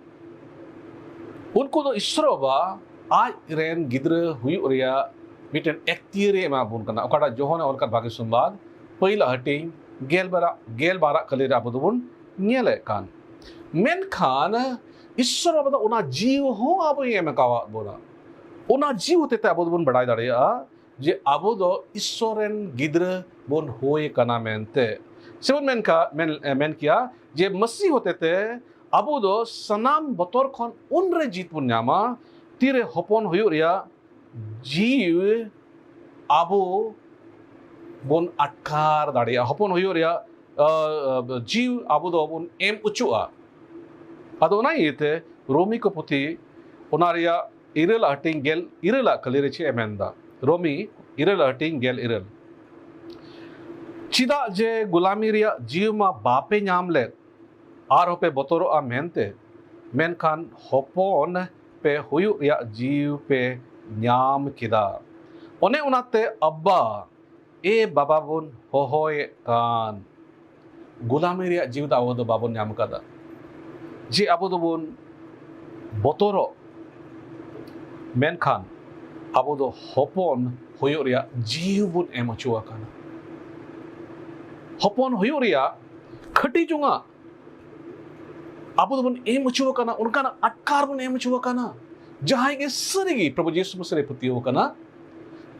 ᱩᱱᱠᱩ ᱫᱚ ᱤᱥᱥᱚᱨ ᱵᱟᱵᱟ ᱟᱡ ᱨᱮᱱ ᱜᱤᱫᱽᱨᱟᱹ ᱦᱩᱭᱩᱜ ᱨᱮᱭᱟᱜ ᱢᱤᱫᱴᱮᱱ ᱮᱠᱛᱤᱭᱟᱹᱨ ᱮ ᱮᱢᱟ ᱵᱚᱱ ᱠᱟᱱᱟ, ᱚᱠᱟᱴᱟᱜ ᱡᱚᱦᱚᱱᱮ ᱚᱞ ᱠᱟᱫ ᱵᱷᱟᱹᱜᱤ ᱥᱚᱢᱵᱟᱫ ᱯᱟᱹᱭᱞᱟ ᱦᱟᱹᱴᱤᱧ ᱜᱮᱞ ᱵᱟᱨᱟᱜ, ᱜᱮᱞ ᱵᱟᱨᱟᱜ ᱠᱟᱹᱞᱤ ᱨᱮ ᱟᱵᱚ ᱫᱚᱵᱚᱱ ᱧᱮᱞᱮᱫ ᱠᱟᱱ᱾ ᱢᱮᱱᱠᱷᱟᱱ ᱤᱥᱥᱚᱨ ᱵᱟᱵᱟ ᱫᱚ ᱚᱱᱟ ᱡᱤᱣᱤ ᱦᱚᱸ ᱟᱵᱚᱭ ᱮᱢ ᱟᱠᱟᱣᱟᱫ ᱵᱚᱱᱟ᱾ ᱚᱱᱟ ᱡᱤᱣᱤ ᱦᱚᱛᱮᱛᱮ ᱟᱵᱚ ᱫᱚᱵᱚᱱ ᱵᱟᱲᱟᱭ ᱫᱟᱲᱮᱭᱟᱜᱼᱟ ᱡᱮ ᱟᱵᱚ ᱫᱚ ᱤᱥᱥᱚᱨ ᱨᱮᱱ ᱜᱤᱫᱽᱨᱟᱹ ᱵᱚᱱ ᱦᱩᱭ ᱠᱟᱱᱟ ᱢᱮᱱᱛᱮ᱾ ᱥᱮᱵᱚᱱ ᱢᱮᱱ ᱠᱟ-, ᱢᱮᱱ, ᱢᱮᱱ ᱠᱮᱭᱟ ᱡᱮ ᱢᱟᱹᱥᱤ ᱦᱚᱛᱮᱛᱮ ᱟᱵᱚ ᱫᱚ ᱥᱟᱱᱟᱢ ᱵᱚᱛᱚᱨ ᱠᱷᱚᱱ ᱩᱱᱨᱮ ᱡᱤᱛ ᱵᱚᱱ ᱧᱟᱢᱟ, ᱛᱤᱨᱮ ᱦᱚᱯᱚᱱ ᱦᱩᱭᱩᱜ ᱨᱮᱭᱟᱜ ᱡᱤᱣᱤ ᱟᱵᱚ ᱵᱚᱱ ᱟᱴᱠᱟᱨ ᱫᱟᱲᱮᱭᱟᱜᱼᱟ, ᱦᱚᱯᱚᱱ ᱦᱩᱭᱩᱜ ᱨᱮᱭᱟᱜ, ᱟ, ᱟ, ᱡᱤᱣᱤ ᱟᱵᱚ ᱫᱚᱵᱚᱱ ᱮᱢ ᱚᱪᱚᱜᱼᱟ᱾ ᱟᱫᱚ ᱚᱱᱟ ᱤᱭᱟᱹᱛᱮ ᱨᱳᱢᱤ ᱠᱚ ᱯᱩᱛᱷᱤ, ᱚᱱᱟ ᱨᱮᱭᱟᱜ ᱤᱨᱟᱹᱞᱟᱜ ᱦᱟᱹᱴᱤᱧ ᱜᱮᱞ ᱤᱨᱟᱹᱞᱟᱜ ᱠᱟᱹᱞᱤ ᱨᱮ ᱪᱮᱫ ᱮ ᱢᱮᱱᱫᱟ? ᱨᱳᱢᱤ ᱤᱨᱟᱹᱞᱟᱜ ᱦᱟᱹᱴᱤᱧ ᱜᱮᱞ ᱤᱨᱟᱹᱞ, ᱪᱮᱫᱟᱜ ᱡᱮ ᱜᱩᱞᱟᱢᱤ ᱨᱮᱭᱟᱜ ᱡᱤᱣᱤ ᱢᱟ ᱵᱟᱯᱮ ᱧᱟᱢ ᱞᱮᱫ, ᱟᱨᱦᱚᱸ ᱯᱮ ᱵᱚᱛᱚᱨᱚᱜᱼᱟ ᱢᱮᱱᱛᱮ, ᱢᱮᱱᱠᱷᱟᱱ ᱦᱚᱯᱚᱱ ᱯᱮ ᱦᱩᱭᱩᱜ ᱨᱮᱭᱟᱜ ᱡᱤᱣᱤ ᱯᱮ ᱧᱟᱢ ᱠᱮᱫᱟ᱾ ᱚᱱᱮ ᱚᱱᱟᱛᱮ ᱟᱵᱵᱟ, ᱮ ᱵᱟᱵᱟ ᱵᱚᱱ ᱦᱚᱦᱚᱭᱮᱫ ᱠᱟᱱ᱾ ᱜᱩᱞᱟᱢᱤ ᱨᱮᱭᱟᱜ ᱡᱤᱣᱤ ᱫᱚ ᱟᱵᱚ ᱫᱚ ᱵᱟᱵᱚᱱ ᱧᱟᱢ ᱟᱠᱟᱫᱟ ᱡᱮ ᱟᱵᱚ ᱫᱚᱵᱚᱱ ᱵᱚᱛᱚᱨᱚᱜ, ᱢᱮᱱᱠᱷᱟᱱ ᱟᱵᱚ ᱫᱚ ᱦᱚᱯᱚᱱ ᱦᱩᱭᱩᱜ ᱨᱮᱭᱟᱜ ᱡᱤᱣᱤ ᱵᱚᱱ ᱮᱢ ᱦᱚᱪᱚ ᱟᱠᱟᱱᱟ᱾ ᱦᱚᱯᱚᱱ ᱦᱩᱭᱩᱜ ᱨᱮᱭᱟᱜ ᱠᱷᱟᱹᱴᱤ ᱡᱚᱝᱟᱜ ᱟᱵᱚ ᱫᱚᱵᱚᱱ ᱮᱢ ᱦᱚᱪᱚ ᱟᱠᱟᱱᱟ, ᱚᱱᱠᱟᱱᱟᱜ ᱟᱴᱠᱟᱨ ᱵᱚᱱ ᱮᱢ ᱦᱚᱪᱚ ᱟᱠᱟᱱᱟ᱾ ᱡᱟᱦᱟᱸᱭ ᱜᱮ ᱥᱟᱹᱨᱤᱜᱮ ᱯᱨᱚᱵᱷᱩ ᱡᱤᱥᱩ ᱢᱟᱹᱥᱤ ᱨᱮ ᱯᱟᱹᱛᱭᱟᱹᱣ ᱟᱠᱟᱱᱟ,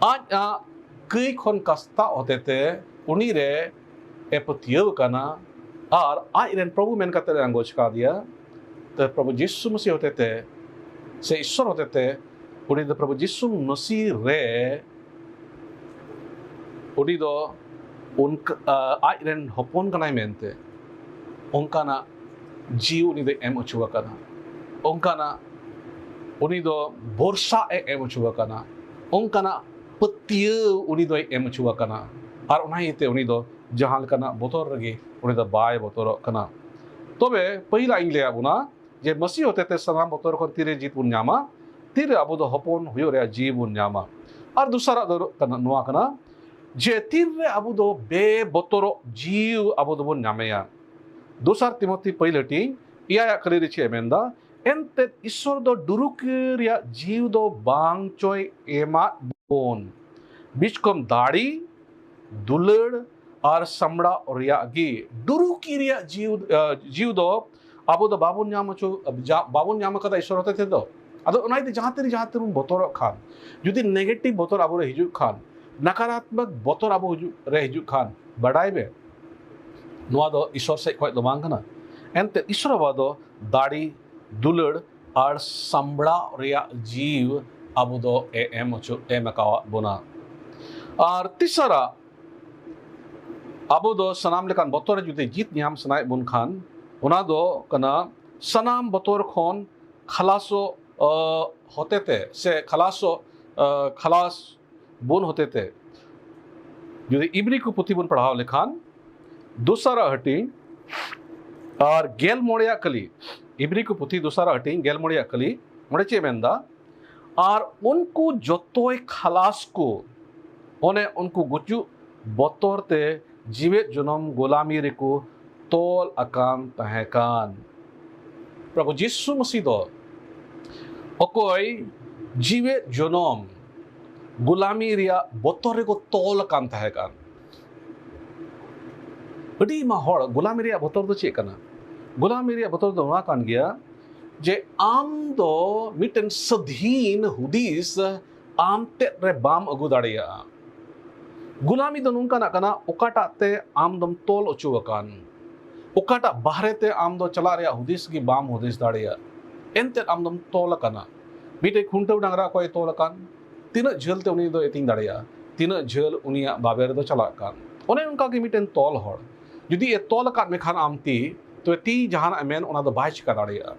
ᱟᱡ ᱟᱜ ᱠᱟᱹᱭ ᱠᱷᱚᱱ ᱠᱟᱥᱛᱟᱜ ᱦᱚᱛᱮᱛᱮ ᱩᱱᱤ ᱨᱮ ᱮ ᱯᱟᱹᱛᱭᱟᱹᱣ ᱟᱠᱟᱱᱟ ᱟᱨ ᱟᱡ ᱨᱮᱱ ᱯᱨᱚᱵᱷᱩ ᱢᱮᱱ ᱠᱟᱛᱮ ᱮ ᱟᱸᱜᱚᱪ ᱠᱟᱫᱮᱭᱟ, ᱛᱚ ᱯᱨᱚᱵᱷᱩ ᱡᱤᱥᱩ ᱢᱟᱹᱥᱤ ᱦᱚᱛᱮᱛᱮ ᱥᱮ ᱤᱥᱥᱚᱨ ᱦᱚᱛᱮᱛᱮ ᱩᱱᱤ ᱫᱚ ᱯᱨᱚᱵᱷᱩ ᱡᱤᱥᱩ ᱢᱟᱹᱥᱤ ᱨᱮ ᱩᱱᱤ ᱫᱚ ᱩᱱᱠ-, ᱟ, ᱟᱡ ᱨᱮᱱ ᱦᱚᱯᱚᱱ ᱠᱟᱱᱟᱭ ᱢᱮᱱᱛᱮ ᱚᱱᱠᱟᱱᱟᱜ ᱡᱤᱣᱤ ᱩᱱᱤ ᱫᱚᱭ ᱮᱢ ᱦᱚᱪᱚ ᱟᱠᱟᱱᱟ, ᱚᱱᱠᱟᱱᱟᱜ ᱩᱱᱤ ᱫᱚ ᱵᱷᱚᱨᱥᱟ ᱮ ᱮᱢ ᱦᱚᱪᱚ ᱟᱠᱟᱱᱟ, ᱚᱱᱠᱟᱱᱟᱜ ᱯᱟᱹᱛᱭᱟᱹᱣ ᱩᱱᱤ ᱫᱚᱭ ᱮᱢ ᱦᱚᱪᱚ ᱟᱠᱟᱱᱟ᱾ ᱟᱨ ᱚᱱᱟ ᱤᱭᱟᱹᱛᱮ ᱩᱱᱤ ᱫᱚ ᱡᱟᱦᱟᱸ ᱞᱮᱠᱟᱱᱟᱜ ᱵᱚᱛᱚᱨ ᱨᱮᱜᱮ ᱩᱱᱤ ᱫᱚ ᱵᱟᱭ ᱵᱚᱛᱚᱨᱚᱜ ᱠᱟᱱᱟ᱾ ᱛᱚᱵᱮ ᱯᱟᱹᱦᱤᱞᱟᱜ ᱤᱧ ᱞᱟᱹᱭᱟᱫ ᱵᱚᱱᱟ ᱡᱮ ᱢᱟᱹᱥᱤ ᱦᱚᱛᱮᱛᱮ ᱥᱟᱱᱟᱢ ᱵᱚᱛᱚᱨ ᱠᱷᱚᱱ ᱛᱤᱨᱮ ᱡᱤᱛ ᱵᱚᱱ ᱧᱟᱢᱟ, ᱛᱤᱨᱮ ᱟᱵᱚ ᱫᱚ ᱦᱚᱯᱚᱱ ᱦᱩᱭᱩᱜ ᱨᱮᱭᱟᱜ ᱡᱤᱣᱤ ᱵᱚᱱ ᱧᱟᱢᱟ᱾ ᱟᱨ ᱫᱚᱥᱟᱨᱟᱜ ᱫᱚ ᱠᱟᱱᱟ, ᱱᱚᱣᱟ ᱠᱟᱱᱟ ᱡᱮ ᱛᱤᱱᱨᱮ ᱟᱵᱚ ᱫᱚ ᱵᱮᱵᱚᱛᱚᱨᱚᱜ ᱡᱤᱣᱤ ᱟᱵᱚ ᱫᱚᱵᱚᱱ ᱧᱟᱢᱮᱭᱟ᱾ ᱫᱚᱥᱟᱨ ᱛᱤᱢᱚᱛᱷᱤ ᱯᱟᱹᱭᱞᱟᱹᱴᱤ ᱮᱭᱟᱭᱟᱜ ᱠᱟᱹᱞᱤ ᱨᱮ ᱪᱮᱫ ᱮ ᱢᱮᱱᱫᱟ? ᱮᱱᱛᱮᱫ ᱤᱥᱥᱚᱨ ᱫᱚ ᱰᱩᱨᱩᱠᱤ ᱨᱮᱭᱟᱜ ᱡᱤᱣᱤ ᱫᱚ ᱵᱟᱝ ᱪᱚᱭ ᱮᱢᱟᱫ ᱵᱚᱱ, ᱵᱤᱪᱠᱚᱢ ᱫᱟᱲᱮ, ᱫᱩᱞᱟᱹᱲ ᱟᱨ ᱥᱟᱢᱵᱲᱟᱣ ᱨᱮᱭᱟᱜ ᱜᱮ᱾ ᱰᱩᱨᱩᱠᱤ ᱨᱮᱭᱟᱜ ᱡᱤᱣᱤ, ᱟ, ᱡᱤᱣᱤ ᱫᱚ ᱟᱵᱚ ᱫᱚ ᱵᱟᱵᱚᱱ ᱧᱟᱢ ᱦᱚᱪᱚ, ᱡᱟ-, ᱵᱟᱵᱚᱱ ᱧᱟᱢ ᱟᱠᱟᱫᱟ ᱤᱥᱥᱚᱨ ᱦᱚᱛᱮ ᱛᱮᱫᱚ᱾ ᱟᱫᱚ ᱚᱱᱟ ᱤᱭᱟᱹᱛᱮ ᱡᱟᱦᱟᱸ ᱛᱤᱨᱮ ᱡᱟᱦᱟᱸ ᱛᱤᱨᱮᱵᱚᱱ ᱵᱚᱛᱚᱨᱚᱜ ᱠᱷᱟᱱ, ᱡᱩᱫᱤ negative ᱵᱚᱛᱚᱨ ᱟᱵᱚ ᱨᱮ ᱦᱤᱡᱩᱜ ᱠᱷᱟᱱ, ᱱᱟᱠᱟᱨᱟᱛᱢᱚᱠ ᱵᱚᱛᱚᱨ ᱟᱵᱚ ᱦᱤᱡᱩᱜ, ᱨᱮ ᱦᱤᱡᱩᱜ ᱠᱷᱟᱱ, ᱵᱟᱰᱟᱭ ᱢᱮ, ᱱᱚᱣᱟ ᱫᱚ ᱤᱥᱥᱚᱨ ᱥᱮᱫ ᱠᱷᱚᱱ ᱫᱚ ᱵᱟᱝ ᱠᱟᱱᱟ᱾ ᱮᱱᱛᱮ ᱤᱥᱥᱚᱨ ᱵᱟᱵᱟ ᱫᱚ ᱫᱟᱲᱮ, ᱫᱩᱞᱟᱹᱲ ᱟᱨ ᱥᱟᱢᱵᱲᱟᱣ ᱨᱮᱭᱟᱜ ᱡᱤᱣᱤ ᱟᱵᱚ ᱫᱚ ᱮ ᱮᱢ ᱦᱚᱪᱚ, ᱮᱢ ᱟᱠᱟᱣᱟᱫ ᱵᱚᱱᱟ᱾ ᱟᱨ ᱛᱤᱥᱟᱨᱟ, ᱟᱵᱚ ᱫᱚ ᱥᱟᱱᱟᱢ ᱞᱮᱠᱟᱱ ᱵᱚᱛᱚᱨ ᱨᱮ ᱡᱩᱫᱤ ᱡᱤᱛ ᱧᱟᱢ ᱥᱟᱱᱟᱭᱮᱫ ᱵᱚᱱ ᱠᱷᱟᱱ, ᱚᱱᱟ ᱫᱚ ᱠᱟᱱᱟ ᱥᱟᱱᱟᱢ ᱵᱚᱛᱚᱨ ᱠᱷᱚᱱ ᱠᱷᱟᱞᱟᱥᱚᱜ, ᱚ, ᱦᱚᱛᱮᱛᱮ ᱥᱮ ᱠᱷᱟᱞᱟᱥᱚᱜ, ᱚ, ᱠᱷᱟᱞᱟᱥ ᱵᱚᱱ ᱦᱚᱛᱮᱛᱮ᱾ ᱡᱩᱫᱤ ᱤᱵᱨᱤ ᱠᱚ ᱯᱩᱛᱷᱤ ᱵᱚᱱ ᱯᱟᱲᱦᱟᱣ ᱞᱮᱠᱷᱟᱱ, ᱫᱚᱥᱟᱨᱟᱜ ᱦᱟᱹᱴᱤᱧ ᱟᱨ ᱜᱮᱞ ᱢᱚᱬᱮᱭᱟᱜ ᱠᱟᱹᱞᱤ, ᱤᱵᱨᱤ ᱠᱚ ᱯᱩᱛᱷᱤ ᱫᱚᱥᱟᱨᱟᱜ ᱦᱟᱹᱴᱤᱧ ᱜᱮᱞ ᱢᱚᱬᱮᱭᱟᱜ ᱠᱟᱹᱞᱤ, ᱚᱸᱰᱮ ᱪᱮᱫ ᱮ ᱢᱮᱱᱫᱟ? ᱟᱨ ᱩᱱᱠᱩ ᱡᱚᱛᱚᱭ ᱠᱷᱟᱞᱟᱥ ᱠᱚ, ᱚᱱᱮ ᱩᱱᱠᱩ ᱜᱩᱡᱩᱜ ᱵᱚᱛᱚᱨ ᱛᱮ ᱡᱤᱣᱮᱫ ᱡᱚᱱᱚᱢ ᱜᱳᱞᱟᱢᱤ ᱨᱮᱠᱚ ᱛᱚᱞ ᱟᱠᱟᱱ ᱛᱟᱦᱮᱸ ᱠᱟᱱ᱾ ᱯᱨᱚᱵᱷᱩ ᱡᱤᱥᱩ ᱢᱟᱹᱥᱤ ᱫᱚ ᱚᱠᱚᱭ ᱡᱤᱣᱮᱫ ᱡᱚᱱᱚᱢ ᱜᱳᱞᱟᱢᱤ ᱨᱮᱭᱟᱜ ᱵᱚᱛᱚᱨ ᱨᱮᱠᱚ ᱛᱚᱞ ᱟᱠᱟᱱ ᱛᱟᱦᱮᱸ ᱠᱟᱱ᱾ ᱟᱹᱰᱤ ᱢᱟ ᱦᱚᱲ ᱜᱳᱞᱟᱢᱤ ᱨᱮᱭᱟᱜ ᱵᱚᱛᱚᱨ ᱫᱚ ᱪᱮᱫ ᱠᱟᱱᱟ? ᱜᱳᱞᱟᱢᱤ ᱨᱮᱭᱟᱜ ᱵᱚᱛᱚᱨ ᱫᱚ ᱱᱚᱣᱟ ᱠᱟᱱ ᱜᱮᱭᱟ ᱡᱮ ᱟᱢ ᱫᱚ ᱢᱤᱫᱴᱮᱱ ᱥᱟᱹᱫᱷᱤᱱ ᱦᱩᱫᱤᱥ ᱟᱢ ᱛᱮᱫ ᱨᱮ ᱵᱟᱢ ᱟᱹᱜᱩ ᱫᱟᱲᱮᱭᱟᱜᱼᱟ᱾ ᱜᱩᱞᱟᱢᱤ ᱫᱚ ᱱᱚᱝᱠᱟᱱᱟᱜ ᱠᱟᱱᱟ, ᱚᱠᱟᱴᱟᱜ ᱛᱮ ᱟᱢ ᱫᱚᱢ ᱛᱚᱞ ᱚᱪᱚ ᱟᱠᱟᱱ, ᱚᱠᱟᱴᱟᱜ ᱵᱟᱦᱨᱮ ᱛᱮ ᱟᱢ ᱫᱚ ᱪᱟᱞᱟᱜ ᱨᱮᱭᱟᱜ ᱦᱩᱫᱤᱥ ᱜᱮ ᱵᱟᱢ ᱦᱩᱫᱤᱥ ᱫᱟᱲᱮᱭᱟᱜ᱾ ᱮᱱᱛᱮᱫ ᱟᱢ ᱫᱚᱢ ᱛᱚᱞ ᱟᱠᱟᱱᱟ᱾ ᱢᱤᱫᱴᱮᱡ ᱠᱷᱩᱱᱴᱟᱹᱣ ᱰᱟᱝᱨᱟ ᱚᱠᱚᱭᱮ ᱛᱚᱞ ᱟᱠᱟᱱ, ᱛᱤᱱᱟᱹᱜ ᱡᱷᱟᱹᱞ ᱛᱮ ᱩᱱᱤ ᱫᱚ ᱮᱛᱤᱧ ᱫᱟᱲᱮᱭᱟᱜᱼᱟ, ᱛᱤᱱᱟᱹᱜ ᱡᱷᱟᱹᱞ ᱩᱱᱤᱭᱟᱜ ᱵᱟᱵᱮᱨ ᱫᱚ ᱪᱟᱞᱟᱜ ᱠᱟᱱ᱾ ᱚᱱᱮ ᱚᱱᱠᱟ ᱜᱮ ᱢᱤᱫᱴᱮᱱ ᱛᱚᱞ ᱦᱚᱲ, ᱡᱩᱫᱤ ᱮ ᱛᱚᱞ ᱟᱠᱟᱫ ᱢᱮ ᱠᱷᱟᱱ ᱟᱢ ᱛᱤ, ᱛᱚᱵᱮ ᱛᱤ ᱡᱟᱦᱟᱱᱟᱜ ᱮ ᱢᱮᱱ, ᱚᱱᱟ ᱫᱚ ᱵᱟᱭ ᱪᱤᱠᱟ ᱫᱟᱲᱮᱭᱟᱜᱼᱟ᱾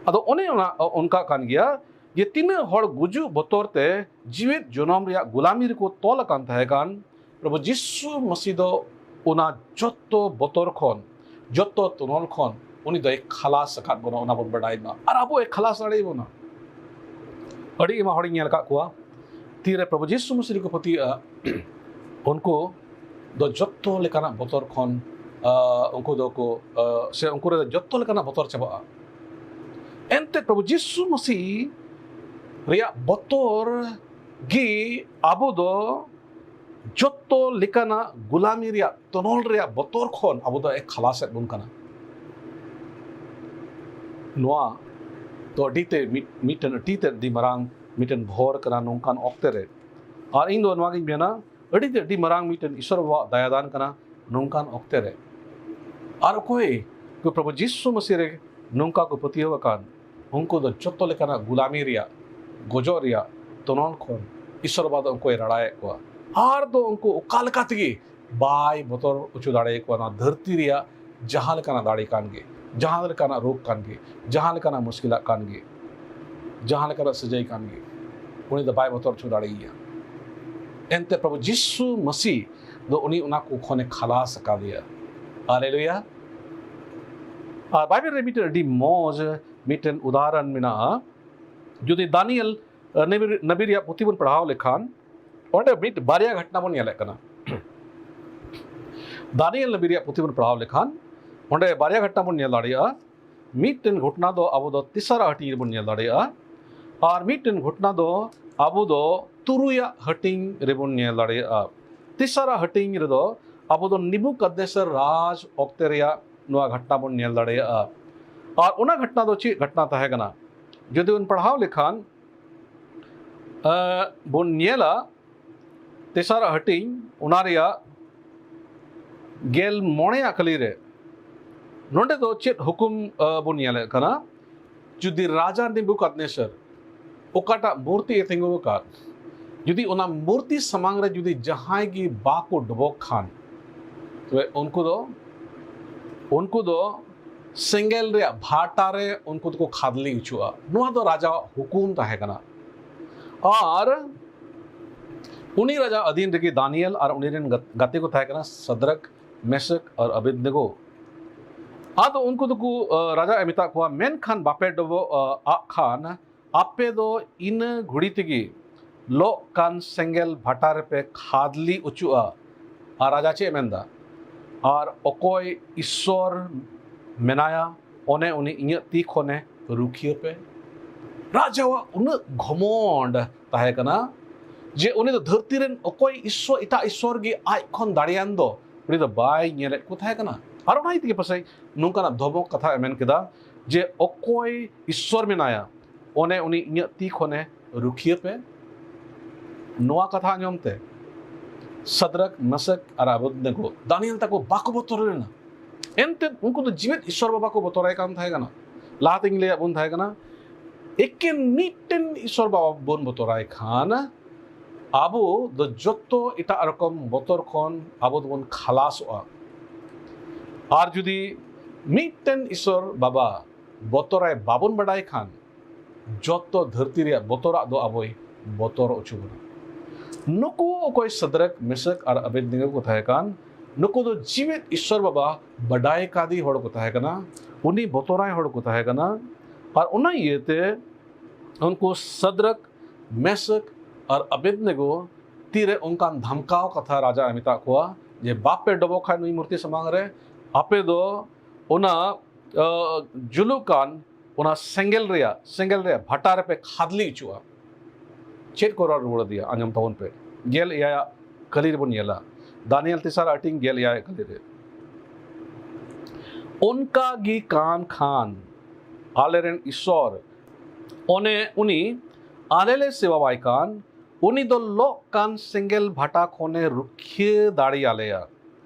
ᱟᱫᱚ ᱚᱱᱮ ᱚᱱᱟ ᱚᱱᱠᱟ ᱠᱟᱱ ᱜᱮᱭᱟ, ᱡᱮ ᱛᱤᱱᱟᱹᱜ ᱦᱚᱲ ᱜᱩᱡᱩᱜ ᱵᱚᱛᱚᱨ ᱛᱮ ᱡᱤᱣᱮᱫ ᱡᱚᱱᱚᱢ ᱨᱮᱭᱟᱜ ᱜᱩᱞᱟᱢᱤ ᱨᱮᱠᱚ ᱛᱚᱞ ᱟᱠᱟᱱ ᱛᱟᱦᱮᱸ ᱠᱟᱱ, ᱯᱨᱚᱵᱷᱩ ᱡᱤᱥᱩ ᱢᱟᱹᱥᱤ ᱫᱚ ᱚᱱᱟ ᱡᱚᱛᱚ ᱵᱚᱛᱚᱨ ᱠᱷᱚᱱ, ᱡᱚᱛᱚ ᱛᱚᱱᱚᱞ ᱠᱷᱚᱱ ᱩᱱᱤ ᱫᱚᱭ ᱠᱷᱟᱞᱟᱥ ᱟᱠᱟᱫ ᱵᱚᱱᱟ, ᱚᱱᱟ ᱵᱚᱱ ᱵᱟᱰᱟᱭ ᱢᱟ᱾ ᱟᱨ ᱟᱵᱚ ᱮ ᱠᱷᱟᱞᱟᱥ ᱫᱟᱲᱮᱭᱟᱵᱚᱱᱟ᱾ ᱟᱹᱰᱤ ᱟᱭᱢᱟ ᱦᱚᱲᱤᱧ ᱧᱮᱞ ᱟᱠᱟᱫ ᱠᱚᱣᱟ, ᱛᱤᱨᱮ ᱯᱨᱚᱵᱷᱩ ᱡᱤᱥᱩ ᱢᱟᱹᱥᱤ ᱨᱮᱠᱚ ᱯᱟᱹᱛᱭᱟᱹᱜᱼᱟ, ᱩᱱᱠᱩ ᱫᱚ ᱡᱚᱛᱚ ᱞᱮᱠᱟᱱᱟᱜ ᱵᱚᱛᱚᱨ ᱠᱷᱚᱱ, ᱟᱸ, ᱩᱱᱠᱩ ᱫᱚᱠᱚ, ᱟᱸ, ᱥᱮ ᱩᱱᱠᱩ ᱨᱮ ᱡᱚᱛᱚ ᱞᱮᱠᱟᱱᱟᱜ ᱵᱚᱛᱚᱨ ᱪᱟᱵᱟᱜᱼᱟ᱾ ᱮᱱᱛᱮ ᱯᱨᱚᱵᱷᱩ ᱡᱤᱥᱩ ᱢᱟᱹᱥᱤ ᱨᱮᱭᱟᱜ ᱵᱚᱛᱚᱨ ᱜᱮ ᱟᱵᱚ ᱫᱚ ᱡᱚᱛᱚ ᱞᱮᱠᱟᱱᱟᱜ ᱜᱩᱞᱟᱢᱤ ᱨᱮᱭᱟᱜ ᱛᱚᱱᱚᱞ ᱨᱮᱭᱟᱜ ᱵᱚᱛᱚᱨ ᱠᱷᱚᱱ ᱟᱵᱚ ᱫᱚ ᱮ ᱠᱷᱟᱞᱟᱥᱮᱫ ᱵᱚᱱ ᱠᱟᱱᱟ᱾ ᱱᱚᱣᱟ ᱫᱚ ᱟᱹᱰᱤ ᱛᱮ ᱢᱤᱫ, ᱢᱤᱫᱴᱮᱱ ᱟᱹᱰᱤ ᱛᱮ ᱟᱹᱰᱤ ᱢᱟᱨᱟᱝ ᱢᱤᱫᱴᱮᱱ ᱵᱷᱚᱨ ᱠᱟᱱᱟ ᱱᱚᱝᱠᱟᱱ ᱚᱠᱛᱮ ᱨᱮ᱾ ᱟᱨ ᱤᱧ ᱫᱚ ᱱᱚᱣᱟ ᱜᱤᱧ ᱢᱮᱱᱟ, ᱟᱹᱰᱤ ᱛᱮ ᱟᱹᱰᱤ ᱢᱟᱨᱟᱝ ᱢᱤᱫᱴᱮᱱ ᱤᱥᱚᱨ ᱵᱟᱵᱟᱣᱟᱜ ᱫᱟᱭᱟ ᱫᱟᱱ ᱠᱟᱱᱟ ᱱᱚᱝᱠᱟᱱ ᱚᱠᱛᱮ ᱨᱮ᱾ ᱟᱨ ᱚᱠᱚᱭ ᱠᱚ ᱯᱨᱚᱵᱷᱩ ᱡᱤᱥᱩ ᱢᱟᱹᱥᱤ ᱨᱮ ᱱᱚᱝᱠᱟ ᱠᱚ ᱯᱟᱹᱛᱭᱟᱹᱣ ᱟᱠᱟᱱ, ᱩᱱᱠᱩ ᱫᱚ ᱡᱚᱛᱚ ᱞᱮᱠᱟᱱᱟᱜ ᱜᱩᱞᱟᱢᱤ ᱨᱮᱭᱟᱜ, ᱜᱚᱡᱚᱜ ᱨᱮᱭᱟᱜ ᱛᱚᱱᱚᱞ ᱠᱷᱚᱱ ᱤᱥᱚᱨ ᱵᱟᱵᱟ ᱫᱚ ᱩᱱᱠᱩᱭ ᱨᱟᱲᱟᱭᱮᱫ ᱠᱚᱣᱟ᱾ ᱟᱨ ᱫᱚ ᱩᱱᱠᱩ ᱚᱠᱟ ᱞᱮᱠᱟ ᱛᱮᱜᱮ ᱵᱟᱭ ᱵᱚᱛᱚᱨ ᱦᱚᱪᱚ ᱫᱟᱲᱮᱭᱟᱠᱚᱣᱟ᱾ ᱱᱚᱣᱟ ᱫᱷᱟᱹᱨᱛᱤ ᱨᱮᱭᱟᱜ ᱡᱟᱦᱟᱸ ᱞᱮᱠᱟᱱᱟᱜ ᱫᱟᱲᱮ ᱠᱟᱱ ᱜᱮ, ᱡᱟᱦᱟᱸ ᱞᱮᱠᱟᱱᱟᱜ ᱨᱳᱜᱽ ᱠᱟᱱ ᱜᱮ, ᱡᱟᱦᱟᱸ ᱞᱮᱠᱟᱱᱟᱜ ᱢᱩᱥᱠᱤᱞᱟᱜ ᱠᱟᱱ ᱜᱮ, ᱡᱟᱦᱟᱸ ᱞᱮᱠᱟᱱᱟᱜ ᱥᱟᱹᱡᱟᱹᱭ ᱠᱟᱱ ᱜᱮ, ᱩᱱᱤ ᱫᱚ ᱵᱟᱭ ᱵᱚᱛᱚᱨ ᱦᱚᱪᱚ ᱫᱟᱲᱮᱭᱟᱭᱟ᱾ ᱮᱱᱛᱮ ᱯᱨᱚᱵᱷᱩ ᱡᱤᱥᱩ ᱢᱟᱹᱥᱤ ᱫᱚ ᱩᱱᱤ ᱚᱱᱟ ᱠᱚ ᱠᱷᱚᱱᱮ ᱠᱷᱟᱞᱟᱥ ᱟᱠᱟᱫᱮᱭᱟ᱾ ᱦᱟᱞᱮᱞᱩᱭᱟ᱾ ᱟᱨ ᱵᱟᱭᱵᱮᱞ ᱨᱮ ᱢᱤᱫᱴᱮᱱ ᱟᱹᱰᱤ ᱢᱚᱡᱽ ᱢᱤᱫᱴᱮᱱ ᱩᱫᱟᱦᱚᱨᱚᱱ ᱢᱮᱱᱟᱜᱼᱟ᱾ ᱡᱩᱫᱤ ᱫᱟᱱᱤᱭᱮᱞ, ᱟᱸ, ᱱᱟᱵᱤ, ᱱᱟᱵᱤ ᱨᱮᱭᱟᱜ ᱯᱩᱛᱷᱤ ᱵᱚᱱ ᱯᱟᱲᱦᱟᱣ ᱞᱮᱠᱷᱟᱱ, ᱚᱸᱰᱮ ᱢᱤᱫ ᱵᱟᱨᱭᱟ ᱜᱷᱚᱴᱱᱟ ᱵᱚᱱ ᱧᱮᱞᱮᱫ ᱠᱟᱱᱟ᱾ ᱫᱟᱱᱤᱭᱮᱞ ᱱᱟᱵᱤ ᱨᱮᱭᱟᱜ ᱯᱩᱛᱷᱤ ᱵᱚᱱ ᱯᱟᱲᱦᱟᱣ ᱞᱮᱠᱷᱟᱱ, ᱚᱸᱰᱮ ᱵᱟᱨᱭᱟ ᱜᱷᱚᱴᱱᱟ ᱵᱚᱱ ᱧᱮᱞ ᱫᱟᱲᱮᱭᱟᱜᱼᱟ᱾ ᱢᱤᱫᱴᱮᱱ ᱜᱷᱚᱴᱱᱟ ᱫᱚ ᱟᱵᱚ ᱫᱚ ᱛᱮᱥᱟᱨᱟᱜ ᱦᱟᱹᱴᱤᱧ ᱨᱮᱵᱚᱱ ᱧᱮᱞ ᱫᱟᱲᱮᱭᱟᱜᱼᱟ, ᱟᱨ ᱢᱤᱫᱴᱮᱱ ᱜᱷᱚᱴᱱᱟ ᱫᱚ ᱟᱵᱚ ᱫᱚ ᱛᱩᱨᱩᱭᱟᱜ ᱦᱟᱹᱴᱤᱧ ᱨᱮᱵᱚᱱ ᱧᱮᱞ ᱫᱟᱲᱮᱭᱟᱜᱼᱟ᱾ ᱛᱮᱥᱟᱨᱟᱜ ᱦᱟᱹᱴᱤᱧ ᱨᱮᱫᱚ ᱟᱵᱚ ᱫᱚ ᱱᱤᱵᱩᱠᱟᱫᱱᱮᱥᱟᱨ ᱨᱟᱡᱽ ᱚᱠᱛᱮ ᱨᱮᱭᱟᱜ ᱱᱚᱣᱟ ᱜᱷᱚᱴᱱᱟ ᱵᱚᱱ ᱧᱮᱞ ᱫᱟᱲᱮᱭᱟᱜᱼᱟ᱾ ᱟᱨ ᱚᱱᱟ ᱜᱷᱚᱴᱱᱟ ᱫᱚ ᱪᱮᱫ ᱜᱷᱚᱴᱱᱟ ᱛᱟᱦᱮᱸ ᱠᱟᱱᱟ? ᱡᱩᱫᱤ ᱵᱚᱱ ᱯᱟᱲᱦᱟᱣ ᱞᱮᱠᱷᱟᱱ, ᱮᱸ, ᱵᱚᱱ ᱧᱮᱞᱟ ᱛᱮᱥᱟᱨᱟᱜ ᱦᱟᱹᱴᱤᱧ, ᱚᱱᱟ ᱨᱮᱭᱟᱜ ᱜᱮᱞ ᱢᱚᱬᱮᱭᱟᱜ ᱠᱟᱹᱞᱤ ᱨᱮ᱾ ᱱᱚᱰᱮ ᱫᱚ ᱪᱮᱫ ᱦᱩᱠᱩᱢ, ᱮᱸ, ᱵᱚᱱ ᱧᱮᱞᱮᱫ ᱠᱟᱱᱟ? ᱡᱩᱫᱤ ᱨᱟᱡᱟ ᱱᱮᱵᱩᱠᱟᱫᱱᱮᱥᱟᱨ ᱚᱠᱟᱴᱟᱜ ᱢᱩᱨᱛᱤ ᱮ ᱛᱤᱸᱜᱩ ᱟᱠᱟᱫ, ᱡᱩᱫᱤ ᱚᱱᱟ ᱢᱩᱨᱛᱤ ᱥᱟᱢᱟᱝ ᱨᱮ ᱡᱩᱫᱤ ᱡᱟᱦᱟᱸᱭ ᱜᱮ ᱵᱟᱠᱚ ᱰᱚᱵᱚᱜ ᱠᱷᱟᱱ, ᱛᱚᱵᱮ ᱩᱱᱠᱩ ᱫᱚ ᱩᱱᱠᱩ ᱫᱚ ᱥᱮᱸᱜᱮᱞ ᱨᱮᱭᱟᱜ ᱵᱷᱟᱴᱟ ᱨᱮ ᱩᱱᱠᱩ ᱫᱚᱠᱚ ᱠᱷᱟᱫᱽᱞᱤ ᱚᱪᱚᱜᱼᱟ᱾ ᱱᱚᱣᱟ ᱫᱚ ᱨᱟᱡᱟᱣᱟᱜ ᱦᱩᱠᱩᱢ ᱛᱟᱦᱮᱸ ᱠᱟᱱᱟ᱾ ᱟᱨ ᱩᱱᱤ ᱨᱟᱡᱟ ᱟᱹᱫᱤᱱ ᱨᱮᱜᱮ ᱫᱟᱱᱤᱭᱮᱞ ᱟᱨ ᱩᱱᱤ ᱨᱮᱱ ᱜᱟᱛ-, ᱜᱟᱛᱮ ᱠᱚ ᱛᱟᱦᱮᱸ ᱠᱟᱱᱟ ᱥᱟᱫᱨᱟᱠ, ᱢᱮᱥᱟᱠ ᱟᱨ ᱟᱵᱮᱫᱱᱮᱜᱳ᱾ ᱟᱫᱚ ᱩᱱᱠᱩ ᱫᱚᱠᱚ, ᱟᱸ, ᱨᱟᱡᱟ ᱮ ᱢᱮᱛᱟᱜ ᱠᱚᱣᱟ, ᱢᱮᱱᱠᱷᱟᱱ ᱵᱟᱯᱮ ᱰᱚᱵᱚᱜ, ᱟᱸ, ᱟᱜ ᱠᱷᱟᱱ ᱟᱯᱮ ᱫᱚ ᱤᱱᱟᱹ ᱜᱷᱩᱲᱤ ᱛᱮᱜᱮ ᱞᱚᱜ ᱠᱟᱱ ᱥᱮᱸᱜᱮᱞ ᱵᱷᱟᱴᱟ ᱨᱮᱯᱮ ᱠᱷᱟᱫᱽᱞᱤ ᱚᱪᱚᱜᱼᱟ᱾ ᱟᱨ ᱨᱟᱡᱟ ᱪᱮᱫ ᱮ ᱢᱮᱱᱫᱟ? ᱟᱨ ᱚᱠᱚᱭ ᱤᱥᱥᱚᱨ ᱢᱮᱱᱟᱭᱟ, ᱚᱱᱮ ᱩᱱᱤ ᱤᱧᱟᱹᱜ ᱛᱤ ᱠᱷᱚᱱᱮ ᱨᱩᱠᱷᱤᱭᱟᱹ ᱯᱮ᱾ ᱨᱟᱡᱟᱣᱟᱜ ᱩᱱᱟᱹᱜ ᱜᱷᱚᱢᱚᱸᱰ ᱛᱟᱦᱮᱸ ᱠᱟᱱᱟ ᱡᱮ ᱩᱱᱤ ᱫᱚ ᱫᱷᱟᱹᱨᱛᱤ ᱨᱮᱱ ᱚᱠᱚᱭ ᱤᱥᱥᱚᱨ, ᱮᱴᱟᱜ ᱤᱥᱥᱚᱨ ᱜᱮ ᱟᱡ ᱠᱷᱚᱱ ᱫᱟᱲᱮᱭᱟᱱ ᱫᱚ, ᱩᱱᱤ ᱫᱚ ᱵᱟᱭ ᱧᱮᱞᱮᱫ ᱠᱚ ᱛᱟᱦᱮᱸ ᱠᱟᱱᱟ᱾ ᱟᱨ ᱚᱱᱟ ᱤᱭᱟᱹ ᱛᱮᱜᱮ ᱯᱟᱥᱮᱡ ᱱᱚᱝᱠᱟᱱᱟᱜ ᱫᱷᱚᱢᱚᱠ ᱠᱟᱛᱷᱟ ᱮ ᱢᱮᱱ ᱠᱮᱫᱟ ᱡᱮ ᱚᱠᱚᱭ ᱤᱥᱥᱚᱨ ᱢᱮᱱᱟᱭᱟ, ᱚᱱᱮ ᱩᱱᱤ ᱤᱧᱟᱹᱜ ᱛᱤ ᱠᱷᱚᱱᱮ ᱨᱩᱠᱷᱤᱭᱟᱹ ᱯᱮ᱾ ᱱᱚᱣᱟ ᱠᱟᱛᱷᱟ ᱟᱸᱡᱚᱢ ᱛᱮ ᱥᱟᱫᱨᱟᱠ, ᱢᱮᱥᱟᱠ ᱟᱨ ᱟᱵᱮᱫᱱᱮᱜᱳ, ᱫᱟᱱᱤᱭᱮᱞ ᱛᱟᱠᱚ ᱵᱟᱠᱚ ᱵᱚᱛᱚᱨ ᱞᱮᱱᱟ᱾ ᱮᱱᱛᱮ ᱩᱱᱠᱩ ᱫᱚ ᱡᱤᱣᱮᱫ ᱤᱥᱥᱚᱨ ᱵᱟᱵᱟ ᱠᱚ ᱵᱚᱛᱚᱨᱟᱭ ᱠᱟᱱ ᱛᱟᱦᱮᱸ ᱠᱟᱱᱟ᱾ ᱞᱟᱦᱟᱛᱤᱧ ᱞᱟᱹᱭᱟᱫ ᱵᱚᱱ ᱛᱟᱦᱮᱸ ᱠᱟᱱᱟ, ᱮᱠᱮᱱ ᱢᱤᱫᱴᱮᱱ ᱤᱥᱥᱚᱨ ᱵᱟᱵᱟ ᱵᱚᱱ ᱵᱚᱛᱚᱨᱟᱭ ᱠᱷᱟᱱ ᱟᱵᱚ ᱫᱚ ᱡᱚᱛᱚ ᱮᱴᱟᱜ ᱨᱚᱠᱚᱢ ᱵᱚᱛᱚᱨ ᱠᱷᱚᱱ ᱟᱵᱚ ᱫᱚᱵᱚᱱ ᱠᱷᱟᱞᱟᱥᱚᱜᱼᱟ᱾ ᱟᱨ ᱡᱩᱫᱤ ᱢᱤᱫᱴᱮᱱ ᱤᱥᱥᱚᱨ ᱵᱟᱵᱟ ᱵᱚᱛᱚᱨᱟᱭ ᱵᱟᱵᱚᱱ ᱵᱟᱰᱟᱭ ᱠᱷᱟᱱ, ᱡᱚᱛᱚ ᱫᱷᱟᱹᱨᱛᱤ ᱨᱮᱭᱟᱜ ᱵᱚᱛᱚᱨᱟᱜ ᱫᱚ ᱟᱵᱚᱭ ᱵᱚᱛᱚᱨ ᱦᱚᱪᱚ ᱵᱚᱱᱟ᱾ ᱱᱩᱠᱩ ᱚᱠᱚᱭ ᱥᱟᱫᱨᱟᱠ, ᱢᱮᱥᱟᱠ ᱟᱨ ᱟᱵᱮᱫᱱᱮᱜᱳ ᱠᱚ ᱛᱟᱦᱮᱸ ᱠᱟᱱ, ᱱᱩᱠᱩ ᱫᱚ ᱡᱤᱣᱮᱫ ᱤᱥᱥᱚᱨ ᱵᱟᱵᱟ ᱵᱟᱰᱟᱭ ᱠᱟᱫᱮ ᱦᱚᱲ ᱠᱚ ᱛᱟᱦᱮᱸ ᱠᱟᱱᱟ, ᱩᱱᱤ ᱵᱚᱛᱚᱨᱟᱭ ᱦᱚᱲ ᱠᱚ ᱛᱟᱦᱮᱸ ᱠᱟᱱᱟ᱾ ᱟᱨ ᱚᱱᱟ ᱤᱭᱟᱹᱛᱮ ᱩᱱᱠᱩ ᱥᱟᱫᱨᱟᱠ, ᱢᱮᱥᱟᱠ ᱟᱨ ᱟᱵᱮᱫᱱᱮᱜᱳ ᱛᱤᱨᱮ ᱚᱱᱠᱟᱱ ᱫᱷᱟᱢᱠᱟᱣ ᱠᱟᱛᱷᱟ ᱨᱟᱡᱟ ᱮ ᱢᱮᱛᱟᱜ ᱠᱚᱣᱟ ᱡᱮ ᱵᱟᱯᱮ ᱰᱚᱵᱚᱜ ᱠᱷᱟᱱ ᱱᱩᱭ ᱢᱩᱨᱛᱤ ᱥᱟᱢᱟᱝ ᱨᱮ, ᱟᱯᱮ ᱫᱚ ᱚᱱᱟ, ᱟᱸ, ᱡᱩᱞᱩᱜ ᱠᱟᱱ ᱚᱱᱟ ᱥᱮᱸᱜᱮᱞ ᱨᱮᱭᱟᱜ, ᱥᱮᱸᱜᱮᱞ ᱨᱮᱭᱟᱜ ᱵᱷᱟᱴᱟ ᱨᱮᱯᱮ ᱠᱷᱟᱫᱽᱞᱤ ᱚᱪᱚᱜᱼᱟ᱾ ᱪᱮᱫ ᱠᱚ ᱨᱚᱲ ᱨᱩᱣᱟᱹᱲ ᱟᱫᱮᱭᱟ? ᱟᱸᱡᱚᱢ ᱛᱟᱵᱚᱱ ᱯᱮ᱾ ᱜᱮᱞ ᱮᱭᱟᱭᱟᱜ ᱠᱟᱹᱞᱤ ᱨᱮᱵᱚᱱ ᱧᱮᱞᱟ, ᱫᱟᱱᱤᱭᱮᱞ ᱛᱮᱥᱟᱨ ᱦᱟᱹᱴᱤᱧ ᱜᱮᱞ ᱮᱭᱟᱭᱟᱜ ᱠᱟᱹᱞᱤ ᱨᱮ᱾ ᱚᱱᱠᱟ ᱜᱮ ᱠᱟᱱ ᱠᱷᱟᱱ, ᱟᱞᱮᱨᱮᱱ ᱤᱥᱥᱚᱨ, ᱚᱱᱮ ᱩᱱᱤ ᱟᱞᱮ ᱞᱮ ᱥᱮᱵᱟᱣᱟᱭ ᱠᱟᱱ, ᱩᱱᱤ ᱫᱚ ᱞᱚᱜ ᱠᱟᱱ ᱥᱮᱸᱜᱮᱞ ᱵᱷᱟᱴᱟ ᱠᱷᱚᱱᱮ ᱨᱩᱠᱷᱤᱭᱟᱹ ᱫᱟᱲᱮᱭᱟᱞᱮᱭᱟ᱾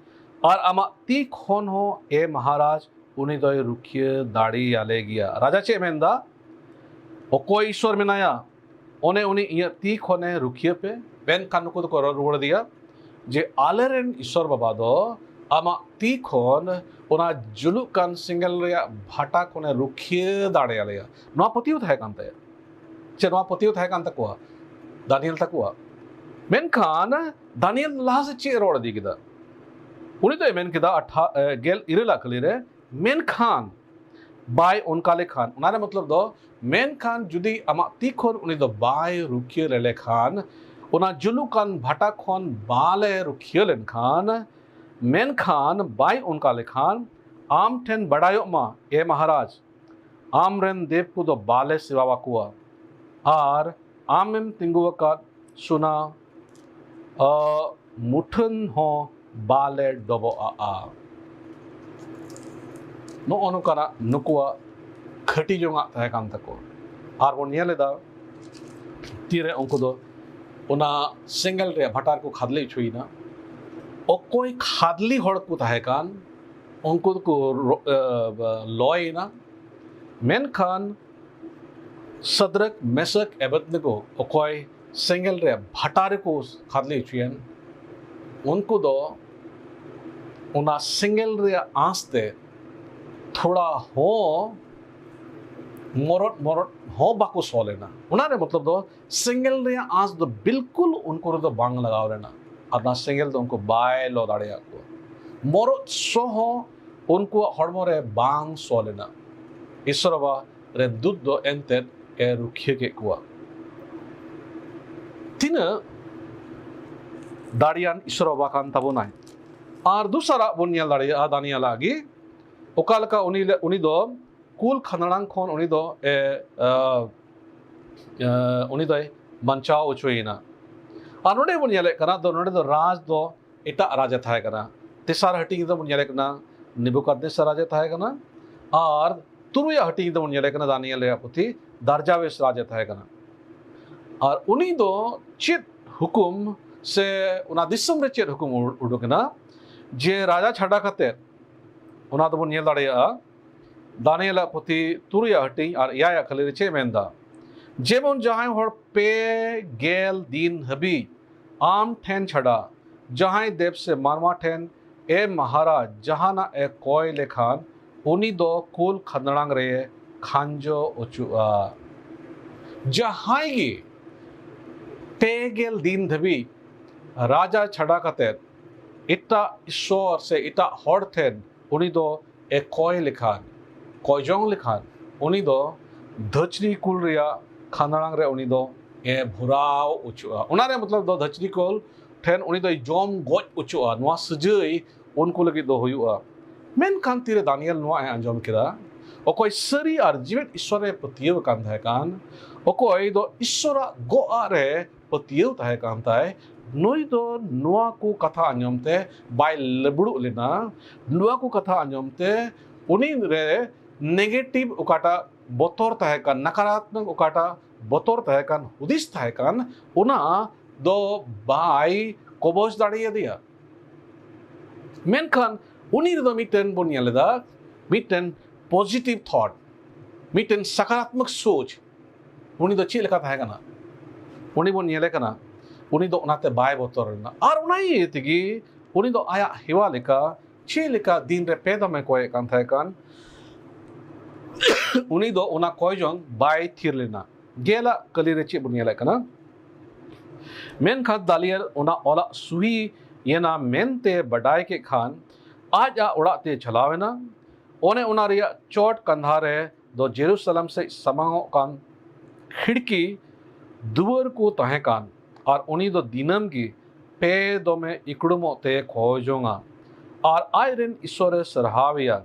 ᱟᱨ ᱟᱢᱟᱜ ᱛᱤ ᱠᱷᱚᱱ ᱦᱚᱸ, ᱮ ᱢᱚᱦᱟᱨᱟᱡᱽ, ᱩᱱᱤ ᱫᱚᱭ ᱨᱩᱠᱷᱤᱭᱟᱹ ᱫᱟᱲᱮᱭᱟᱞᱮ ᱜᱮᱭᱟ᱾ ᱨᱟᱡᱟ ᱪᱮᱫ ᱮ ᱢᱮᱱᱫᱟ? ᱚᱠᱚᱭ ᱤᱥᱥᱚᱨ ᱢᱮᱱᱟᱭᱟ, ᱚᱱᱮ ᱩᱱᱤ ᱤᱧᱟᱹᱜ ᱛᱤ ᱠᱷᱚᱱᱮ ᱨᱩᱠᱷᱤᱭᱟᱹ ᱯᱮ᱾ ᱢᱮᱱᱠᱷᱟᱱ ᱱᱩᱠᱩ ᱫᱚᱠᱚ ᱨᱚᱲ ᱨᱩᱣᱟᱹᱲ ᱟᱫᱮᱭᱟ ᱡᱮ, ᱟᱞᱮᱨᱮᱱ ᱤᱥᱥᱚᱨ ᱵᱟᱵᱟ ᱫᱚ ᱟᱢᱟᱜ ᱛᱤ ᱠᱷᱚᱱ ᱚᱱᱟ ᱡᱩᱞᱩᱜ ᱠᱟᱱ ᱥᱮᱸᱜᱮᱞ ᱨᱮᱭᱟᱜ ᱵᱷᱟᱴᱟ ᱠᱷᱚᱱᱮ ᱨᱩᱠᱷᱤᱭᱟᱹ ᱫᱟᱲᱮᱭᱟᱞᱮᱭᱟ᱾ ᱱᱚᱣᱟ ᱯᱟᱹᱛᱭᱟᱹᱣ ᱛᱟᱦᱮᱸ ᱠᱟᱱ ᱛᱟᱭᱟ᱾ ᱪᱮ ᱱᱚᱣᱟ ᱯᱟᱹᱛᱭᱟᱹᱣ ᱛᱟᱦᱮᱸ ᱠᱟᱱ ᱛᱟᱠᱚᱣᱟ ᱫᱟᱱᱤᱭᱮᱞ ᱛᱟᱠᱚᱣᱟ? ᱢᱮᱱᱠᱷᱟᱱ ᱫᱟᱱᱤᱭᱮᱞ ᱞᱟᱦᱟ ᱥᱮᱫ ᱪᱮᱫ ᱮ ᱨᱚᱲ ᱤᱫᱤ ᱠᱮᱫᱟ? ᱩᱱᱤ ᱫᱚᱭ ᱢᱮᱱ ᱠᱮᱫᱟ, ᱟᱴᱷᱟ-, ᱮ, ᱜᱮᱞ ᱤᱨᱟᱹᱞ ᱟᱜ ᱠᱟᱹᱞᱤ ᱨᱮ, "ᱢᱮᱱᱠᱷᱟᱱ ᱵᱟᱭ ᱚᱱᱠᱟ ᱞᱮᱠᱷᱟᱱ", ᱚᱱᱟ ᱨᱮ ᱢᱚᱛᱞᱚᱵ ᱫᱚ, ᱢᱮᱱᱠᱷᱟᱱ ᱡᱩᱫᱤ ᱟᱢᱟᱜ ᱛᱤ ᱠᱷᱚᱱ ᱩᱱᱤ ᱫᱚ ᱵᱟᱭ ᱨᱩᱠᱷᱤᱭᱟᱹ ᱞᱮᱞᱮ ᱠᱷᱟᱱ, ᱚᱱᱟ ᱡᱩᱞᱩᱜ ᱠᱟᱱ ᱵᱷᱟᱴᱟ ᱠᱷᱚᱱ ᱵᱟᱞᱮ ᱨᱩᱠᱷᱤᱭᱟᱹ ᱞᱮᱱᱠᱷᱟᱱ, ᱢᱮᱱᱠᱷᱟᱱ ᱵᱟᱭ ᱚᱱᱠᱟ ᱞᱮᱠᱷᱟᱱ, ᱟᱢ ᱴᱷᱮᱱ ᱵᱟᱰᱟᱭᱚᱜ ᱢᱟ, ᱮ ᱢᱟᱦᱟᱨᱟᱡᱽ, ᱟᱢᱨᱮᱱ ᱫᱮᱵ ᱠᱚᱫᱚ ᱵᱟᱞᱮ ᱥᱮᱵᱟᱣᱟᱠᱚᱣᱟ, ᱟᱨ ᱟᱢᱮᱢ ᱛᱤᱸᱜᱩ ᱟᱠᱟᱫ ᱥᱩᱱᱟ, ᱟ, ᱢᱩᱴᱷᱟᱹᱱ ᱦᱚᱸ ᱵᱟᱞᱮ ᱰᱚᱵᱚᱜ ᱟᱜᱼᱟ᱾ ᱱᱚᱜᱼᱚ ᱱᱚᱝᱠᱟᱱᱟᱜ ᱱᱩᱠᱩᱣᱟᱜ ᱠᱷᱟᱹᱴᱤ ᱡᱚᱝᱟᱜ ᱛᱟᱦᱮᱸ ᱠᱟᱱ ᱛᱟᱠᱚᱣᱟ᱾ ᱟᱨ ᱵᱚᱱ ᱧᱮᱞ ᱮᱫᱟ, ᱛᱤᱨᱮ ᱩᱱᱠᱩ ᱫᱚ ᱚᱱᱟ ᱥᱮᱸᱜᱮᱞ ᱨᱮᱭᱟᱜ ᱵᱷᱟᱴᱟ ᱨᱮᱠᱚ ᱠᱷᱟᱫᱽᱞᱮ ᱦᱚᱪᱚᱭᱮᱱᱟ, ᱚᱠᱚᱭ ᱠᱷᱟᱫᱽᱞᱤ ᱦᱚᱲ ᱠᱚ ᱛᱟᱦᱮᱸ ᱠᱟᱱ, ᱩᱱᱠᱩ ᱫᱚᱠᱚ ᱨᱚ-, ᱮ, ᱞᱚᱭᱮᱱᱟ᱾ ᱢᱮᱱᱠᱷᱟᱱ ᱥᱟᱫᱨᱟᱠ, ᱢᱮᱥᱟᱠ, ᱮᱵᱮᱫᱱᱮᱜᱳ ᱚᱠᱚᱭ ᱥᱮᱸᱜᱮᱞ ᱨᱮ ᱵᱷᱟᱴᱟ ᱨᱮᱠᱚ ᱠᱷᱟᱫᱽᱞᱮ ᱦᱚᱪᱚᱭᱮᱱ, ᱩᱱᱠᱩ ᱫᱚ ᱚᱱᱟ ᱥᱮᱸᱜᱮᱞ ᱨᱮᱭᱟᱜ ᱟᱸᱥ ᱛᱮ ᱛᱷᱚᱲᱟ ᱦᱚᱸ ᱢᱚᱨᱚᱴ ᱢᱚᱨᱚᱴ ᱦᱚᱸ ᱵᱟᱠᱚ ᱥᱚ ᱞᱮᱱᱟ᱾ ᱚᱱᱟ ᱨᱮ ᱢᱚᱛᱞᱚᱵ ᱫᱚ, ᱥᱮᱸᱜᱮᱞ ᱨᱮᱭᱟᱜ ᱟᱸᱥ ᱫᱚ ᱵᱤᱞᱠᱩᱞ ᱩᱱᱠᱩ ᱨᱮᱫᱚ ᱵᱟᱝ ᱞᱟᱜᱟᱣ ᱞᱮᱱᱟ᱾ ᱟᱨ ᱚᱱᱟ ᱥᱮᱸᱜᱮᱞ ᱫᱚ ᱩᱱᱠᱩ ᱵᱟᱭ ᱞᱚ ᱫᱟᱲᱮᱭᱟᱜ ᱠᱚᱣᱟ᱾ ᱢᱚᱨᱚᱴ ᱥᱚ ᱦᱚᱸ ᱩᱱᱠᱩᱣᱟᱜ ᱦᱚᱲᱢᱚ ᱨᱮ ᱵᱟᱝ ᱥᱚ ᱞᱮᱱᱟ᱾ ᱤᱥᱚᱨ ᱵᱟᱵᱟ ᱨᱮᱱ ᱫᱩᱛ ᱫᱚ ᱮᱱᱛᱮᱫ ᱮ ᱨᱩᱠᱷᱤᱭᱟᱹ ᱠᱮᱫ ᱠᱚᱣᱟ᱾ ᱛᱤᱱᱟᱹᱜ ᱫᱟᱲᱮᱭᱟᱱ ᱤᱥᱚᱨ ᱵᱟᱵᱟ ᱠᱟᱱ ᱛᱟᱵᱚᱱᱟᱭ! ᱟᱨ ᱫᱚᱥᱟᱨᱟᱜ ᱵᱚᱱ ᱧᱮᱞ ᱫᱟᱲᱮᱭᱟᱜᱼᱟ ᱫᱟᱱᱤᱭᱟᱞᱟᱜ ᱜᱮ, ᱚᱠᱟ ᱞᱮᱠᱟ ᱩᱱᱤ ᱞᱮ-, ᱩᱱᱤ ᱫᱚ ᱠᱩᱞ ᱠᱷᱟᱸᱫᱽᱲᱟᱝ ᱠᱷᱚᱱ ᱩᱱᱤ ᱫᱚ, ᱮ, ᱟ, ᱮ, ᱩᱱᱤ ᱫᱚᱭ ᱵᱟᱧᱪᱟᱣ ᱦᱚᱪᱚᱭᱮᱱᱟ᱾ ᱟᱨ ᱱᱚᱰᱮ ᱵᱚᱱ ᱧᱮᱞᱮᱫ ᱠᱟᱱᱟ, ᱫᱚ ᱱᱚᱰᱮ ᱫᱚ ᱨᱟᱡᱽ ᱫᱚ ᱮᱴᱟᱜ ᱨᱟᱡᱽ ᱮ ᱛᱟᱦᱮᱸ ᱠᱟᱱᱟ᱾ ᱛᱮᱥᱟᱨ ᱦᱟᱹᱴᱤᱧ ᱫᱚᱵᱚᱱ ᱧᱮᱞᱮᱫ ᱠᱟᱱᱟ ᱱᱮᱵᱩᱠᱟᱫᱱᱮᱥᱟᱨ ᱨᱟᱡᱽ ᱮ ᱛᱟᱦᱮᱸ ᱠᱟᱱᱟ, ᱟᱨ ᱛᱩᱨᱩᱭᱟᱜ ᱦᱟᱹᱴᱤᱧ ᱫᱚᱵᱚᱱ ᱧᱮᱞᱮᱫ ᱠᱟᱱᱟ ᱫᱟᱱᱤᱭᱮᱞ ᱨᱮᱭᱟᱜ ᱯᱩᱛᱷᱤ, ᱫᱟᱨᱡᱟᱣᱮᱥ ᱨᱟᱡᱽ ᱮ ᱛᱟᱦᱮᱸ ᱠᱟᱱᱟ᱾ ᱟᱨ ᱩᱱᱤ ᱫᱚ ᱪᱮᱫ ᱦᱩᱠᱩᱢ ᱥᱮ ᱚᱱᱟ ᱫᱤᱥᱚᱢ ᱨᱮ ᱪᱮᱫ ᱦᱩᱠᱩᱢ ᱩ-, ᱩᱰᱩᱠ ᱮᱱᱟ ᱡᱮ ᱨᱟᱡᱟ ᱪᱷᱟᱰᱟ ᱠᱟᱛᱮᱫ ᱚᱱᱟ ᱫᱚᱵᱚᱱ ᱧᱮᱞ ᱫᱟᱲᱮᱭᱟᱜᱼᱟ ᱫᱟᱱᱤᱭᱮᱞᱟᱜ ᱯᱩᱛᱷᱤ ᱛᱩᱨᱩᱭᱟᱜ ᱦᱟᱹᱴᱤᱧ ᱟᱨ ᱮᱭᱟᱭᱟᱜ ᱠᱷᱟᱹᱞᱤ ᱨᱮ ᱪᱮᱫ ᱢᱮᱱᱫᱟ? ᱡᱮᱢᱚᱱ ᱡᱟᱦᱟᱸᱭ ᱦᱚᱲ ᱯᱮ ᱜᱮᱞ ᱫᱤᱱ ᱦᱟᱹᱵᱤᱡ ᱟᱢ ᱴᱷᱮᱱ ᱪᱷᱟᱰᱟ ᱡᱟᱦᱟᱸᱭ ᱫᱮᱵ ᱥᱮ ᱢᱟᱱᱣᱟ ᱴᱷᱮᱱ ᱮ ᱢᱟᱦᱟᱨᱟᱡᱽ ᱡᱟᱦᱟᱱᱟᱜ ᱮ ᱠᱚᱭ ᱞᱮᱠᱷᱟᱱ, ᱩᱱᱤ ᱫᱚ ᱠᱩᱞ ᱠᱷᱟᱸᱫᱽᱲᱟᱝ ᱨᱮ ᱠᱷᱟᱸᱡᱚ ᱚᱪᱚᱜᱼᱟ᱾ ᱡᱟᱦᱟᱸᱭ ᱜᱮ ᱯᱮ ᱜᱮᱞ ᱫᱤᱱ ᱫᱷᱟᱹᱵᱤᱡ ᱨᱟᱡᱟ ᱪᱷᱟᱰᱟ ᱠᱟᱛᱮᱫ ᱮᱴᱟᱜ ᱤᱥᱥᱚᱨ ᱥᱮ ᱮᱴᱟᱜ ᱦᱚᱲ ᱴᱷᱮᱱ ᱩᱱᱤ ᱫᱚ ᱮ ᱠᱚᱭ ᱞᱮᱠᱷᱟᱱ, ᱠᱚᱭ ᱡᱚᱝ ᱞᱮᱠᱷᱟᱱ, ᱩᱱᱤ ᱫᱚ ᱫᱷᱟᱹᱪᱨᱤ ᱠᱩᱞ ᱨᱮᱭᱟᱜ ᱠᱷᱟᱸᱫᱽᱲᱟᱝ ᱨᱮ ᱩᱱᱤ ᱫᱚ ᱮ ᱵᱷᱚᱨᱟᱣ ᱚᱪᱚᱜᱼᱟ᱾ ᱚᱱᱟ ᱨᱮᱭᱟᱜ ᱢᱚᱛᱞᱚᱵ ᱫᱚ ᱫᱷᱟᱹᱪᱨᱤ ᱠᱩᱞ ᱴᱷᱮᱱ ᱩᱱᱤ ᱫᱚᱭ ᱡᱚᱢ ᱜᱚᱡ ᱚᱪᱚᱜᱼᱟ᱾ ᱱᱚᱣᱟ ᱥᱟᱹᱡᱟᱹᱭ ᱩᱱᱠᱩ ᱞᱟᱹᱜᱤᱫ ᱫᱚ ᱦᱩᱭᱩᱜᱼᱟ᱾ ᱢᱮᱱᱠᱷᱟᱱ ᱛᱤᱨᱮ ᱫᱟᱱᱤᱭᱮᱞ ᱱᱚᱣᱟ ᱮ ᱟᱸᱡᱚᱢ ᱠᱮᱫᱟ, ᱚᱠᱚᱭ ᱥᱟᱹᱨᱤ ᱟᱨ ᱡᱤᱣᱮᱫ ᱤᱥᱥᱚᱨ ᱮ ᱯᱟᱹᱛᱭᱟᱹᱣ ᱟᱠᱟᱱ ᱛᱟᱦᱮᱸ ᱠᱟᱱ, ᱚᱠᱚᱭ ᱫᱚ ᱤᱥᱥᱚᱨᱟᱜ ᱜᱚᱜ ᱟᱜ ᱨᱮ ᱯᱟᱹᱛᱭᱟᱹᱣ ᱛᱟᱦᱮᱸ ᱠᱟᱱ ᱛᱟᱭ, ᱱᱩᱭ ᱫᱚ ᱱᱚᱣᱟ ᱠᱚ ᱠᱟᱛᱷᱟ ᱟᱸᱡᱚᱢ ᱛᱮ ᱵᱟᱭ ᱞᱮᱵᱲᱩᱜ ᱞᱮᱱᱟ᱾ ᱱᱚᱣᱟ ᱠᱚ ᱠᱟᱛᱷᱟ ᱟᱸᱡᱚᱢ ᱛᱮ ᱩᱱᱤ ᱨᱮ ᱱᱮᱜᱮᱴᱤᱵᱷ ᱚᱠᱟᱴᱟᱜ ᱵᱚᱛᱚᱨ ᱛᱟᱦᱮᱸ ᱠᱟᱱ, ᱱᱟᱠᱟᱨᱟᱛᱢᱚᱠ ᱚᱠᱟᱴᱟᱜ ᱵᱚᱛᱚᱨ ᱛᱟᱦᱮᱸ ᱠᱟᱱ, ᱦᱩᱫᱤᱥ ᱛᱟᱦᱮᱸ ᱠᱟᱱ, ᱚᱱᱟ ᱫᱚ ᱵᱟᱭ ᱠᱚᱵᱚᱡ ᱫᱟᱲᱮᱭᱟᱫᱮᱭᱟ᱾ ᱢᱮᱱᱠᱷᱟᱱ ᱩᱱᱤ ᱨᱮᱫᱚ ᱢᱤᱫᱴᱮᱱ ᱵᱚᱱ ᱧᱮᱞ ᱮᱫᱟ, ᱢᱤᱫᱴᱮᱱ ᱯᱚᱡᱤᱴᱤᱵᱷ ᱛᱷᱚᱴ, ᱢᱤᱫᱴᱮᱱ ᱥᱟᱠᱟᱨᱟᱛᱢᱚᱠ ᱥᱳᱪ᱾ ᱩᱱᱤ ᱫᱚ ᱪᱮᱫ ᱞᱮᱠᱟ ᱛᱟᱦᱮᱸ ᱠᱟᱱᱟ? ᱩᱱᱤ ᱵᱚᱱ ᱧᱮᱞᱮ ᱠᱟᱱᱟ, ᱩᱱᱤ ᱫᱚ ᱚᱱᱟᱛᱮ ᱵᱟᱭ ᱵᱚᱛᱚᱨ ᱞᱮᱱᱟ᱾ ᱟᱨ ᱚᱱᱟ ᱤᱭᱟᱹ ᱛᱮᱜᱮ ᱩᱱᱤ ᱫᱚ ᱟᱭᱟᱜ ᱦᱮᱣᱟ ᱞᱮᱠᱟ ᱪᱮᱫ ᱞᱮᱠᱟ ᱫᱤᱱ ᱨᱮ ᱯᱮ ᱫᱚᱢᱮ ᱠᱚᱭᱮᱫ ᱠᱟᱱ ᱛᱟᱦᱮᱸ ᱠᱟᱱ, ᱩᱱᱤ ᱫᱚ ᱚᱱᱟ ᱠᱚᱭ ᱡᱚᱝ ᱵᱟᱭ ᱛᱷᱤᱨ ᱞᱮᱱᱟ᱾ ᱜᱮᱞᱟᱜ ᱠᱟᱹᱞᱤ ᱨᱮ ᱪᱮᱫ ᱵᱚᱱ ᱧᱮᱞᱮᱫ ᱠᱟᱱᱟ? ᱢᱮᱱᱠᱷᱟᱱ ᱫᱟᱱᱤᱭᱮᱞ ᱚᱱᱟ ᱚᱞᱟᱜ ᱥᱩᱦᱤ ᱮᱱᱟ ᱢᱮᱱᱛᱮ ᱵᱟᱰᱟᱭ ᱠᱮᱫ ᱠᱷᱟᱱ, ᱟᱡᱟᱜ ᱚᱲᱟᱜ ᱛᱮ ᱪᱟᱞᱟᱣ ᱮᱱᱟ᱾ ᱚᱱᱮ ᱚᱱᱟ ᱨᱮᱭᱟᱜ ᱪᱚᱴ ᱠᱟᱸᱫᱷᱟ ᱨᱮ ᱫᱚ ᱡᱮᱨᱩᱥᱟᱞᱮᱢ ᱥᱮᱫ ᱥᱟᱢᱟᱝᱚᱜ ᱠᱟᱱ ᱠᱷᱤᱲᱠᱤ ᱫᱩᱣᱟᱹᱨ ᱠᱚ ᱛᱟᱦᱮᱸ ᱠᱟᱱ, ᱟᱨ ᱩᱱᱤ ᱫᱚ ᱫᱤᱱᱟᱹᱢ ᱜᱮ ᱯᱮ ᱫᱚᱢᱮ ᱤᱠᱲᱩᱢᱚᱜ ᱛᱮ ᱠᱷᱚᱡᱚᱝᱟ, ᱟᱨ ᱟᱡ ᱨᱮᱱ ᱤᱥᱥᱚᱨᱮ ᱥᱟᱨᱦᱟᱣᱮᱭᱟ᱾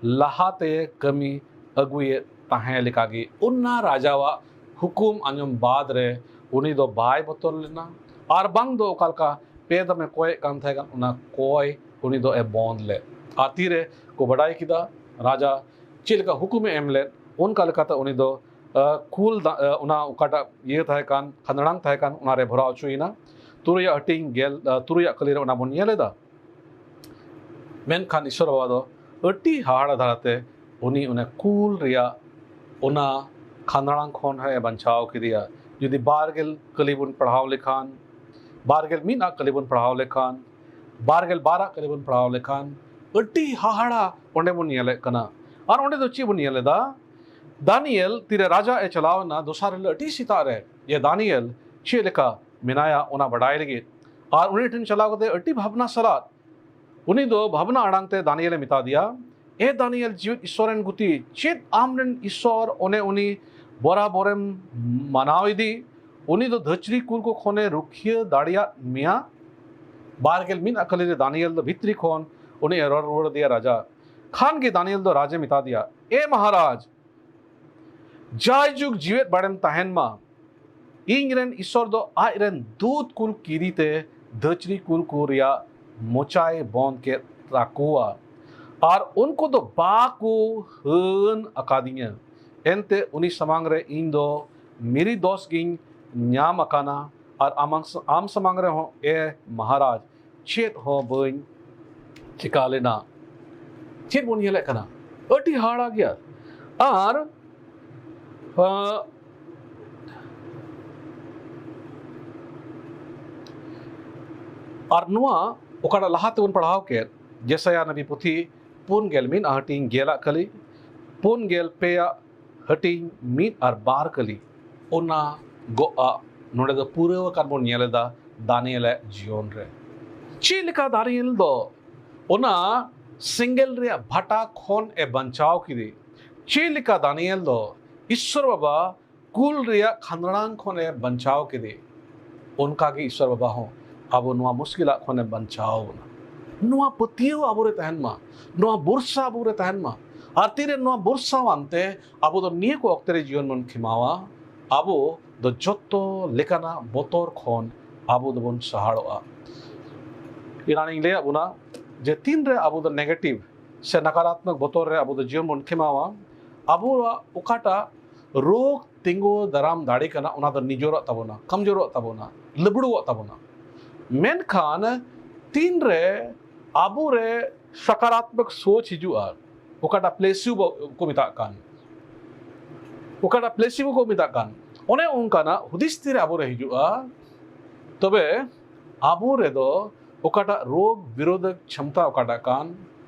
ᱞᱟᱦᱟᱛᱮ ᱠᱟᱹᱢᱤ ᱟᱹᱜᱩᱭᱮᱫ ᱛᱟᱦᱮᱸ ᱞᱮᱠᱟᱜᱮ ᱚᱱᱟ ᱨᱟᱡᱟᱣᱟᱜ ᱦᱩᱠᱩᱢ ᱟᱸᱡᱚᱢ ᱵᱟᱫ ᱨᱮ ᱩᱱᱤ ᱫᱚ ᱵᱟᱭ ᱵᱚᱛᱚᱨ ᱞᱮᱱᱟ, ᱟᱨ ᱵᱟᱝ ᱫᱚ ᱚᱠᱟ ᱞᱮᱠᱟ ᱯᱮ ᱫᱚᱢᱮ ᱠᱚᱭᱮᱫ ᱠᱟᱱ ᱛᱟᱦᱮᱸ ᱠᱟᱱ, ᱚᱱᱟ ᱠᱚᱭ ᱩᱱᱤ ᱫᱚ ᱮ ᱵᱚᱱᱫ ᱞᱮᱫ᱾ ᱟᱨ ᱛᱤᱨᱮ ᱠᱚ ᱵᱟᱰᱟᱭ ᱠᱮᱫᱟ ᱨᱟᱡᱟ ᱪᱮᱫ ᱞᱮᱠᱟ ᱦᱩᱠᱩᱢᱮ ᱮᱢ ᱞᱮᱫ, ᱚᱱᱠᱟ ᱞᱮᱠᱟᱛᱮ ᱩᱱᱤ ᱫᱚ, ᱟᱸ, ᱠᱩᱞ ᱫᱟ-, ᱟᱸ, ᱚᱱᱟ ᱚᱠᱟᱴᱟᱜ ᱤᱭᱟᱹ ᱛᱟᱦᱮᱸ ᱠᱟᱱ, ᱠᱷᱟᱸᱫᱽᱲᱟᱝ ᱛᱟᱦᱮᱸ ᱠᱟᱱ, ᱚᱱᱟᱨᱮ ᱵᱷᱚᱨᱟᱣ ᱦᱚᱪᱚᱭᱮᱱᱟ᱾ ᱛᱩᱨᱩᱭᱟᱜ ᱦᱟᱹᱴᱤᱧ ᱜᱮᱞ, ᱟᱸ, ᱛᱩᱨᱩᱭᱟᱜ ᱠᱟᱹᱞᱤ ᱨᱮ ᱚᱱᱟ ᱵᱚᱱ ᱧᱮᱞ ᱮᱫᱟ᱾ ᱢᱮᱱᱠᱷᱟᱱ ᱤᱥᱥᱚᱨ ᱵᱟᱵᱟ ᱫᱚ ᱟᱹᱰᱤ ᱦᱟᱦᱟᱲᱟ ᱫᱷᱟᱨᱟᱛᱮ ᱩᱱᱤ ᱚᱱᱟ ᱠᱩᱞ ᱨᱮᱭᱟᱜ ᱚᱱᱟ ᱠᱷᱟᱸᱫᱽᱲᱟᱝ ᱠᱷᱚᱱ ᱦᱚᱸᱭ ᱵᱟᱧᱪᱟᱣ ᱠᱮᱫᱮᱭᱟ᱾ ᱡᱩᱫᱤ ᱵᱟᱨ ᱜᱮᱞ ᱠᱟᱹᱞᱤ ᱵᱚᱱ ᱯᱟᱲᱦᱟᱣ ᱞᱮᱠᱷᱟᱱ, ᱵᱟᱨ ᱜᱮᱞ ᱢᱤᱫ ᱟᱜ ᱠᱟᱹᱞᱤ ᱵᱚᱱ ᱯᱟᱲᱦᱟᱣ ᱞᱮᱠᱷᱟᱱ, ᱵᱟᱨ ᱜᱮᱞ ᱵᱟᱨ ᱟᱜ ᱠᱟᱹᱞᱤ ᱵᱚᱱ ᱯᱟᱲᱦᱟᱣ ᱞᱮᱠᱷᱟᱱ, ᱟᱹᱰᱤ ᱦᱟᱦᱟᱲᱟ ᱚᱸᱰᱮ ᱵᱚᱱ ᱧᱮᱞᱮᱫ ᱠᱟᱱᱟ᱾ ᱟᱨ ᱚᱸᱰᱮ ᱫᱚ ᱪᱮᱫ ᱵᱚᱱ ᱧᱮᱞ ᱮᱫᱟ? ᱫᱟᱱᱤᱭᱮᱞ ᱛᱤᱨᱮ ᱨᱟᱡᱟ ᱮ ᱪᱟᱞᱟᱣ ᱮᱱᱟ ᱫᱚᱥᱟᱨ ᱦᱤᱞᱳᱜ ᱟᱹᱰᱤ ᱥᱮᱛᱟᱜ ᱨᱮ, ᱡᱮ ᱫᱟᱱᱤᱭᱮᱞ ᱪᱮᱫ ᱞᱮᱠᱟ ᱢᱮᱱᱟᱭᱟ ᱚᱱᱟ ᱵᱟᱰᱟᱭ ᱞᱟᱹᱜᱤᱫ᱾ ᱟᱨ ᱩᱱᱤ ᱴᱷᱮᱱ ᱪᱟᱞᱟᱣ ᱠᱟᱛᱮ ᱟᱹᱰᱤ ᱵᱷᱟᱵᱽᱱᱟ ᱥᱟᱞᱟᱜ ᱩᱱᱤ ᱫᱚ ᱵᱷᱟᱵᱽᱱᱟ ᱟᱲᱟᱝ ᱛᱮ ᱫᱟᱱᱤᱭᱮᱞᱮ ᱢᱮᱛᱟ ᱫᱮᱭᱟ, "ᱮ ᱫᱟᱱᱤᱭᱮᱞ, ᱡᱤᱣᱮᱫ ᱤᱥᱥᱚᱨ ᱨᱮᱱ ᱜᱩᱛᱤ, ᱪᱮᱫ ᱟᱢ ᱨᱮᱱ ᱤᱥᱥᱚᱨ ᱚᱱᱮ ᱩᱱᱤ ᱵᱚᱨᱟᱵᱚᱨᱮᱢ ᱢᱟᱱᱟᱣ ᱤᱫᱤ? ᱩᱱᱤ ᱫᱚ ᱫᱷᱟᱹᱪᱨᱤ ᱠᱩᱞ ᱠᱚ ᱠᱷᱚᱱᱮ ᱨᱩᱠᱷᱤᱭᱟᱹ ᱫᱟᱲᱮᱭᱟᱜ ᱢᱮᱭᱟ?" ᱵᱟᱨ ᱜᱮᱞ ᱢᱤᱫ ᱟᱠᱷᱟᱞᱤ ᱨᱮ ᱫᱟᱱᱤᱭᱮᱞ ᱫᱚ ᱵᱷᱤᱛᱨᱤ ᱠᱷᱚᱱ ᱩᱱᱤ ᱮ ᱨᱚᱲ ᱨᱩᱣᱟᱹᱲ ᱟᱫᱮᱭᱟ ᱨᱟᱡᱟ᱾ ᱠᱷᱟᱱ ᱜᱮ ᱫᱟᱱᱤᱭᱮᱞ ᱫᱚ ᱨᱟᱡᱮ ᱢᱮᱛᱟ ᱫᱮᱭᱟ, "ᱮ ᱢᱟᱦᱟᱨᱟᱡᱽ, ᱡᱟᱭᱡᱩᱜᱽ ᱡᱤᱣᱮᱫ ᱵᱟᱲᱮᱢ ᱛᱟᱦᱮᱱ ᱢᱟ᱾ ᱤᱧ ᱨᱮᱱ ᱤᱥᱥᱚᱨ ᱫᱚ ᱟᱡ ᱨᱮᱱ ᱫᱩᱛ ᱠᱩᱞ ᱠᱤᱨᱤ ᱛᱮ ᱫᱷᱟᱹᱪᱨᱤ ᱠᱩᱞ ᱠᱚ ᱨᱮᱭᱟᱜ ᱢᱚᱪᱟᱭ ᱵᱚᱱᱫ ᱠᱮᱫ ᱛᱟᱠᱚᱣᱟ, ᱟᱨ ᱩᱱᱠᱩ ᱫᱚ ᱵᱟᱠᱚ ᱦᱟᱹᱱ ᱟᱠᱟᱫᱤᱧᱟ᱾ ᱮᱱᱛᱮ ᱩᱱᱤ ᱥᱟᱢᱟᱝ ᱨᱮ ᱤᱧ ᱫᱚ ᱢᱤᱨᱤ ᱫᱚᱥ ᱜᱤᱧ ᱧᱟᱢ ᱟᱠᱟᱱᱟ, ᱟᱨ ᱟᱢᱟᱝ, ᱟᱢ ᱥᱟᱢᱟᱝ ᱨᱮᱦᱚᱸ, ᱮ ᱢᱟᱦᱟᱨᱟᱡᱽ, ᱪᱮᱫ ᱦᱚᱸ ᱵᱟᱹᱧ ᱪᱤᱠᱟ ᱞᱮᱱᱟ᱾" ᱪᱮᱫ ᱵᱚᱱ ᱧᱮᱞᱮᱫ ᱠᱟᱱᱟ? ᱟᱹᱰᱤ ᱦᱟᱦᱟᱲᱟ ᱜᱮᱭᱟ᱾ ᱟᱨ, ᱟᱸ, ᱟᱨ ᱱᱚᱣᱟ ᱚᱠᱟᱴᱟᱜ ᱞᱟᱦᱟ ᱛᱮᱵᱚᱱ ᱯᱟᱲᱦᱟᱣ ᱠᱮᱫ, ᱡᱮᱥᱟᱭᱟ ᱱᱟᱵᱤ ᱯᱩᱛᱷᱤ ᱯᱩᱱ ᱜᱮᱞ ᱢᱤᱫ ᱦᱟᱹᱴᱤᱧ ᱜᱮᱞᱟᱜ ᱠᱟᱹᱞᱤ, ᱯᱩᱱ ᱜᱮᱞ ᱯᱮ ᱟᱜ ᱦᱟᱹᱴᱤᱧ ᱢᱤᱫ ᱟᱨ ᱵᱟᱨ ᱠᱟᱹᱞᱤ, ᱚᱱᱟ ᱜᱚᱜ ᱟᱜ ᱱᱚᱰᱮ ᱫᱚ ᱯᱩᱨᱟᱹᱣ ᱟᱠᱟᱱ ᱵᱚᱱ ᱧᱮᱞ ᱮᱫᱟ ᱫᱟᱱᱤᱭᱮᱞᱟᱜ ᱡᱤᱭᱚᱱ ᱨᱮ᱾ ᱪᱮᱫ ᱞᱮᱠᱟ ᱫᱟᱱᱤᱭᱮᱞ ᱫᱚ ᱚᱱᱟ ᱥᱮᱸᱜᱮᱞ ᱨᱮᱭᱟᱜ ᱵᱷᱟᱴᱟ ᱠᱷᱚᱱ ᱮ ᱵᱟᱧᱪᱟᱣ ᱠᱮᱫᱮ, ᱪᱮᱫ ᱞᱮᱠᱟ ᱫᱟᱱᱤᱭᱮᱞ ᱫᱚ ᱤᱥᱥᱚᱨ ᱵᱟᱵᱟ ᱠᱩᱞ ᱨᱮᱭᱟᱜ ᱠᱷᱟᱸᱫᱽᱲᱟᱝ ᱠᱷᱚᱱ ᱮ ᱵᱟᱧᱪᱟᱣ ᱠᱮᱫᱮ, ᱚᱱᱠᱟ ᱜᱮ ᱤᱥᱥᱚᱨ ᱵᱟᱵᱟ ᱦᱚᱸ ᱟᱵᱚ ᱱᱚᱣᱟ ᱢᱩᱥᱠᱤᱞᱟᱜ ᱠᱷᱚᱱ ᱮ ᱵᱟᱧᱪᱟᱣ ᱵᱚᱱᱟ᱾ ᱱᱚᱣᱟ ᱯᱟᱹᱛᱭᱟᱹᱣ ᱟᱵᱚᱨᱮ ᱛᱟᱦᱮᱱ ᱢᱟ, ᱱᱚᱣᱟ ᱵᱷᱚᱨᱥᱟ ᱟᱵᱚᱨᱮ ᱛᱟᱦᱮᱱ ᱢᱟ᱾ ᱟᱨ ᱛᱤᱨᱮ ᱱᱚᱣᱟ ᱵᱷᱚᱨᱥᱟ ᱟᱱᱛᱮ ᱟᱵᱚ ᱫᱚ ᱱᱤᱭᱟᱹ ᱠᱚ ᱚᱠᱛᱮ ᱨᱮ ᱡᱤᱭᱚᱱ ᱵᱚᱱ ᱠᱷᱮᱢᱟᱣᱟ, ᱟᱵᱚ ᱫᱚ ᱡᱚᱛᱚ ᱞᱮᱠᱟᱱᱟᱜ ᱵᱚᱛᱚᱨ ᱠᱷᱚᱱ ᱟᱵᱚ ᱫᱚᱵᱚᱱ ᱥᱟᱦᱟᱲᱚᱜᱼᱟ᱾ ᱮᱱᱟᱱᱤᱧ ᱞᱟᱹᱭᱟᱫ ᱵᱚᱱᱟ ᱡᱮ ᱛᱤᱱᱨᱮ ᱟᱵᱚ ᱫᱚ negative ᱥᱮ ᱱᱟᱠᱟᱨᱟᱛᱢᱚᱠ ᱵᱚᱛᱚᱨ ᱨᱮ ᱟᱵᱚ ᱫᱚ ᱡᱤᱭᱚᱱ ᱵᱚᱱ ᱠᱷᱮᱢᱟᱣᱟ, ᱟᱵᱚᱣᱟᱜ ᱚᱠᱟᱴᱟᱜ ᱨᱳᱜᱽ ᱛᱤᱸᱜᱩ ᱫᱟᱨᱟᱢ ᱫᱟᱲᱮ ᱠᱟᱱᱟ, ᱚᱱᱟ ᱫᱚ ᱱᱤᱡᱚᱨᱚᱜ ᱛᱟᱵᱚᱱᱟ, ᱠᱚᱢᱡᱳᱨᱚᱜ ᱛᱟᱵᱚᱱᱟ, ᱞᱟᱹᱵᱲᱩᱣᱚᱜ ᱛᱟᱵᱚᱱᱟ᱾ ᱢᱮᱱᱠᱷᱟᱱ ᱛᱤᱱᱨᱮ ᱟᱵᱚᱨᱮ ᱥᱟᱠᱟᱨᱟᱛᱢᱚᱠ ᱥᱳᱪ ᱦᱤᱡᱩᱜᱼᱟ, ᱚᱠᱟᱴᱟᱜ ᱯᱞᱮᱥᱤᱵᱳ ᱠᱚ ᱢᱮᱛᱟᱜ ᱠᱟᱱ, ᱚᱠᱟᱴᱟᱜ ᱯᱞᱮᱥᱤᱵᱳ ᱠᱚ ᱢᱮᱛᱟᱜ ᱠᱟᱱ, ᱚᱱᱮ ᱚᱱᱠᱟᱱᱟᱜ ᱦᱩᱫᱤᱥ ᱛᱤᱨᱮ ᱟᱵᱚᱨᱮ ᱦᱤᱡᱩᱜᱼᱟ, ᱛᱚᱵᱮ ᱟᱵᱚ ᱨᱮᱫᱚ ᱚᱠᱟᱴᱟᱜ ᱨᱳᱜᱽ ᱵᱤᱨᱳᱫᱷᱚᱠ ᱠᱷᱚᱢᱛᱟ ᱚᱠᱟᱴᱟᱜ ᱠᱟᱱ,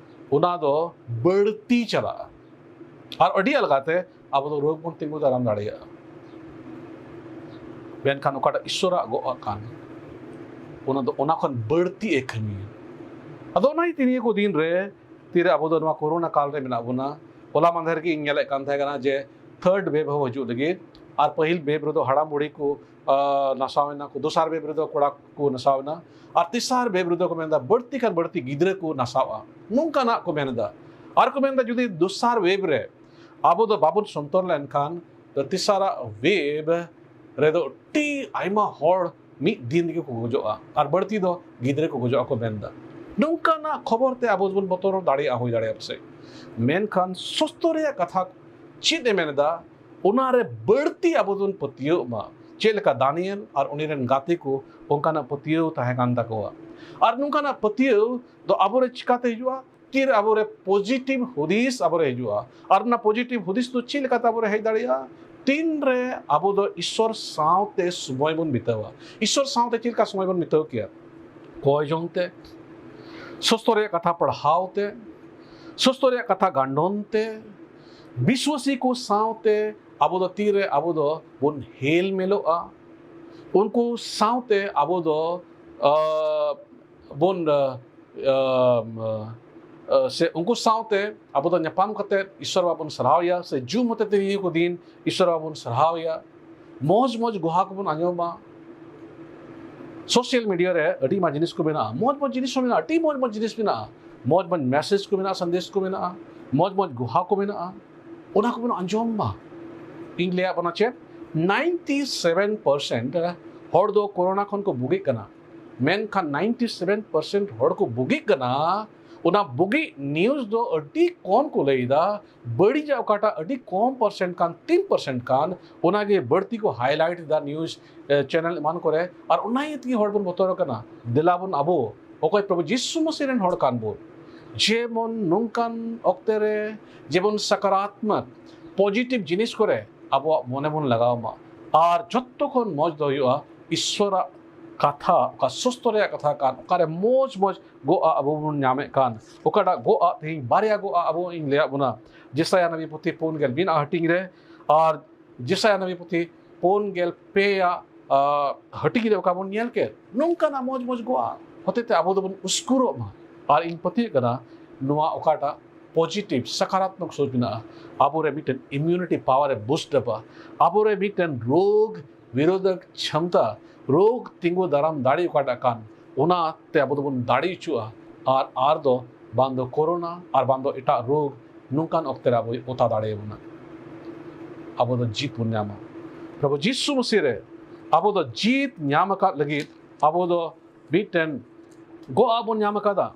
ᱚᱱᱟ ᱫᱚ ᱵᱟᱹᱲᱛᱤ ᱪᱟᱞᱟᱜᱼᱟ᱾ ᱟᱨ ᱟᱹᱰᱤ ᱟᱞᱜᱟᱛᱮ ᱟᱵᱚ ᱫᱚ ᱨᱳᱜᱽ ᱵᱚᱱ ᱛᱤᱸᱜᱩ ᱫᱟᱨᱟᱢ ᱫᱟᱲᱮᱭᱟᱜᱼᱟ᱾ ᱢᱮᱱᱠᱷᱟᱱ ᱚᱠᱟᱴᱟᱜ ᱤᱥᱥᱚᱨᱟᱜ ᱜᱚᱜ ᱟᱠᱟᱱ, ᱚᱱᱟ ᱫᱚ ᱚᱱᱟ ᱠᱷᱚᱱ ᱵᱟᱹᱲᱛᱤ ᱮ ᱠᱟᱹᱢᱤᱭᱟ᱾ ᱟᱫᱚ ᱚᱱᱟ ᱤᱭᱟᱹᱛᱮ ᱱᱤᱭᱟᱹ ᱠᱚ ᱫᱤᱱ ᱨᱮ ᱛᱤᱨᱮ ᱟᱵᱚ ᱫᱚ ᱱᱚᱣᱟ ᱠᱳᱨᱳᱱᱟ ᱠᱟᱞ ᱨᱮ ᱢᱮᱱᱟᱜ ᱵᱚᱱᱟ᱾ ᱦᱚᱞᱟ ᱢᱟᱫᱷᱮᱨ ᱜᱮ ᱤᱧ ᱧᱮᱞᱮᱫ ᱠᱟᱱ ᱛᱟᱦᱮᱸ ᱠᱟᱱᱟ ᱡᱮ ᱛᱷᱟᱨᱰ ᱣᱮᱵᱷ ᱦᱚᱸ ᱦᱤᱡᱩᱜ ᱞᱟᱹᱜᱤᱫ, ᱟᱨ ᱯᱟᱹᱦᱤᱞ ᱣᱮᱵᱷ ᱨᱮᱫᱚ ᱦᱟᱲᱟᱢ ᱵᱩᱲᱦᱤ ᱠᱚ ᱟᱸ, ᱱᱟᱥᱟᱣ ᱮᱱᱟ ᱠᱚ, ᱫᱚᱥᱟᱨ ᱣᱮᱵᱷ ᱨᱮᱫᱚ ᱠᱚᱲᱟ ᱠᱚ ᱱᱟᱥᱟᱣ ᱮᱱᱟ, ᱟᱨ ᱛᱮᱥᱟᱨ ᱣᱮᱵᱷ ᱨᱮᱫᱚ ᱠᱚ ᱢᱮᱱᱫᱟ ᱵᱟᱹᱲᱛᱤ ᱠᱷᱟᱱ ᱵᱟᱹᱲᱛᱤ ᱜᱤᱫᱽᱨᱟᱹ ᱠᱚ ᱱᱟᱥᱟᱣᱼᱟ, ᱱᱚᱝᱠᱟᱱᱟᱜ ᱠᱚ ᱢᱮᱱᱫᱟ᱾ ᱟᱨ ᱠᱚ ᱢᱮᱱᱫᱟ ᱡᱩᱫᱤ ᱫᱚᱥᱟᱨ ᱣᱮᱵᱷ ᱨᱮ ᱟᱵᱚ ᱫᱚ ᱵᱟᱵᱚᱱ ᱥᱚᱱᱛᱚᱨ ᱞᱮᱱᱠᱷᱟᱱ ᱫᱚ ᱛᱮᱥᱟᱨᱟᱜ ᱣᱮᱵᱷ ᱨᱮᱫᱚ ᱟᱹᱰᱤ ᱟᱭᱢᱟ ᱦᱚᱲ ᱢᱤᱫ ᱫᱤᱱ ᱨᱮᱜᱮ ᱠᱚ ᱜᱚᱡᱚᱜᱼᱟ, ᱟᱨ ᱵᱟᱹᱲᱛᱤ ᱫᱚ ᱜᱤᱫᱽᱨᱟᱹ ᱠᱚ ᱜᱚᱡᱚᱜᱼᱟ ᱠᱚ ᱢᱮᱱᱫᱟ᱾ ᱱᱚᱝᱠᱟᱱᱟᱜ ᱠᱷᱚᱵᱚᱨ ᱛᱮ ᱟᱵᱚ ᱵᱚᱱ ᱵᱚᱛᱚᱨ ᱫᱟᱲᱮᱭᱟᱜᱼᱟ, ᱦᱩᱭ ᱫᱟᱲᱮᱭᱟᱜᱼᱟ ᱯᱟᱥᱮᱡ᱾ ᱢᱮᱱᱠᱷᱟᱱ ᱥᱚᱥᱛᱚ ᱨᱮᱭᱟᱜ ᱠᱟᱛᱷᱟ ᱪᱮᱫ ᱮ ᱢᱮᱱ ᱮᱫᱟ? ᱚᱱᱟᱨᱮ ᱵᱟᱹᱲᱛᱤ ᱟᱵᱚ ᱵᱚᱱ ᱯᱟᱹᱛᱭᱟᱹᱣ ᱢᱟ, ᱪᱮᱫ ᱞᱮᱠᱟ ᱫᱟᱱᱤᱭᱮᱞ ᱟᱨ ᱩᱱᱤ ᱨᱮᱱ ᱜᱟᱛᱮ ᱠᱚ ᱚᱱᱠᱟᱱᱟᱜ ᱯᱟᱹᱛᱭᱟᱹᱣ ᱛᱟᱦᱮᱸ ᱠᱟᱱ ᱛᱟᱠᱚᱣᱟ᱾ ᱟᱨ ᱱᱚᱝᱠᱟᱱᱟᱜ ᱯᱟᱹᱛᱭᱟᱹᱣ ᱫᱚ ᱟᱵᱚᱨᱮ ᱪᱤᱠᱟᱛᱮ ᱦᱤᱡᱩᱜᱼᱟ? ᱛᱤᱨᱮ ᱟᱵᱚᱨᱮ ᱯᱚᱡᱤᱴᱤᱵᱷ ᱦᱩᱫᱤᱥ ᱟᱵᱚᱨᱮ ᱦᱤᱡᱩᱜᱼᱟ᱾ ᱟᱨ ᱚᱱᱟ ᱯᱚᱡᱤᱴᱤᱵᱷ ᱦᱩᱫᱤᱥ ᱫᱚ ᱪᱮᱫ ᱞᱮᱠᱟᱛᱮ ᱟᱵᱚᱨᱮ ᱦᱮᱡ ᱫᱟᱲᱮᱭᱟᱜᱼᱟ? ᱛᱤᱱᱨᱮ ᱟᱵᱚ ᱫᱚ ᱤᱥᱥᱚᱨ ᱥᱟᱶᱛᱮ ᱥᱚᱢᱚᱭ ᱵᱚᱱ ᱵᱤᱛᱟᱹᱣᱟ᱾ ᱤᱥᱥᱚᱨ ᱥᱟᱶᱛᱮ ᱪᱮᱫ ᱞᱮᱠᱟ ᱥᱚᱢᱚᱭ ᱵᱚᱱ ᱵᱤᱛᱟᱹᱣ ᱠᱮᱭᱟ? ᱠᱚᱭ ᱡᱚᱝ ᱛᱮ, ᱥᱚᱥᱛᱚ ᱨᱮᱭᱟᱜ ᱠᱟᱛᱷᱟ ᱯᱟᱲᱦᱟᱣ ᱛᱮ, ᱥᱚᱥᱛᱚ ᱨᱮᱭᱟᱜ ᱠᱟᱛᱷᱟ ᱜᱟᱱᱰᱚᱱ ᱛᱮ, ᱵᱤᱥᱣᱟᱥᱤ ᱠᱚ ᱥᱟᱶᱛᱮ ᱟᱵᱚ ᱫᱚ ᱛᱤᱨᱮ ᱟᱵᱚ ᱫᱚ ᱵᱚᱱ ᱦᱮᱞ ᱢᱮᱞᱚᱜᱼᱟ, ᱩᱱᱠᱩ ᱥᱟᱶᱛᱮ ᱟᱵᱚ ᱫᱚ, ᱟᱸ, ᱵᱚᱱ, ᱟᱸ, ᱟᱸ, ᱟᱸ, ᱥᱮ ᱩᱱᱠᱩ ᱥᱟᱶᱛᱮ ᱟᱵᱚ ᱫᱚ ᱧᱟᱯᱟᱢ ᱠᱟᱛᱮ ᱤᱥᱥᱚᱨ ᱵᱟᱵᱚᱱ ᱥᱟᱨᱦᱟᱣᱮᱭᱟ, ᱥᱮ ᱡᱩᱢ ᱦᱚᱛᱮ ᱛᱮ ᱱᱤᱭᱟᱹ ᱠᱚ ᱫᱤᱱ ᱤᱥᱥᱚᱨ ᱵᱟᱵᱚᱱ ᱥᱟᱨᱦᱟᱣᱮᱭᱟ, ᱢᱚᱡᱽ ᱢᱚᱡᱽ ᱜᱚᱦᱟ ᱠᱚᱵᱚᱱ ᱟᱸᱡᱚᱢᱟ᱾ ᱥᱳᱥᱟᱞ ᱢᱤᱰᱤᱭᱟ ᱨᱮ ᱟᱹᱰᱤ ᱢᱚᱡᱽ ᱡᱤᱱᱤᱥ ᱠᱚ ᱢᱮᱱᱟᱜᱼᱟ, ᱢᱚᱡᱽ ᱢᱚᱡᱽ ᱡᱤᱱᱤᱥ ᱦᱚᱸ ᱢᱮᱱᱟᱜᱼᱟ, ᱟᱹᱰᱤ ᱢᱚᱡᱽ ᱢᱚᱡᱽ ᱡᱤᱱᱤᱥ ᱢᱮᱱᱟᱜᱼᱟ, ᱢᱚᱡᱽ ᱢᱚᱡᱽ ᱢᱮᱥᱮᱡᱽ ᱠᱚ ᱢᱮᱱᱟᱜᱼᱟ, ᱥᱟᱸᱫᱮᱥ ᱠᱚ ᱢᱮᱱᱟᱜᱼᱟ, ᱢᱚᱡᱽ ᱢᱚᱡᱽ ᱜᱚᱦᱟ ᱠᱚ ᱢᱮᱱᱟᱜᱼᱟ, ᱚᱱᱟ ᱠᱚᱵᱚᱱ ᱟᱸᱡᱚᱢ ᱢᱟ᱾ ᱤᱧ ᱞᱟᱹᱭᱟᱫ ᱵᱚᱱᱟ ᱪᱮᱫ, ᱱᱟᱭᱤᱱᱴᱤ ᱥᱮᱵᱷᱮᱱ ᱯᱟᱨᱥᱮᱱᱴ ᱦᱚᱲ ᱫᱚ ᱠᱳᱨᱳᱱᱟ ᱠᱷᱚᱱ ᱠᱚ ᱵᱩᱜᱤᱜ ᱠᱟᱱᱟ, ᱢᱮᱱᱠᱷᱟᱱ ᱱᱟᱭᱤᱱᱴᱤ ᱥᱮᱵᱷᱮᱱ ᱯᱟᱨᱥᱮᱱᱴ ᱦᱚᱲ ᱠᱚ ᱵᱩᱜᱤᱜ ᱠᱟᱱᱟ, ᱚᱱᱟ ᱵᱩᱜᱤ ᱱᱤᱭᱩᱡᱽ ᱫᱚ ᱟᱹᱰᱤ ᱠᱚᱢ ᱠᱚ ᱞᱟᱹᱭ ᱮᱫᱟ᱾ ᱵᱟᱹᱲᱤᱡᱟᱜ ᱚᱠᱟᱴᱟᱜ ᱟᱹᱰᱤ ᱠᱚᱢ ᱯᱟᱨᱥᱮᱱᱴ ᱠᱟᱱ, ᱛᱤᱱ ᱯᱟᱨᱥᱮᱱᱴ ᱠᱟᱱ, ᱚᱱᱟᱜᱮ ᱵᱟᱹᱲᱛᱤ ᱠᱚ ᱦᱟᱭᱞᱟᱭᱤᱴ ᱮᱫᱟ ᱱᱤᱭᱩᱡᱽ, ᱮ, ᱪᱮᱱᱮᱞ ᱮᱢᱟᱱ ᱠᱚᱨᱮ᱾ ᱟᱨ ᱚᱱᱟ ᱤᱭᱟᱹ ᱛᱮᱜᱮ ᱦᱚᱲ ᱵᱚᱱ ᱵᱚᱛᱚᱨ ᱟᱠᱟᱱᱟ᱾ ᱫᱮᱞᱟ ᱵᱚᱱ ᱟᱵᱚ ᱚᱠᱚᱭ ᱯᱨᱚᱵᱷᱩ ᱡᱤᱥᱩ ᱢᱟᱹᱥᱤ ᱨᱮᱱ ᱦᱚᱲ ᱠᱟᱱ ᱵᱚᱱ, ᱡᱮᱢᱚᱱ ᱱᱚᱝᱠᱟᱱ ᱚᱠᱛᱮ ᱨᱮ ᱡᱮᱢᱚᱱ ᱥᱟᱠᱟᱨᱟᱛᱢᱚᱠ, ᱯᱚᱡᱤᱴᱤᱵᱷ ᱡᱤᱱᱤᱥ ᱠᱚᱨᱮ ᱟᱵᱚᱣᱟᱜ ᱢᱚᱱᱮ ᱵᱚᱱ ᱞᱟᱜᱟᱣ ᱢᱟ᱾ ᱟᱨ ᱡᱚᱛᱚ ᱠᱷᱚᱱ ᱢᱚᱡᱽ ᱫᱚ ᱦᱩᱭᱩᱜᱼᱟ ᱤᱥᱥᱚᱨᱟᱜ ᱠᱟᱛᱷᱟ, ᱚᱠᱟ ᱥᱚᱥᱛᱚ ᱨᱮᱭᱟᱜ ᱠᱟᱛᱷᱟ ᱠᱟᱱ, ᱚᱠᱟᱨᱮ ᱢᱚᱡᱽ ᱢᱚᱡᱽ ᱜᱚᱜᱼᱟ ᱟᱵᱚ ᱵᱚᱱ ᱧᱟᱢᱮᱫ ᱠᱟᱱ, ᱚᱠᱟᱴᱟᱜ ᱜᱚᱜᱼᱟ ᱛᱮᱦᱮᱧ ᱵᱟᱨᱭᱟ ᱜᱚᱜᱼᱟ ᱟᱵᱚ ᱤᱧ ᱞᱟᱹᱭᱟᱫ ᱵᱚᱱᱟ, ᱡᱮᱥᱟᱭᱟ ᱱᱟᱵᱤ ᱯᱩᱛᱷᱤ ᱯᱩᱱ ᱜᱮᱞ ᱢᱤᱫ ᱦᱟᱹᱴᱤᱧ ᱨᱮ ᱟᱨ ᱡᱮᱥᱟᱭᱟ ᱱᱟᱵᱤ ᱯᱩᱛᱷᱤ ᱯᱩᱱ ᱜᱮᱞ ᱯᱮ ᱟᱜ, ᱟ, ᱦᱟᱹᱴᱤᱧ ᱨᱮ ᱚᱠᱟ ᱵᱚᱱ ᱧᱮᱞ ᱠᱮᱫ, ᱱᱚᱝᱠᱟᱱᱟᱜ ᱢᱚᱡᱽ ᱢᱚᱡᱽ ᱜᱚᱜᱼᱟ ᱦᱚᱛᱮᱛᱮ ᱟᱵᱚ ᱫᱚᱵᱚᱱ ᱩᱥᱠᱩᱨᱚᱜ ᱢᱟ᱾ ᱟᱨ ᱤᱧ ᱯᱟᱹᱛᱭᱟᱹᱜ ᱠᱟᱱᱟ, ᱱᱚᱣᱟ ᱚᱠᱟᱴᱟᱜ ᱯᱚᱡᱤᱴᱤᱵᱷ, ᱥᱟᱠᱟᱨᱟᱛᱢᱚᱠ ᱥᱳᱪ ᱢᱮᱱᱟᱜᱼᱟ, ᱟᱵᱚᱨᱮ ᱢᱤᱫᱴᱮᱱ ᱤᱢᱤᱭᱩᱱᱤᱴᱤ ᱯᱟᱣᱟᱨ ᱮ ᱵᱩᱥᱴ ᱟᱯᱟ, ᱟᱵᱚᱨᱮ ᱢᱤᱫᱴᱮᱱ ᱨᱳᱜᱽ ᱵᱤᱨᱳᱫᱷᱚᱠ ᱪᱷᱚᱢᱛᱟ, ᱨᱳᱜᱽ ᱛᱤᱸᱜᱩ ᱫᱟᱨᱟᱢ ᱫᱟᱲᱮ ᱚᱠᱟᱴᱟᱜ ᱠᱟᱱ, ᱚᱱᱟᱛᱮ ᱟᱵᱚ ᱫᱚᱵᱚᱱ ᱫᱟᱲᱮ ᱦᱚᱪᱚᱜᱼᱟ᱾ ᱟᱨ ᱟᱨ ᱫᱚ ᱵᱟᱝ ᱫᱚ ᱠᱳᱨᱳᱱᱟ ᱟᱨ ᱵᱟᱝ ᱫᱚ ᱮᱴᱟᱜ ᱨᱳᱜᱽ ᱱᱚᱝᱠᱟᱱ ᱚᱠᱛᱮ ᱨᱮ ᱟᱵᱚᱭ ᱚᱛᱟ ᱫᱟᱲᱮᱭᱟᱵᱚᱱᱟ᱾ ᱟᱵᱚ ᱫᱚ ᱡᱤᱛ ᱵᱚᱱ ᱧᱟᱢᱟ᱾ ᱯᱨᱚᱵᱷᱩ ᱡᱤᱥᱩ ᱢᱟᱹᱥᱤ ᱨᱮ ᱟᱵᱚ ᱫᱚ ᱡᱤᱛ ᱧᱟᱢ ᱟᱠᱟᱫ ᱞᱟᱹᱜᱤᱫ ᱟᱵᱚ ᱫᱚ ᱢᱤᱫᱴᱮᱱ ᱜᱚᱜᱼᱟ ᱵᱚᱱ ᱧᱟᱢ ᱟᱠᱟᱫᱟ᱾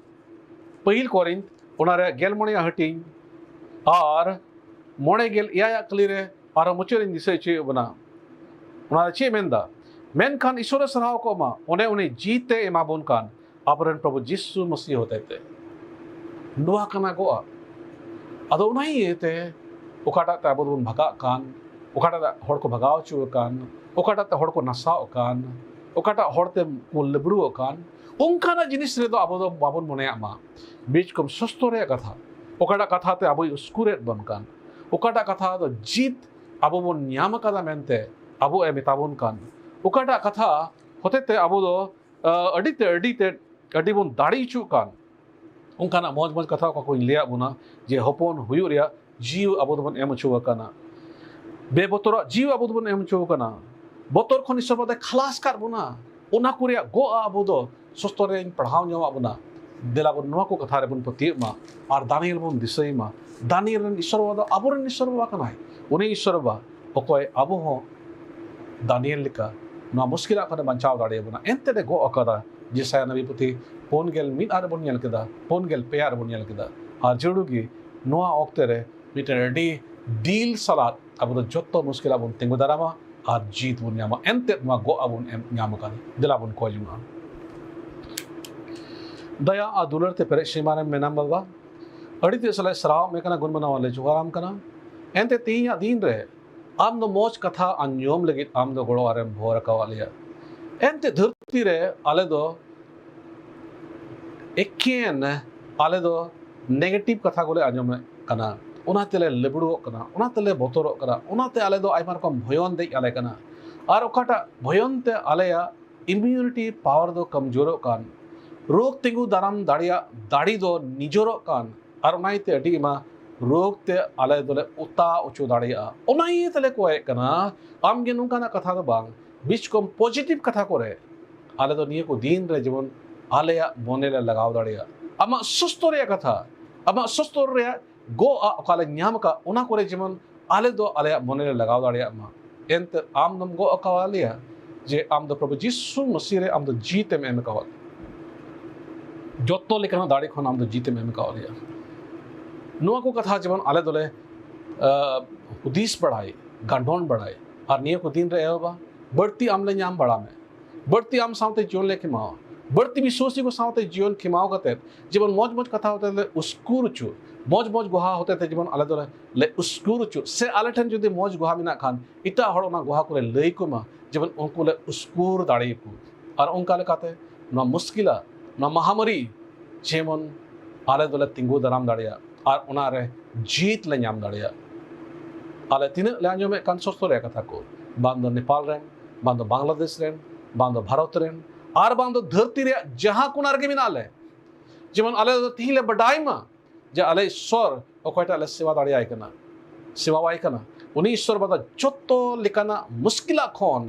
ᱯᱟᱹᱦᱤᱞ ᱠᱚᱨᱤᱱᱛ ᱚᱱᱟ ᱨᱮ ᱜᱮᱞ ᱢᱚᱬᱮᱭᱟᱜ ᱦᱟᱹᱴᱤᱧ ᱟᱨ ᱢᱚᱬᱮ ᱜᱮᱞ ᱮᱭᱟᱭᱟᱜ ᱠᱟᱹᱞᱤ ᱨᱮ ᱟᱨᱦᱚᱸ ᱢᱩᱪᱟᱹᱫ ᱨᱤᱧ ᱫᱤᱥᱟᱹ ᱦᱚᱪᱚᱭᱮᱫ ᱵᱚᱱᱟ᱾ ᱚᱱᱟ ᱨᱮ ᱪᱮᱫ ᱢᱮᱱᱫᱟ? ᱢᱮᱱᱠᱷᱟᱱ ᱤᱥᱚᱨᱮ ᱥᱟᱨᱦᱟᱣ ᱠᱚᱜ ᱢᱟ, ᱚᱱᱮ ᱩᱱᱤ ᱡᱤᱛᱮ ᱮᱢᱟ ᱵᱚᱱ ᱠᱟᱱ ᱟᱵᱚᱨᱮᱱ ᱯᱨᱚᱵᱷᱩ ᱡᱤᱥᱩ ᱢᱟᱹᱥᱤ ᱦᱚᱛᱮᱛᱮ᱾ ᱱᱚᱣᱟ ᱠᱟᱱᱟ ᱜᱚᱜᱼᱟ᱾ ᱟᱫᱚ ᱚᱱᱟ ᱤᱭᱟᱹᱛᱮ ᱚᱠᱟᱴᱟᱜ ᱛᱮ ᱟᱵᱚ ᱫᱚᱵᱚᱱ ᱵᱷᱟᱜᱟᱜ ᱠᱟᱱ, ᱚᱠᱟᱴᱟᱜ ᱛᱮ ᱦᱚᱲ ᱠᱚ ᱵᱷᱟᱜᱟᱣ ᱦᱚᱪᱚ ᱟᱠᱟᱱ, ᱚᱠᱟᱴᱟᱜ ᱛᱮ ᱦᱚᱲ ᱠᱚ ᱱᱟᱥᱟᱣ ᱟᱠᱟᱱ, ᱚᱠᱟᱴᱟᱜ ᱦᱚᱲ ᱛᱮ ᱠᱚ ᱞᱮᱵᱲᱩ ᱟᱠᱟᱱ, ᱚᱱᱠᱟᱱᱟᱜ ᱡᱤᱱᱤᱥ ᱨᱮᱫᱚ ᱟᱵᱚ ᱫᱚ ᱵᱟᱵᱚᱱ ᱢᱚᱱᱮᱭᱟᱜ ᱢᱟ᱾ ᱵᱤᱪᱠᱚᱢ ᱥᱚᱥᱛᱚ ᱨᱮᱭᱟᱜ ᱠᱟᱛᱷᱟ, ᱚᱠᱟᱴᱟᱜ ᱠᱟᱛᱷᱟ ᱛᱮ ᱟᱵᱚᱭ ᱩᱥᱠᱩᱨᱮᱫ ᱵᱚᱱ ᱠᱟᱱ, ᱚᱠᱟᱴᱟᱜ ᱠᱟᱛᱷᱟ ᱫᱚ ᱡᱤᱛ ᱟᱵᱚ ᱵᱚᱱ ᱧᱟᱢ ᱟᱠᱟᱫᱟ ᱢᱮᱱᱛᱮ ᱟᱵᱚ ᱮ ᱢᱮᱛᱟ ᱵᱚᱱ ᱠᱟᱱ, ᱚᱠᱟᱴᱟᱜ ᱠᱟᱛᱷᱟ ᱦᱚᱛᱮᱛᱮ ᱟᱵᱚ ᱫᱚ, ᱟ, ᱟᱹᱰᱤ ᱛᱮ, ᱟᱹᱰᱤ ᱛᱮ, ᱟᱹᱰᱤ ᱵᱚᱱ ᱫᱟᱲᱮ ᱦᱚᱪᱚᱜ ᱠᱟᱱ, ᱚᱱᱠᱟᱱᱟᱜ ᱢᱚᱡᱽ ᱢᱚᱡᱽ ᱠᱟᱛᱷᱟ ᱚᱠᱟ ᱠᱚᱧ ᱞᱟᱹᱭᱟᱫ ᱵᱚᱱᱟ, ᱡᱮ ᱦᱚᱯᱚᱱ ᱦᱩᱭᱩᱜ ᱨᱮᱭᱟᱜ ᱡᱤᱣᱤ ᱟᱵᱚ ᱫᱚᱵᱚᱱ ᱮᱢ ᱦᱚᱪᱚ ᱟᱠᱟᱱᱟ᱾ ᱵᱮᱵᱚᱛᱚᱨᱟᱜ ᱡᱤᱣᱤ ᱟᱵᱚ ᱫᱚᱵᱚᱱ ᱮᱢ ᱦᱚᱪᱚ ᱟᱠᱟᱱᱟ᱾ ᱵᱚᱛᱚᱨ ᱠᱷᱚᱱ ᱤᱥᱚᱨ ᱵᱟᱵᱟᱭ ᱠᱷᱟᱞᱟᱥ ᱟᱠᱟᱫ ᱵᱚᱱᱟ᱾ ᱚᱱᱟ ᱠᱚ ᱨᱮᱭᱟᱜ ᱜᱚᱜᱼᱟ ᱟᱵᱚ ᱫᱚ ᱥᱚᱥᱛᱚ ᱨᱮᱧ ᱯᱟᱲᱦᱟᱣ ᱧᱟᱢᱟᱫ ᱵᱚᱱᱟ᱾ ᱫᱮᱞᱟ ᱵᱚᱱ ᱱᱚᱣᱟ ᱠᱚ ᱠᱟᱛᱷᱟ ᱨᱮᱵᱚᱱ ᱯᱟᱹᱛᱭᱟᱹᱜ ᱢᱟ ᱟᱨ ᱫᱟᱱᱤᱭᱮᱞ ᱵᱚᱱ ᱫᱤᱥᱟᱹᱭ ᱢᱟ᱾ ᱫᱟᱱᱤᱭᱮᱞ ᱨᱮᱱ ᱤᱥᱚᱨ ᱵᱟᱵᱟ ᱫᱚ ᱟᱵᱚᱨᱮᱱ ᱤᱥᱚᱨ ᱵᱟᱵᱟ ᱠᱟᱱᱟᱭ᱾ ᱩᱱᱤ ᱤᱥᱚᱨ ᱵᱟᱵᱟ ᱚᱠᱚᱭ ᱟᱵᱚ ᱦᱚᱸ ᱫᱟᱱᱤᱭᱮᱞ ᱞᱮᱠᱟ ᱱᱚᱣᱟ ᱢᱩᱥᱠᱤᱞᱟᱜ ᱠᱷᱚᱱᱮ ᱵᱟᱧᱪᱟᱣ ᱫᱟᱲᱮᱭᱟᱵᱚᱱᱟ, ᱮᱱᱛᱮᱫ ᱮ ᱜᱚᱜ ᱟᱠᱟᱫᱟ᱾ ᱡᱮᱥᱟᱭᱟ ᱱᱟᱵᱤ ᱯᱩᱛᱷᱤ ᱯᱩᱱ ᱜᱮᱞ ᱢᱤᱫ ᱟᱜ ᱨᱮᱵᱚᱱ ᱧᱮᱞ ᱠᱮᱫᱟ, ᱯᱩᱱ ᱜᱮᱞ ᱯᱮ ᱟᱜ ᱨᱮᱵᱚᱱ ᱧᱮᱞ ᱠᱮᱫᱟ᱾ ᱟᱨ ᱡᱟᱹᱨᱩᱲ ᱜᱮ ᱱᱚᱣᱟ ᱚᱠᱛᱮ ᱨᱮ ᱢᱤᱫᱴᱮᱱ ᱟᱹᱰᱤ ᱫᱤᱞ ᱥᱟᱞᱟᱜ ᱟᱵᱚ ᱫᱚ ᱡᱚᱛᱚ ᱢᱩᱥᱠᱤᱞᱟᱜ ᱵᱚᱱ ᱛᱤᱸᱜᱩ ᱫᱟᱨᱟᱢᱟ ᱟᱨ ᱡᱤᱛ ᱵᱚᱱ ᱧᱟᱢᱟ᱾ ᱮᱱᱛᱮᱫ ᱱᱚᱣᱟ ᱜᱚᱜ ᱟᱵᱚᱱ ᱮᱢ ᱧᱟᱢ ᱟᱠᱟᱫᱟ᱾ ᱫᱮᱞᱟ ᱵᱚᱱ ᱠᱚᱭ ᱡᱚᱝᱟ᱾ ᱫᱟᱭᱟ ᱟᱨ ᱫᱩᱞᱟᱹᱲ ᱛᱮ ᱯᱮᱨᱮᱡ ᱥᱤᱢᱟᱨᱮᱢ ᱢᱮᱱᱟᱢ ᱵᱟᱵᱟ᱾ ᱟᱹᱰᱤ ᱛᱮᱫ ᱥᱟᱞᱟᱜ ᱥᱟᱨᱦᱟᱣ ᱢᱮ ᱠᱟᱱᱟ, ᱜᱩᱱ ᱢᱟᱱᱟᱣ ᱞᱮ ᱡᱚᱦᱟᱨᱟᱢ ᱠᱟᱱᱟ᱾ ᱮᱱᱛᱮ ᱛᱮᱦᱮᱧᱟᱜ ᱫᱤᱱ ᱨᱮ ᱟᱢ ᱫᱚ ᱢᱚᱡᱽ ᱠᱟᱛᱷᱟ ᱟᱸᱡᱚᱢ ᱞᱟᱹᱜᱤᱫ ᱟᱢ ᱫᱚ ᱜᱚᱲᱚ ᱟᱨᱮᱢ ᱵᱷᱚᱨ ᱟᱠᱟᱣᱟᱫ ᱞᱮᱭᱟ᱾ ᱮᱱᱛᱮ ᱫᱷᱟᱹᱨᱛᱤ ᱨᱮ ᱟᱞᱮ ᱫᱚ ᱮᱠᱮᱱ ᱟᱞᱮ ᱫᱚ negative ᱠᱟᱛᱷᱟ ᱠᱚᱞᱮ ᱟᱸᱡᱚᱢᱮᱫ ᱠᱟᱱᱟ, ᱚᱱᱟ ᱛᱮᱞᱮ ᱞᱮᱵᱲᱩᱣᱚᱜ ᱠᱟᱱᱟ, ᱚᱱᱟ ᱛᱮᱞᱮ ᱵᱚᱛᱚᱨᱚᱜ ᱠᱟᱱᱟ, ᱚᱱᱟᱛᱮ ᱟᱞᱮ ᱫᱚ ᱟᱭᱢᱟ ᱨᱚᱠᱚᱢ ᱵᱷᱚᱭᱚᱱ ᱫᱮᱡ ᱟᱞᱮ ᱠᱟᱱᱟ᱾ ᱟᱨ ᱚᱠᱟᱴᱟᱜ ᱵᱷᱚᱭᱚᱱ ᱛᱮ ᱟᱞᱮᱭᱟᱜ immunity power ᱫᱚ ᱠᱚᱢᱡᱳᱨᱚᱜ ᱠᱟᱱ, ᱨᱳᱜᱽ ᱛᱤᱸᱜᱩ ᱫᱟᱨᱟᱢ ᱫᱟᱲᱮᱭᱟᱜ ᱫᱟᱲᱮ ᱫᱚ ᱱᱤᱡᱚᱨᱚᱜ ᱠᱟᱱ, ᱟᱨ ᱚᱱᱟ ᱤᱭᱟᱹᱛᱮ ᱟᱹᱰᱤ ᱟᱭᱢᱟ ᱨᱳᱜᱽ ᱛᱮ ᱟᱞᱮ ᱫᱚᱞᱮ ᱚᱛᱟ ᱚᱪᱚ ᱫᱟᱲᱮᱭᱟᱜᱼᱟ᱾ ᱚᱱᱟ ᱤᱭᱟᱹ ᱛᱮᱞᱮ ᱠᱚᱭᱮᱜ ᱠᱟᱱᱟ, ᱟᱢ ᱜᱮ ᱱᱚᱝᱠᱟᱱᱟᱜ ᱠᱟᱛᱷᱟ ᱫᱚ ᱵᱟᱝ, ᱵᱤᱥ ᱠᱚᱢ positive ᱠᱟᱛᱷᱟ ᱠᱚᱨᱮ ᱟᱞᱮ ᱫᱚ ᱱᱤᱭᱟᱹ ᱠᱚ ᱫᱤᱱ ᱨᱮ ᱡᱮᱢᱚᱱ ᱟᱞᱮᱭᱟᱜ ᱢᱚᱱᱮ ᱞᱮ ᱞᱟᱜᱟᱣ ᱫᱟᱲᱮᱭᱟᱜ᱾ ᱟᱢᱟᱜ ᱥᱩᱥᱛᱚ ᱨᱮᱭᱟᱜ ᱠᱟᱛᱷᱟ, ᱟᱢᱟᱜ ᱥᱩᱥᱛᱚ ᱨᱮᱭᱟᱜ ᱜᱚᱜ ᱟᱜ ᱚᱠᱟ ᱞᱮ ᱧᱟᱢ ᱟᱠᱟᱫ, ᱚᱱᱟ ᱠᱚᱨᱮ ᱡᱮᱢᱚᱱ ᱟᱞᱮ ᱫᱚ ᱟᱞᱮᱭᱟᱜ ᱢᱚᱱᱮ ᱞᱮ ᱞᱟᱜᱟᱣ ᱫᱟᱲᱮᱭᱟᱜ ᱢᱟ᱾ ᱮᱱᱛᱮ ᱟᱢ ᱫᱚᱢ ᱜᱚᱜ ᱟᱠᱟᱣᱟᱫ ᱞᱮᱭᱟ ᱡᱮ ᱟᱢ ᱫᱚ ᱯᱨᱚᱵᱷᱩ ᱡᱤᱥᱩ ᱢᱟᱹᱥᱤ ᱨᱮ ᱟᱢ ᱫᱚ ᱡᱤᱛ ᱮᱢ ᱮᱢ ᱟᱠᱟᱣᱟᱫ᱾ ᱡᱚᱛᱚ ᱞᱮᱠᱟᱱᱟᱜ ᱫᱟᱲᱮ ᱠᱷᱚᱱ ᱟᱢ ᱫᱚ ᱡᱤᱛ ᱮᱢ ᱮᱢ ᱟᱠᱟᱣᱟᱫ ᱞᱮᱭᱟ᱾ ᱱᱚᱣᱟ ᱠᱚ ᱠᱟᱛᱷᱟ ᱡᱮᱢᱚᱱ ᱟᱞᱮ ᱫᱚᱞᱮ, ᱟᱸ, ᱦᱩᱫᱤᱥ ᱵᱟᱲᱟᱭ, ᱜᱟᱱᱰᱚᱱ ᱵᱟᱲᱟᱭ, ᱟᱨ ᱱᱤᱭᱟᱹ ᱠᱚ ᱫᱤᱱ ᱨᱮ ᱮᱦᱚᱵᱟ, ᱵᱟᱹᱲᱛᱤ ᱟᱢ ᱞᱮ ᱧᱟᱢ ᱵᱟᱲᱟ ᱢᱮ, ᱵᱟᱹᱲᱛᱤ ᱟᱢ ᱥᱟᱶᱛᱮ ᱡᱤᱭᱚᱱ ᱞᱮ ᱠᱷᱮᱢᱟᱣᱟ, ᱵᱟᱹᱲᱛᱤ ᱵᱤᱥᱣᱟᱥᱤ ᱠᱚ ᱥᱟᱶᱛᱮ ᱡᱤᱭᱚᱱ ᱠᱷᱮᱢᱟᱣ ᱠᱟᱛᱮ ᱡᱮᱢᱚᱱ ᱢᱚᱡᱽ ᱢᱚᱡᱽ ᱠᱟᱛᱷᱟ ᱦᱚᱛᱮ ᱛᱮ ᱩᱥᱠᱩᱨ ᱦᱚᱪᱚ, ᱢᱚᱡᱽ ᱢᱚᱡᱽ ᱜᱚᱦᱟ ᱦᱚᱛᱮ ᱛᱮ ᱡᱮᱢᱚᱱ ᱟᱞᱮ ᱫᱚᱞᱮ, ᱞᱮ ᱩᱥᱠᱩᱨ ᱦᱚᱪᱚ, ᱥᱮ ᱟᱞᱮ ᱴᱷᱮᱱ ᱡᱩᱫᱤ ᱢᱚᱡᱽ ᱜᱚᱦᱟ ᱢᱮᱱᱟᱜ ᱠᱷᱟᱱ ᱮᱴᱟᱜ ᱦᱚᱲ ᱚᱱᱟ ᱜᱚᱦᱟ ᱠᱚᱨᱮ ᱞᱟᱹᱭ ᱠᱚᱢᱟ, ᱡᱮᱢᱚᱱ ᱩᱱᱠᱩ ᱞᱮ ᱩᱥᱠᱩᱨ ᱫᱟᱲᱮᱭᱟᱠᱚ᱾ ᱟᱨ ᱚᱱᱠᱟ ᱞᱮᱠᱟᱛᱮ ᱱᱚᱣᱟ ᱢᱩᱥᱠᱤᱞᱟ, ᱱᱚᱣᱟ ᱢᱟᱦᱟᱢᱟᱨᱤ ᱡᱮᱢᱚᱱ ᱟᱞᱮ ᱫᱚᱞᱮ ᱛᱤᱸᱜᱩ ᱫᱟᱨᱟᱢ ᱫᱟᱲᱮᱭᱟᱜ ᱟᱨ ᱚᱱᱟᱨᱮ ᱡᱤᱛ ᱞᱮ ᱧᱟᱢ ᱫᱟᱲᱮᱭᱟᱜ᱾ ᱟᱞᱮ ᱛᱤᱱᱟᱹᱜ ᱞᱮ ᱟᱸᱡᱚᱢᱮᱫ ᱠᱟᱱ ᱥᱚᱥᱛᱚ ᱨᱮᱭᱟᱜ ᱠᱟᱛᱷᱟ ᱠᱚ, ᱵᱟᱝ ᱫᱚ ᱱᱮᱯᱟᱞ ᱨᱮᱱ, ᱵᱟᱝ ᱫᱚ ᱵᱟᱝᱞᱟᱫᱮᱥ ᱨᱮᱱ, ᱵᱟᱝ ᱫᱚ ᱵᱷᱟᱨᱚᱛ ᱨᱮᱱ, ᱟᱨ ᱵᱟᱝ ᱫᱚ ᱫᱷᱟᱹᱨᱛᱤ ᱨᱮᱭᱟᱜ ᱡᱟᱦᱟᱸ ᱠᱚᱱᱟ ᱨᱮᱜᱮ ᱢᱮᱱᱟᱜ ᱞᱮ, ᱡᱮᱢᱚᱱ ᱟᱞᱮ ᱫᱚ ᱛᱤᱦᱤᱧ ᱞᱮ ᱵᱟᱰᱟᱭ ᱢᱟ ᱡᱮ ᱟᱞᱮ ᱤᱥᱥᱚᱨ ᱚᱠᱚᱭᱴᱟᱜ ᱞᱮ ᱥᱮᱵᱟ ᱫᱟᱲᱮᱭᱟᱭ ᱠᱟᱱᱟ, ᱥᱮᱵᱟᱣᱟᱭ ᱠᱟᱱᱟ᱾ ᱩᱱᱤ ᱤᱥᱥᱚᱨ ᱵᱟᱵᱟ ᱫᱚ ᱡᱚᱛᱚ ᱞᱮᱠᱟᱱᱟᱜ ᱢᱩᱥᱠᱤᱞᱟᱜ ᱠᱷᱚᱱ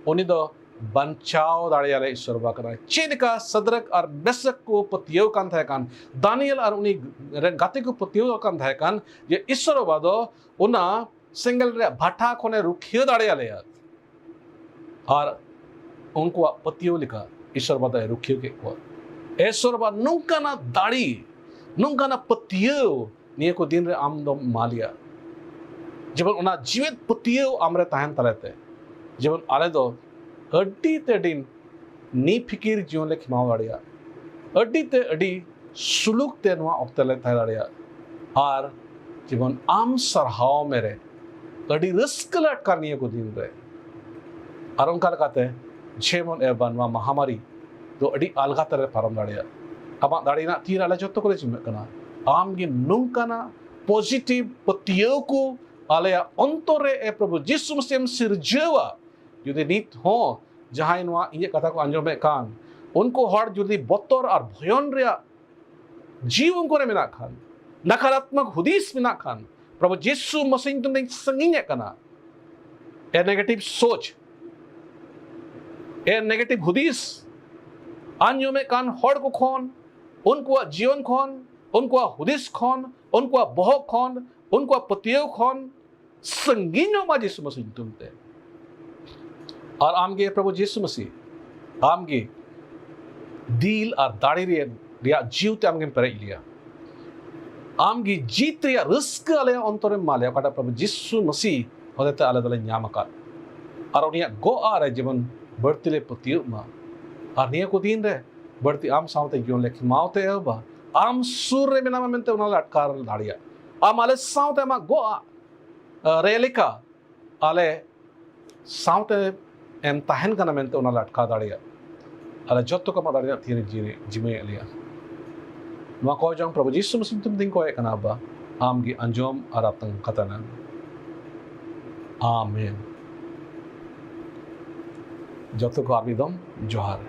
ᱩᱱᱤ ᱫᱚ ᱵᱟᱧᱪᱟᱣ ᱫᱟᱲᱮᱭᱟᱞᱮ ᱤᱥᱥᱚᱨ ᱵᱟᱵᱟ ᱠᱟᱱᱟᱭ᱾ ᱪᱮᱫ ᱞᱮᱠᱟ ᱥᱟᱫᱨᱟᱠ ᱟᱨ ᱢᱮᱥᱟᱠ ᱠᱚ ᱯᱟᱹᱛᱭᱟᱹᱣ ᱠᱟᱱ ᱛᱟᱦᱮᱸ ᱠᱟᱱ, ᱫᱟᱱᱤᱭᱮᱞ ᱟᱨ ᱩᱱᱤ ᱨᱮᱱ ᱜᱟᱛᱮ ᱠᱚ ᱯᱟᱹᱛᱭᱟᱹᱣ ᱠᱟᱱ ᱛᱟᱦᱮᱸ ᱠᱟᱱ ᱡᱮ ᱤᱥᱥᱚᱨ ᱵᱟᱵᱟ ᱫᱚ ᱚᱱᱟ ᱥᱮᱸᱜᱮᱞ ᱨᱮᱭᱟᱜ ᱵᱷᱟᱴᱟ ᱠᱷᱚᱱᱮ ᱨᱩᱠᱷᱤᱭᱟᱹ ᱫᱟᱲᱮᱭᱟᱞᱮᱭᱟ᱾ ᱟᱨ ᱩᱱᱠᱩᱣᱟᱜ ᱯᱟᱹᱛᱭᱟᱹᱣ ᱞᱮᱠᱟ ᱤᱥᱥᱚᱨ ᱵᱟᱵᱟ ᱫᱚᱭ ᱨᱩᱠᱷᱤᱭᱟᱹ ᱠᱮᱫ ᱠᱚᱣᱟ᱾ ᱤᱥᱥᱚᱨ ᱵᱟᱵᱟ ᱱᱚᱝᱠᱟᱱᱟᱜ ᱫᱟᱲᱮ, ᱱᱚᱝᱠᱟᱱᱟᱜ ᱯᱟᱹᱛᱭᱟᱹᱣ ᱱᱤᱭᱟᱹ ᱠᱚ ᱫᱤᱱ ᱨᱮ ᱟᱢ ᱫᱚᱢ ᱮᱢᱟ ᱞᱮᱭᱟ᱾ ᱡᱮᱢᱚᱱ ᱚᱱᱟ ᱡᱤᱣᱮᱫ ᱯᱟᱹᱛᱭᱟᱹᱣ ᱟᱢᱨᱮ ᱛᱟᱦᱮᱱ ᱛᱟᱞᱮ ᱛᱮ, ᱡᱮᱢᱚᱱ ᱟᱞᱮ ᱫᱚ ᱟᱹᱰᱤ ᱛᱮ ᱟᱹᱰᱤ ᱱᱤᱯᱷᱤᱠᱤᱨ ᱡᱤᱭᱚᱱ ᱞᱮ ᱠᱷᱮᱢᱟᱣ ᱫᱟᱲᱮᱭᱟᱜ᱾ ᱟᱹᱰᱤ ᱛᱮ ᱟᱹᱰᱤ ᱥᱩᱞᱩᱠ ᱛᱮ ᱱᱚᱣᱟ ᱚᱠᱛᱮ ᱞᱮ ᱛᱟᱦᱮᱸ ᱫᱟᱲᱮᱭᱟᱜ᱾ ᱟᱨ ᱡᱮᱢᱚᱱ ᱟᱢ ᱥᱟᱨᱦᱟᱣ ᱢᱮ ᱨᱮ ᱟᱹᱰᱤ ᱨᱟᱹᱥᱠᱟᱹ ᱞᱮ ᱟᱴᱠᱟᱨ ᱱᱤᱭᱟᱹ ᱠᱚ ᱫᱤᱱ ᱨᱮ᱾ ᱟᱨ ᱚᱱᱠᱟ ᱞᱮᱠᱟᱛᱮ ᱡᱮᱢᱚᱱ ᱮ ᱵᱟᱵᱟ, ᱱᱚᱣᱟ ᱢᱟᱦᱟᱢᱟᱨᱤ ᱫᱚ ᱟᱹᱰᱤ ᱟᱞᱜᱟ ᱛᱮᱞᱮ ᱯᱟᱨᱚᱢ ᱫᱟᱲᱮᱭᱟᱜ᱾ ᱟᱢᱟᱜ ᱫᱟᱲᱮ ᱨᱮᱱᱟᱜ ᱛᱤ ᱨᱮ ᱟᱞᱮ ᱡᱚᱛᱚ ᱠᱚᱞᱮ ᱡᱤᱢᱟᱹᱜ ᱠᱟᱱᱟ᱾ ᱟᱢ ᱜᱮ ᱱᱚᱝᱠᱟᱱᱟᱜ positive ᱯᱟᱹᱛᱭᱟᱹᱣ ᱠᱚ ᱟᱞᱮᱭᱟᱜ ᱚᱱᱛᱚᱨ ᱨᱮ, ᱮ ᱯᱨᱚᱵᱷᱩ ᱡᱤᱥᱩ ᱢᱟᱥᱤᱦ ᱮᱢ ᱥᱤᱨᱡᱟᱹᱣᱟ᱾ ᱡᱩᱫᱤ ᱱᱤᱛ ᱦᱚᱸ ᱡᱟᱦᱟᱸᱭ ᱱᱚᱣᱟ ᱤᱧᱟᱹᱜ ᱠᱟᱛᱷᱟ ᱠᱚ ᱟᱸᱡᱚᱢᱮᱫ ᱠᱟᱱ, ᱩᱱᱠᱩ ᱦᱚᱲ ᱡᱩᱫᱤ ᱵᱚᱛᱚᱨ ᱟᱨ ᱵᱷᱚᱭᱚᱱ ᱨᱮᱭᱟᱜ ᱡᱤᱣᱤ ᱩᱱᱠᱩ ᱨᱮ ᱢᱮᱱᱟᱜ ᱠᱷᱟᱱ, ᱱᱟᱠᱟᱨᱟᱛᱢᱚᱠ ᱦᱩᱫᱤᱥ ᱢᱮᱱᱟᱜ ᱠᱷᱟᱱ, ᱯᱨᱚᱵᱷᱩ ᱡᱤᱥᱩ ᱢᱟᱥᱤᱦ ᱧᱩᱛᱩᱢ ᱛᱮᱧ ᱥᱟᱺᱜᱤᱧᱮᱫ ᱠᱟᱱᱟ᱾ ᱮ negative ᱥᱳᱪ, ᱮ negative ᱦᱩᱫᱤᱥ ᱟᱸᱡᱚᱢᱮᱫ ᱠᱟᱱ ᱦᱚᱲ ᱠᱚ ᱠᱷᱚᱱ, ᱩᱱᱠᱩᱣᱟᱜ ᱡᱤᱭᱚᱱ ᱠᱷᱚᱱ, ᱩᱱᱠᱩᱣᱟᱜ ᱦᱩᱫᱤᱥ ᱠᱷᱚᱱ, ᱩᱱᱠᱩᱣᱟᱜ ᱵᱚᱦᱚᱜ ᱠᱷᱚᱱ, ᱩᱱᱠᱩᱣᱟᱜ ᱯᱟᱹᱛᱭᱟᱹᱣ ᱠᱷᱚᱱ ᱥᱟᱺᱜᱤᱧᱚᱜ ᱢᱟ ᱡᱤᱥᱩ ᱢᱟᱥᱤᱦ ᱧᱩᱛᱩᱢ ᱛᱮ᱾ ᱟᱨ ᱟᱢᱜᱮ ᱯᱨᱚᱵᱷᱩ ᱡᱤᱥᱩ ᱢᱟᱥᱤᱦ, ᱟᱢᱜᱮ ᱫᱤᱞ ᱟᱨ ᱫᱟᱲᱮ ᱨᱮ-, ᱨᱮᱭᱟᱜ ᱡᱤᱣᱤ ᱛᱮ ᱟᱢᱜᱮᱢ ᱯᱮᱨᱮᱡ ᱞᱮᱭᱟ᱾ ᱟᱢᱜᱮ ᱡᱤᱛ ᱨᱮᱭᱟᱜ ᱨᱟᱹᱥᱠᱟᱹ ᱟᱞᱮᱭᱟᱜ ᱚᱱᱛᱚᱨᱮᱢ ᱮᱢᱟ ᱞᱮᱭᱟ, ᱚᱠᱟᱴᱟᱜ ᱯᱨᱚᱵᱷᱩ ᱡᱤᱥᱩ ᱢᱟᱥᱤᱦ ᱦᱚᱛᱮᱛᱮ ᱟᱞᱮ ᱫᱚᱞᱮ ᱧᱟᱢ ᱟᱠᱟᱫ᱾ ᱟᱨ ᱩᱱᱤᱭᱟᱜ ᱜᱚᱜ ᱨᱮ ᱡᱮᱢᱚᱱ ᱵᱟᱹᱲᱛᱤ ᱞᱮ ᱯᱟᱹᱛᱭᱟᱹᱜ ᱢᱟ᱾ ᱟᱨ ᱱᱤᱭᱟᱹ ᱠᱚ ᱫᱤᱱ ᱨᱮ ᱵᱟᱹᱲᱛᱤ ᱟᱢ ᱥᱟᱶᱛᱮ ᱡᱤᱭᱚᱱ ᱞᱮ ᱠᱷᱮᱢᱟᱣ ᱛᱮ ᱮ ᱵᱟᱵᱟ, ᱟᱢ ᱥᱩᱨ ᱨᱮ ᱢᱮᱱᱟᱢᱟ ᱢᱮᱱᱛᱮ ᱚᱱᱟ ᱞᱮ ᱟᱴᱠᱟᱨ ᱫᱟᱲᱮᱭᱟᱜ᱾ ᱟᱢ ᱟᱞᱮ ᱥᱟᱶᱛᱮ ᱟᱢᱟᱜ ᱜᱚᱜ ᱨᱮ ᱞᱮᱠᱟ ᱟᱞᱮ ᱥᱟᱶᱛᱮ ᱮᱢ ᱛᱟᱦᱮᱱ ᱠᱟᱱᱟ ᱢᱮᱱᱛᱮ ᱚᱱᱟ ᱞᱮ ᱟᱴᱠᱟᱨ ᱫᱟᱲᱮᱭᱟᱜ᱾ ᱟᱞᱮ ᱡᱚᱛᱚ ᱠᱚ ᱟᱢᱟᱜ ᱫᱟᱲᱮ ᱨᱮᱭᱟᱜ ᱛᱤ ᱨᱮ ᱡᱤᱣᱤ ᱡᱤᱢᱟᱹᱭᱮᱫ ᱞᱮᱭᱟ᱾ ᱱᱚᱣᱟ ᱠᱚ ᱡᱚᱝ ᱯᱨᱚᱵᱷᱩ ᱡᱤᱥᱩ ᱢᱟᱥᱤᱦ ᱧᱩᱛᱩᱢ ᱛᱮᱧ ᱠᱚᱭᱮᱫ ᱠᱟᱱᱟ ᱟᱵᱟ, ᱟᱢ ᱜᱮ ᱟᱸᱡᱚᱢ ᱟᱨ ᱟᱛᱟᱝ ᱠᱟᱛᱟᱱᱟ᱾ ᱟᱢᱮᱱ᱾ ᱡᱚᱛᱚ ᱠᱚ ᱟᱨ ᱢᱤᱫ ᱫᱚᱢ ᱡᱚᱦᱟᱨ᱾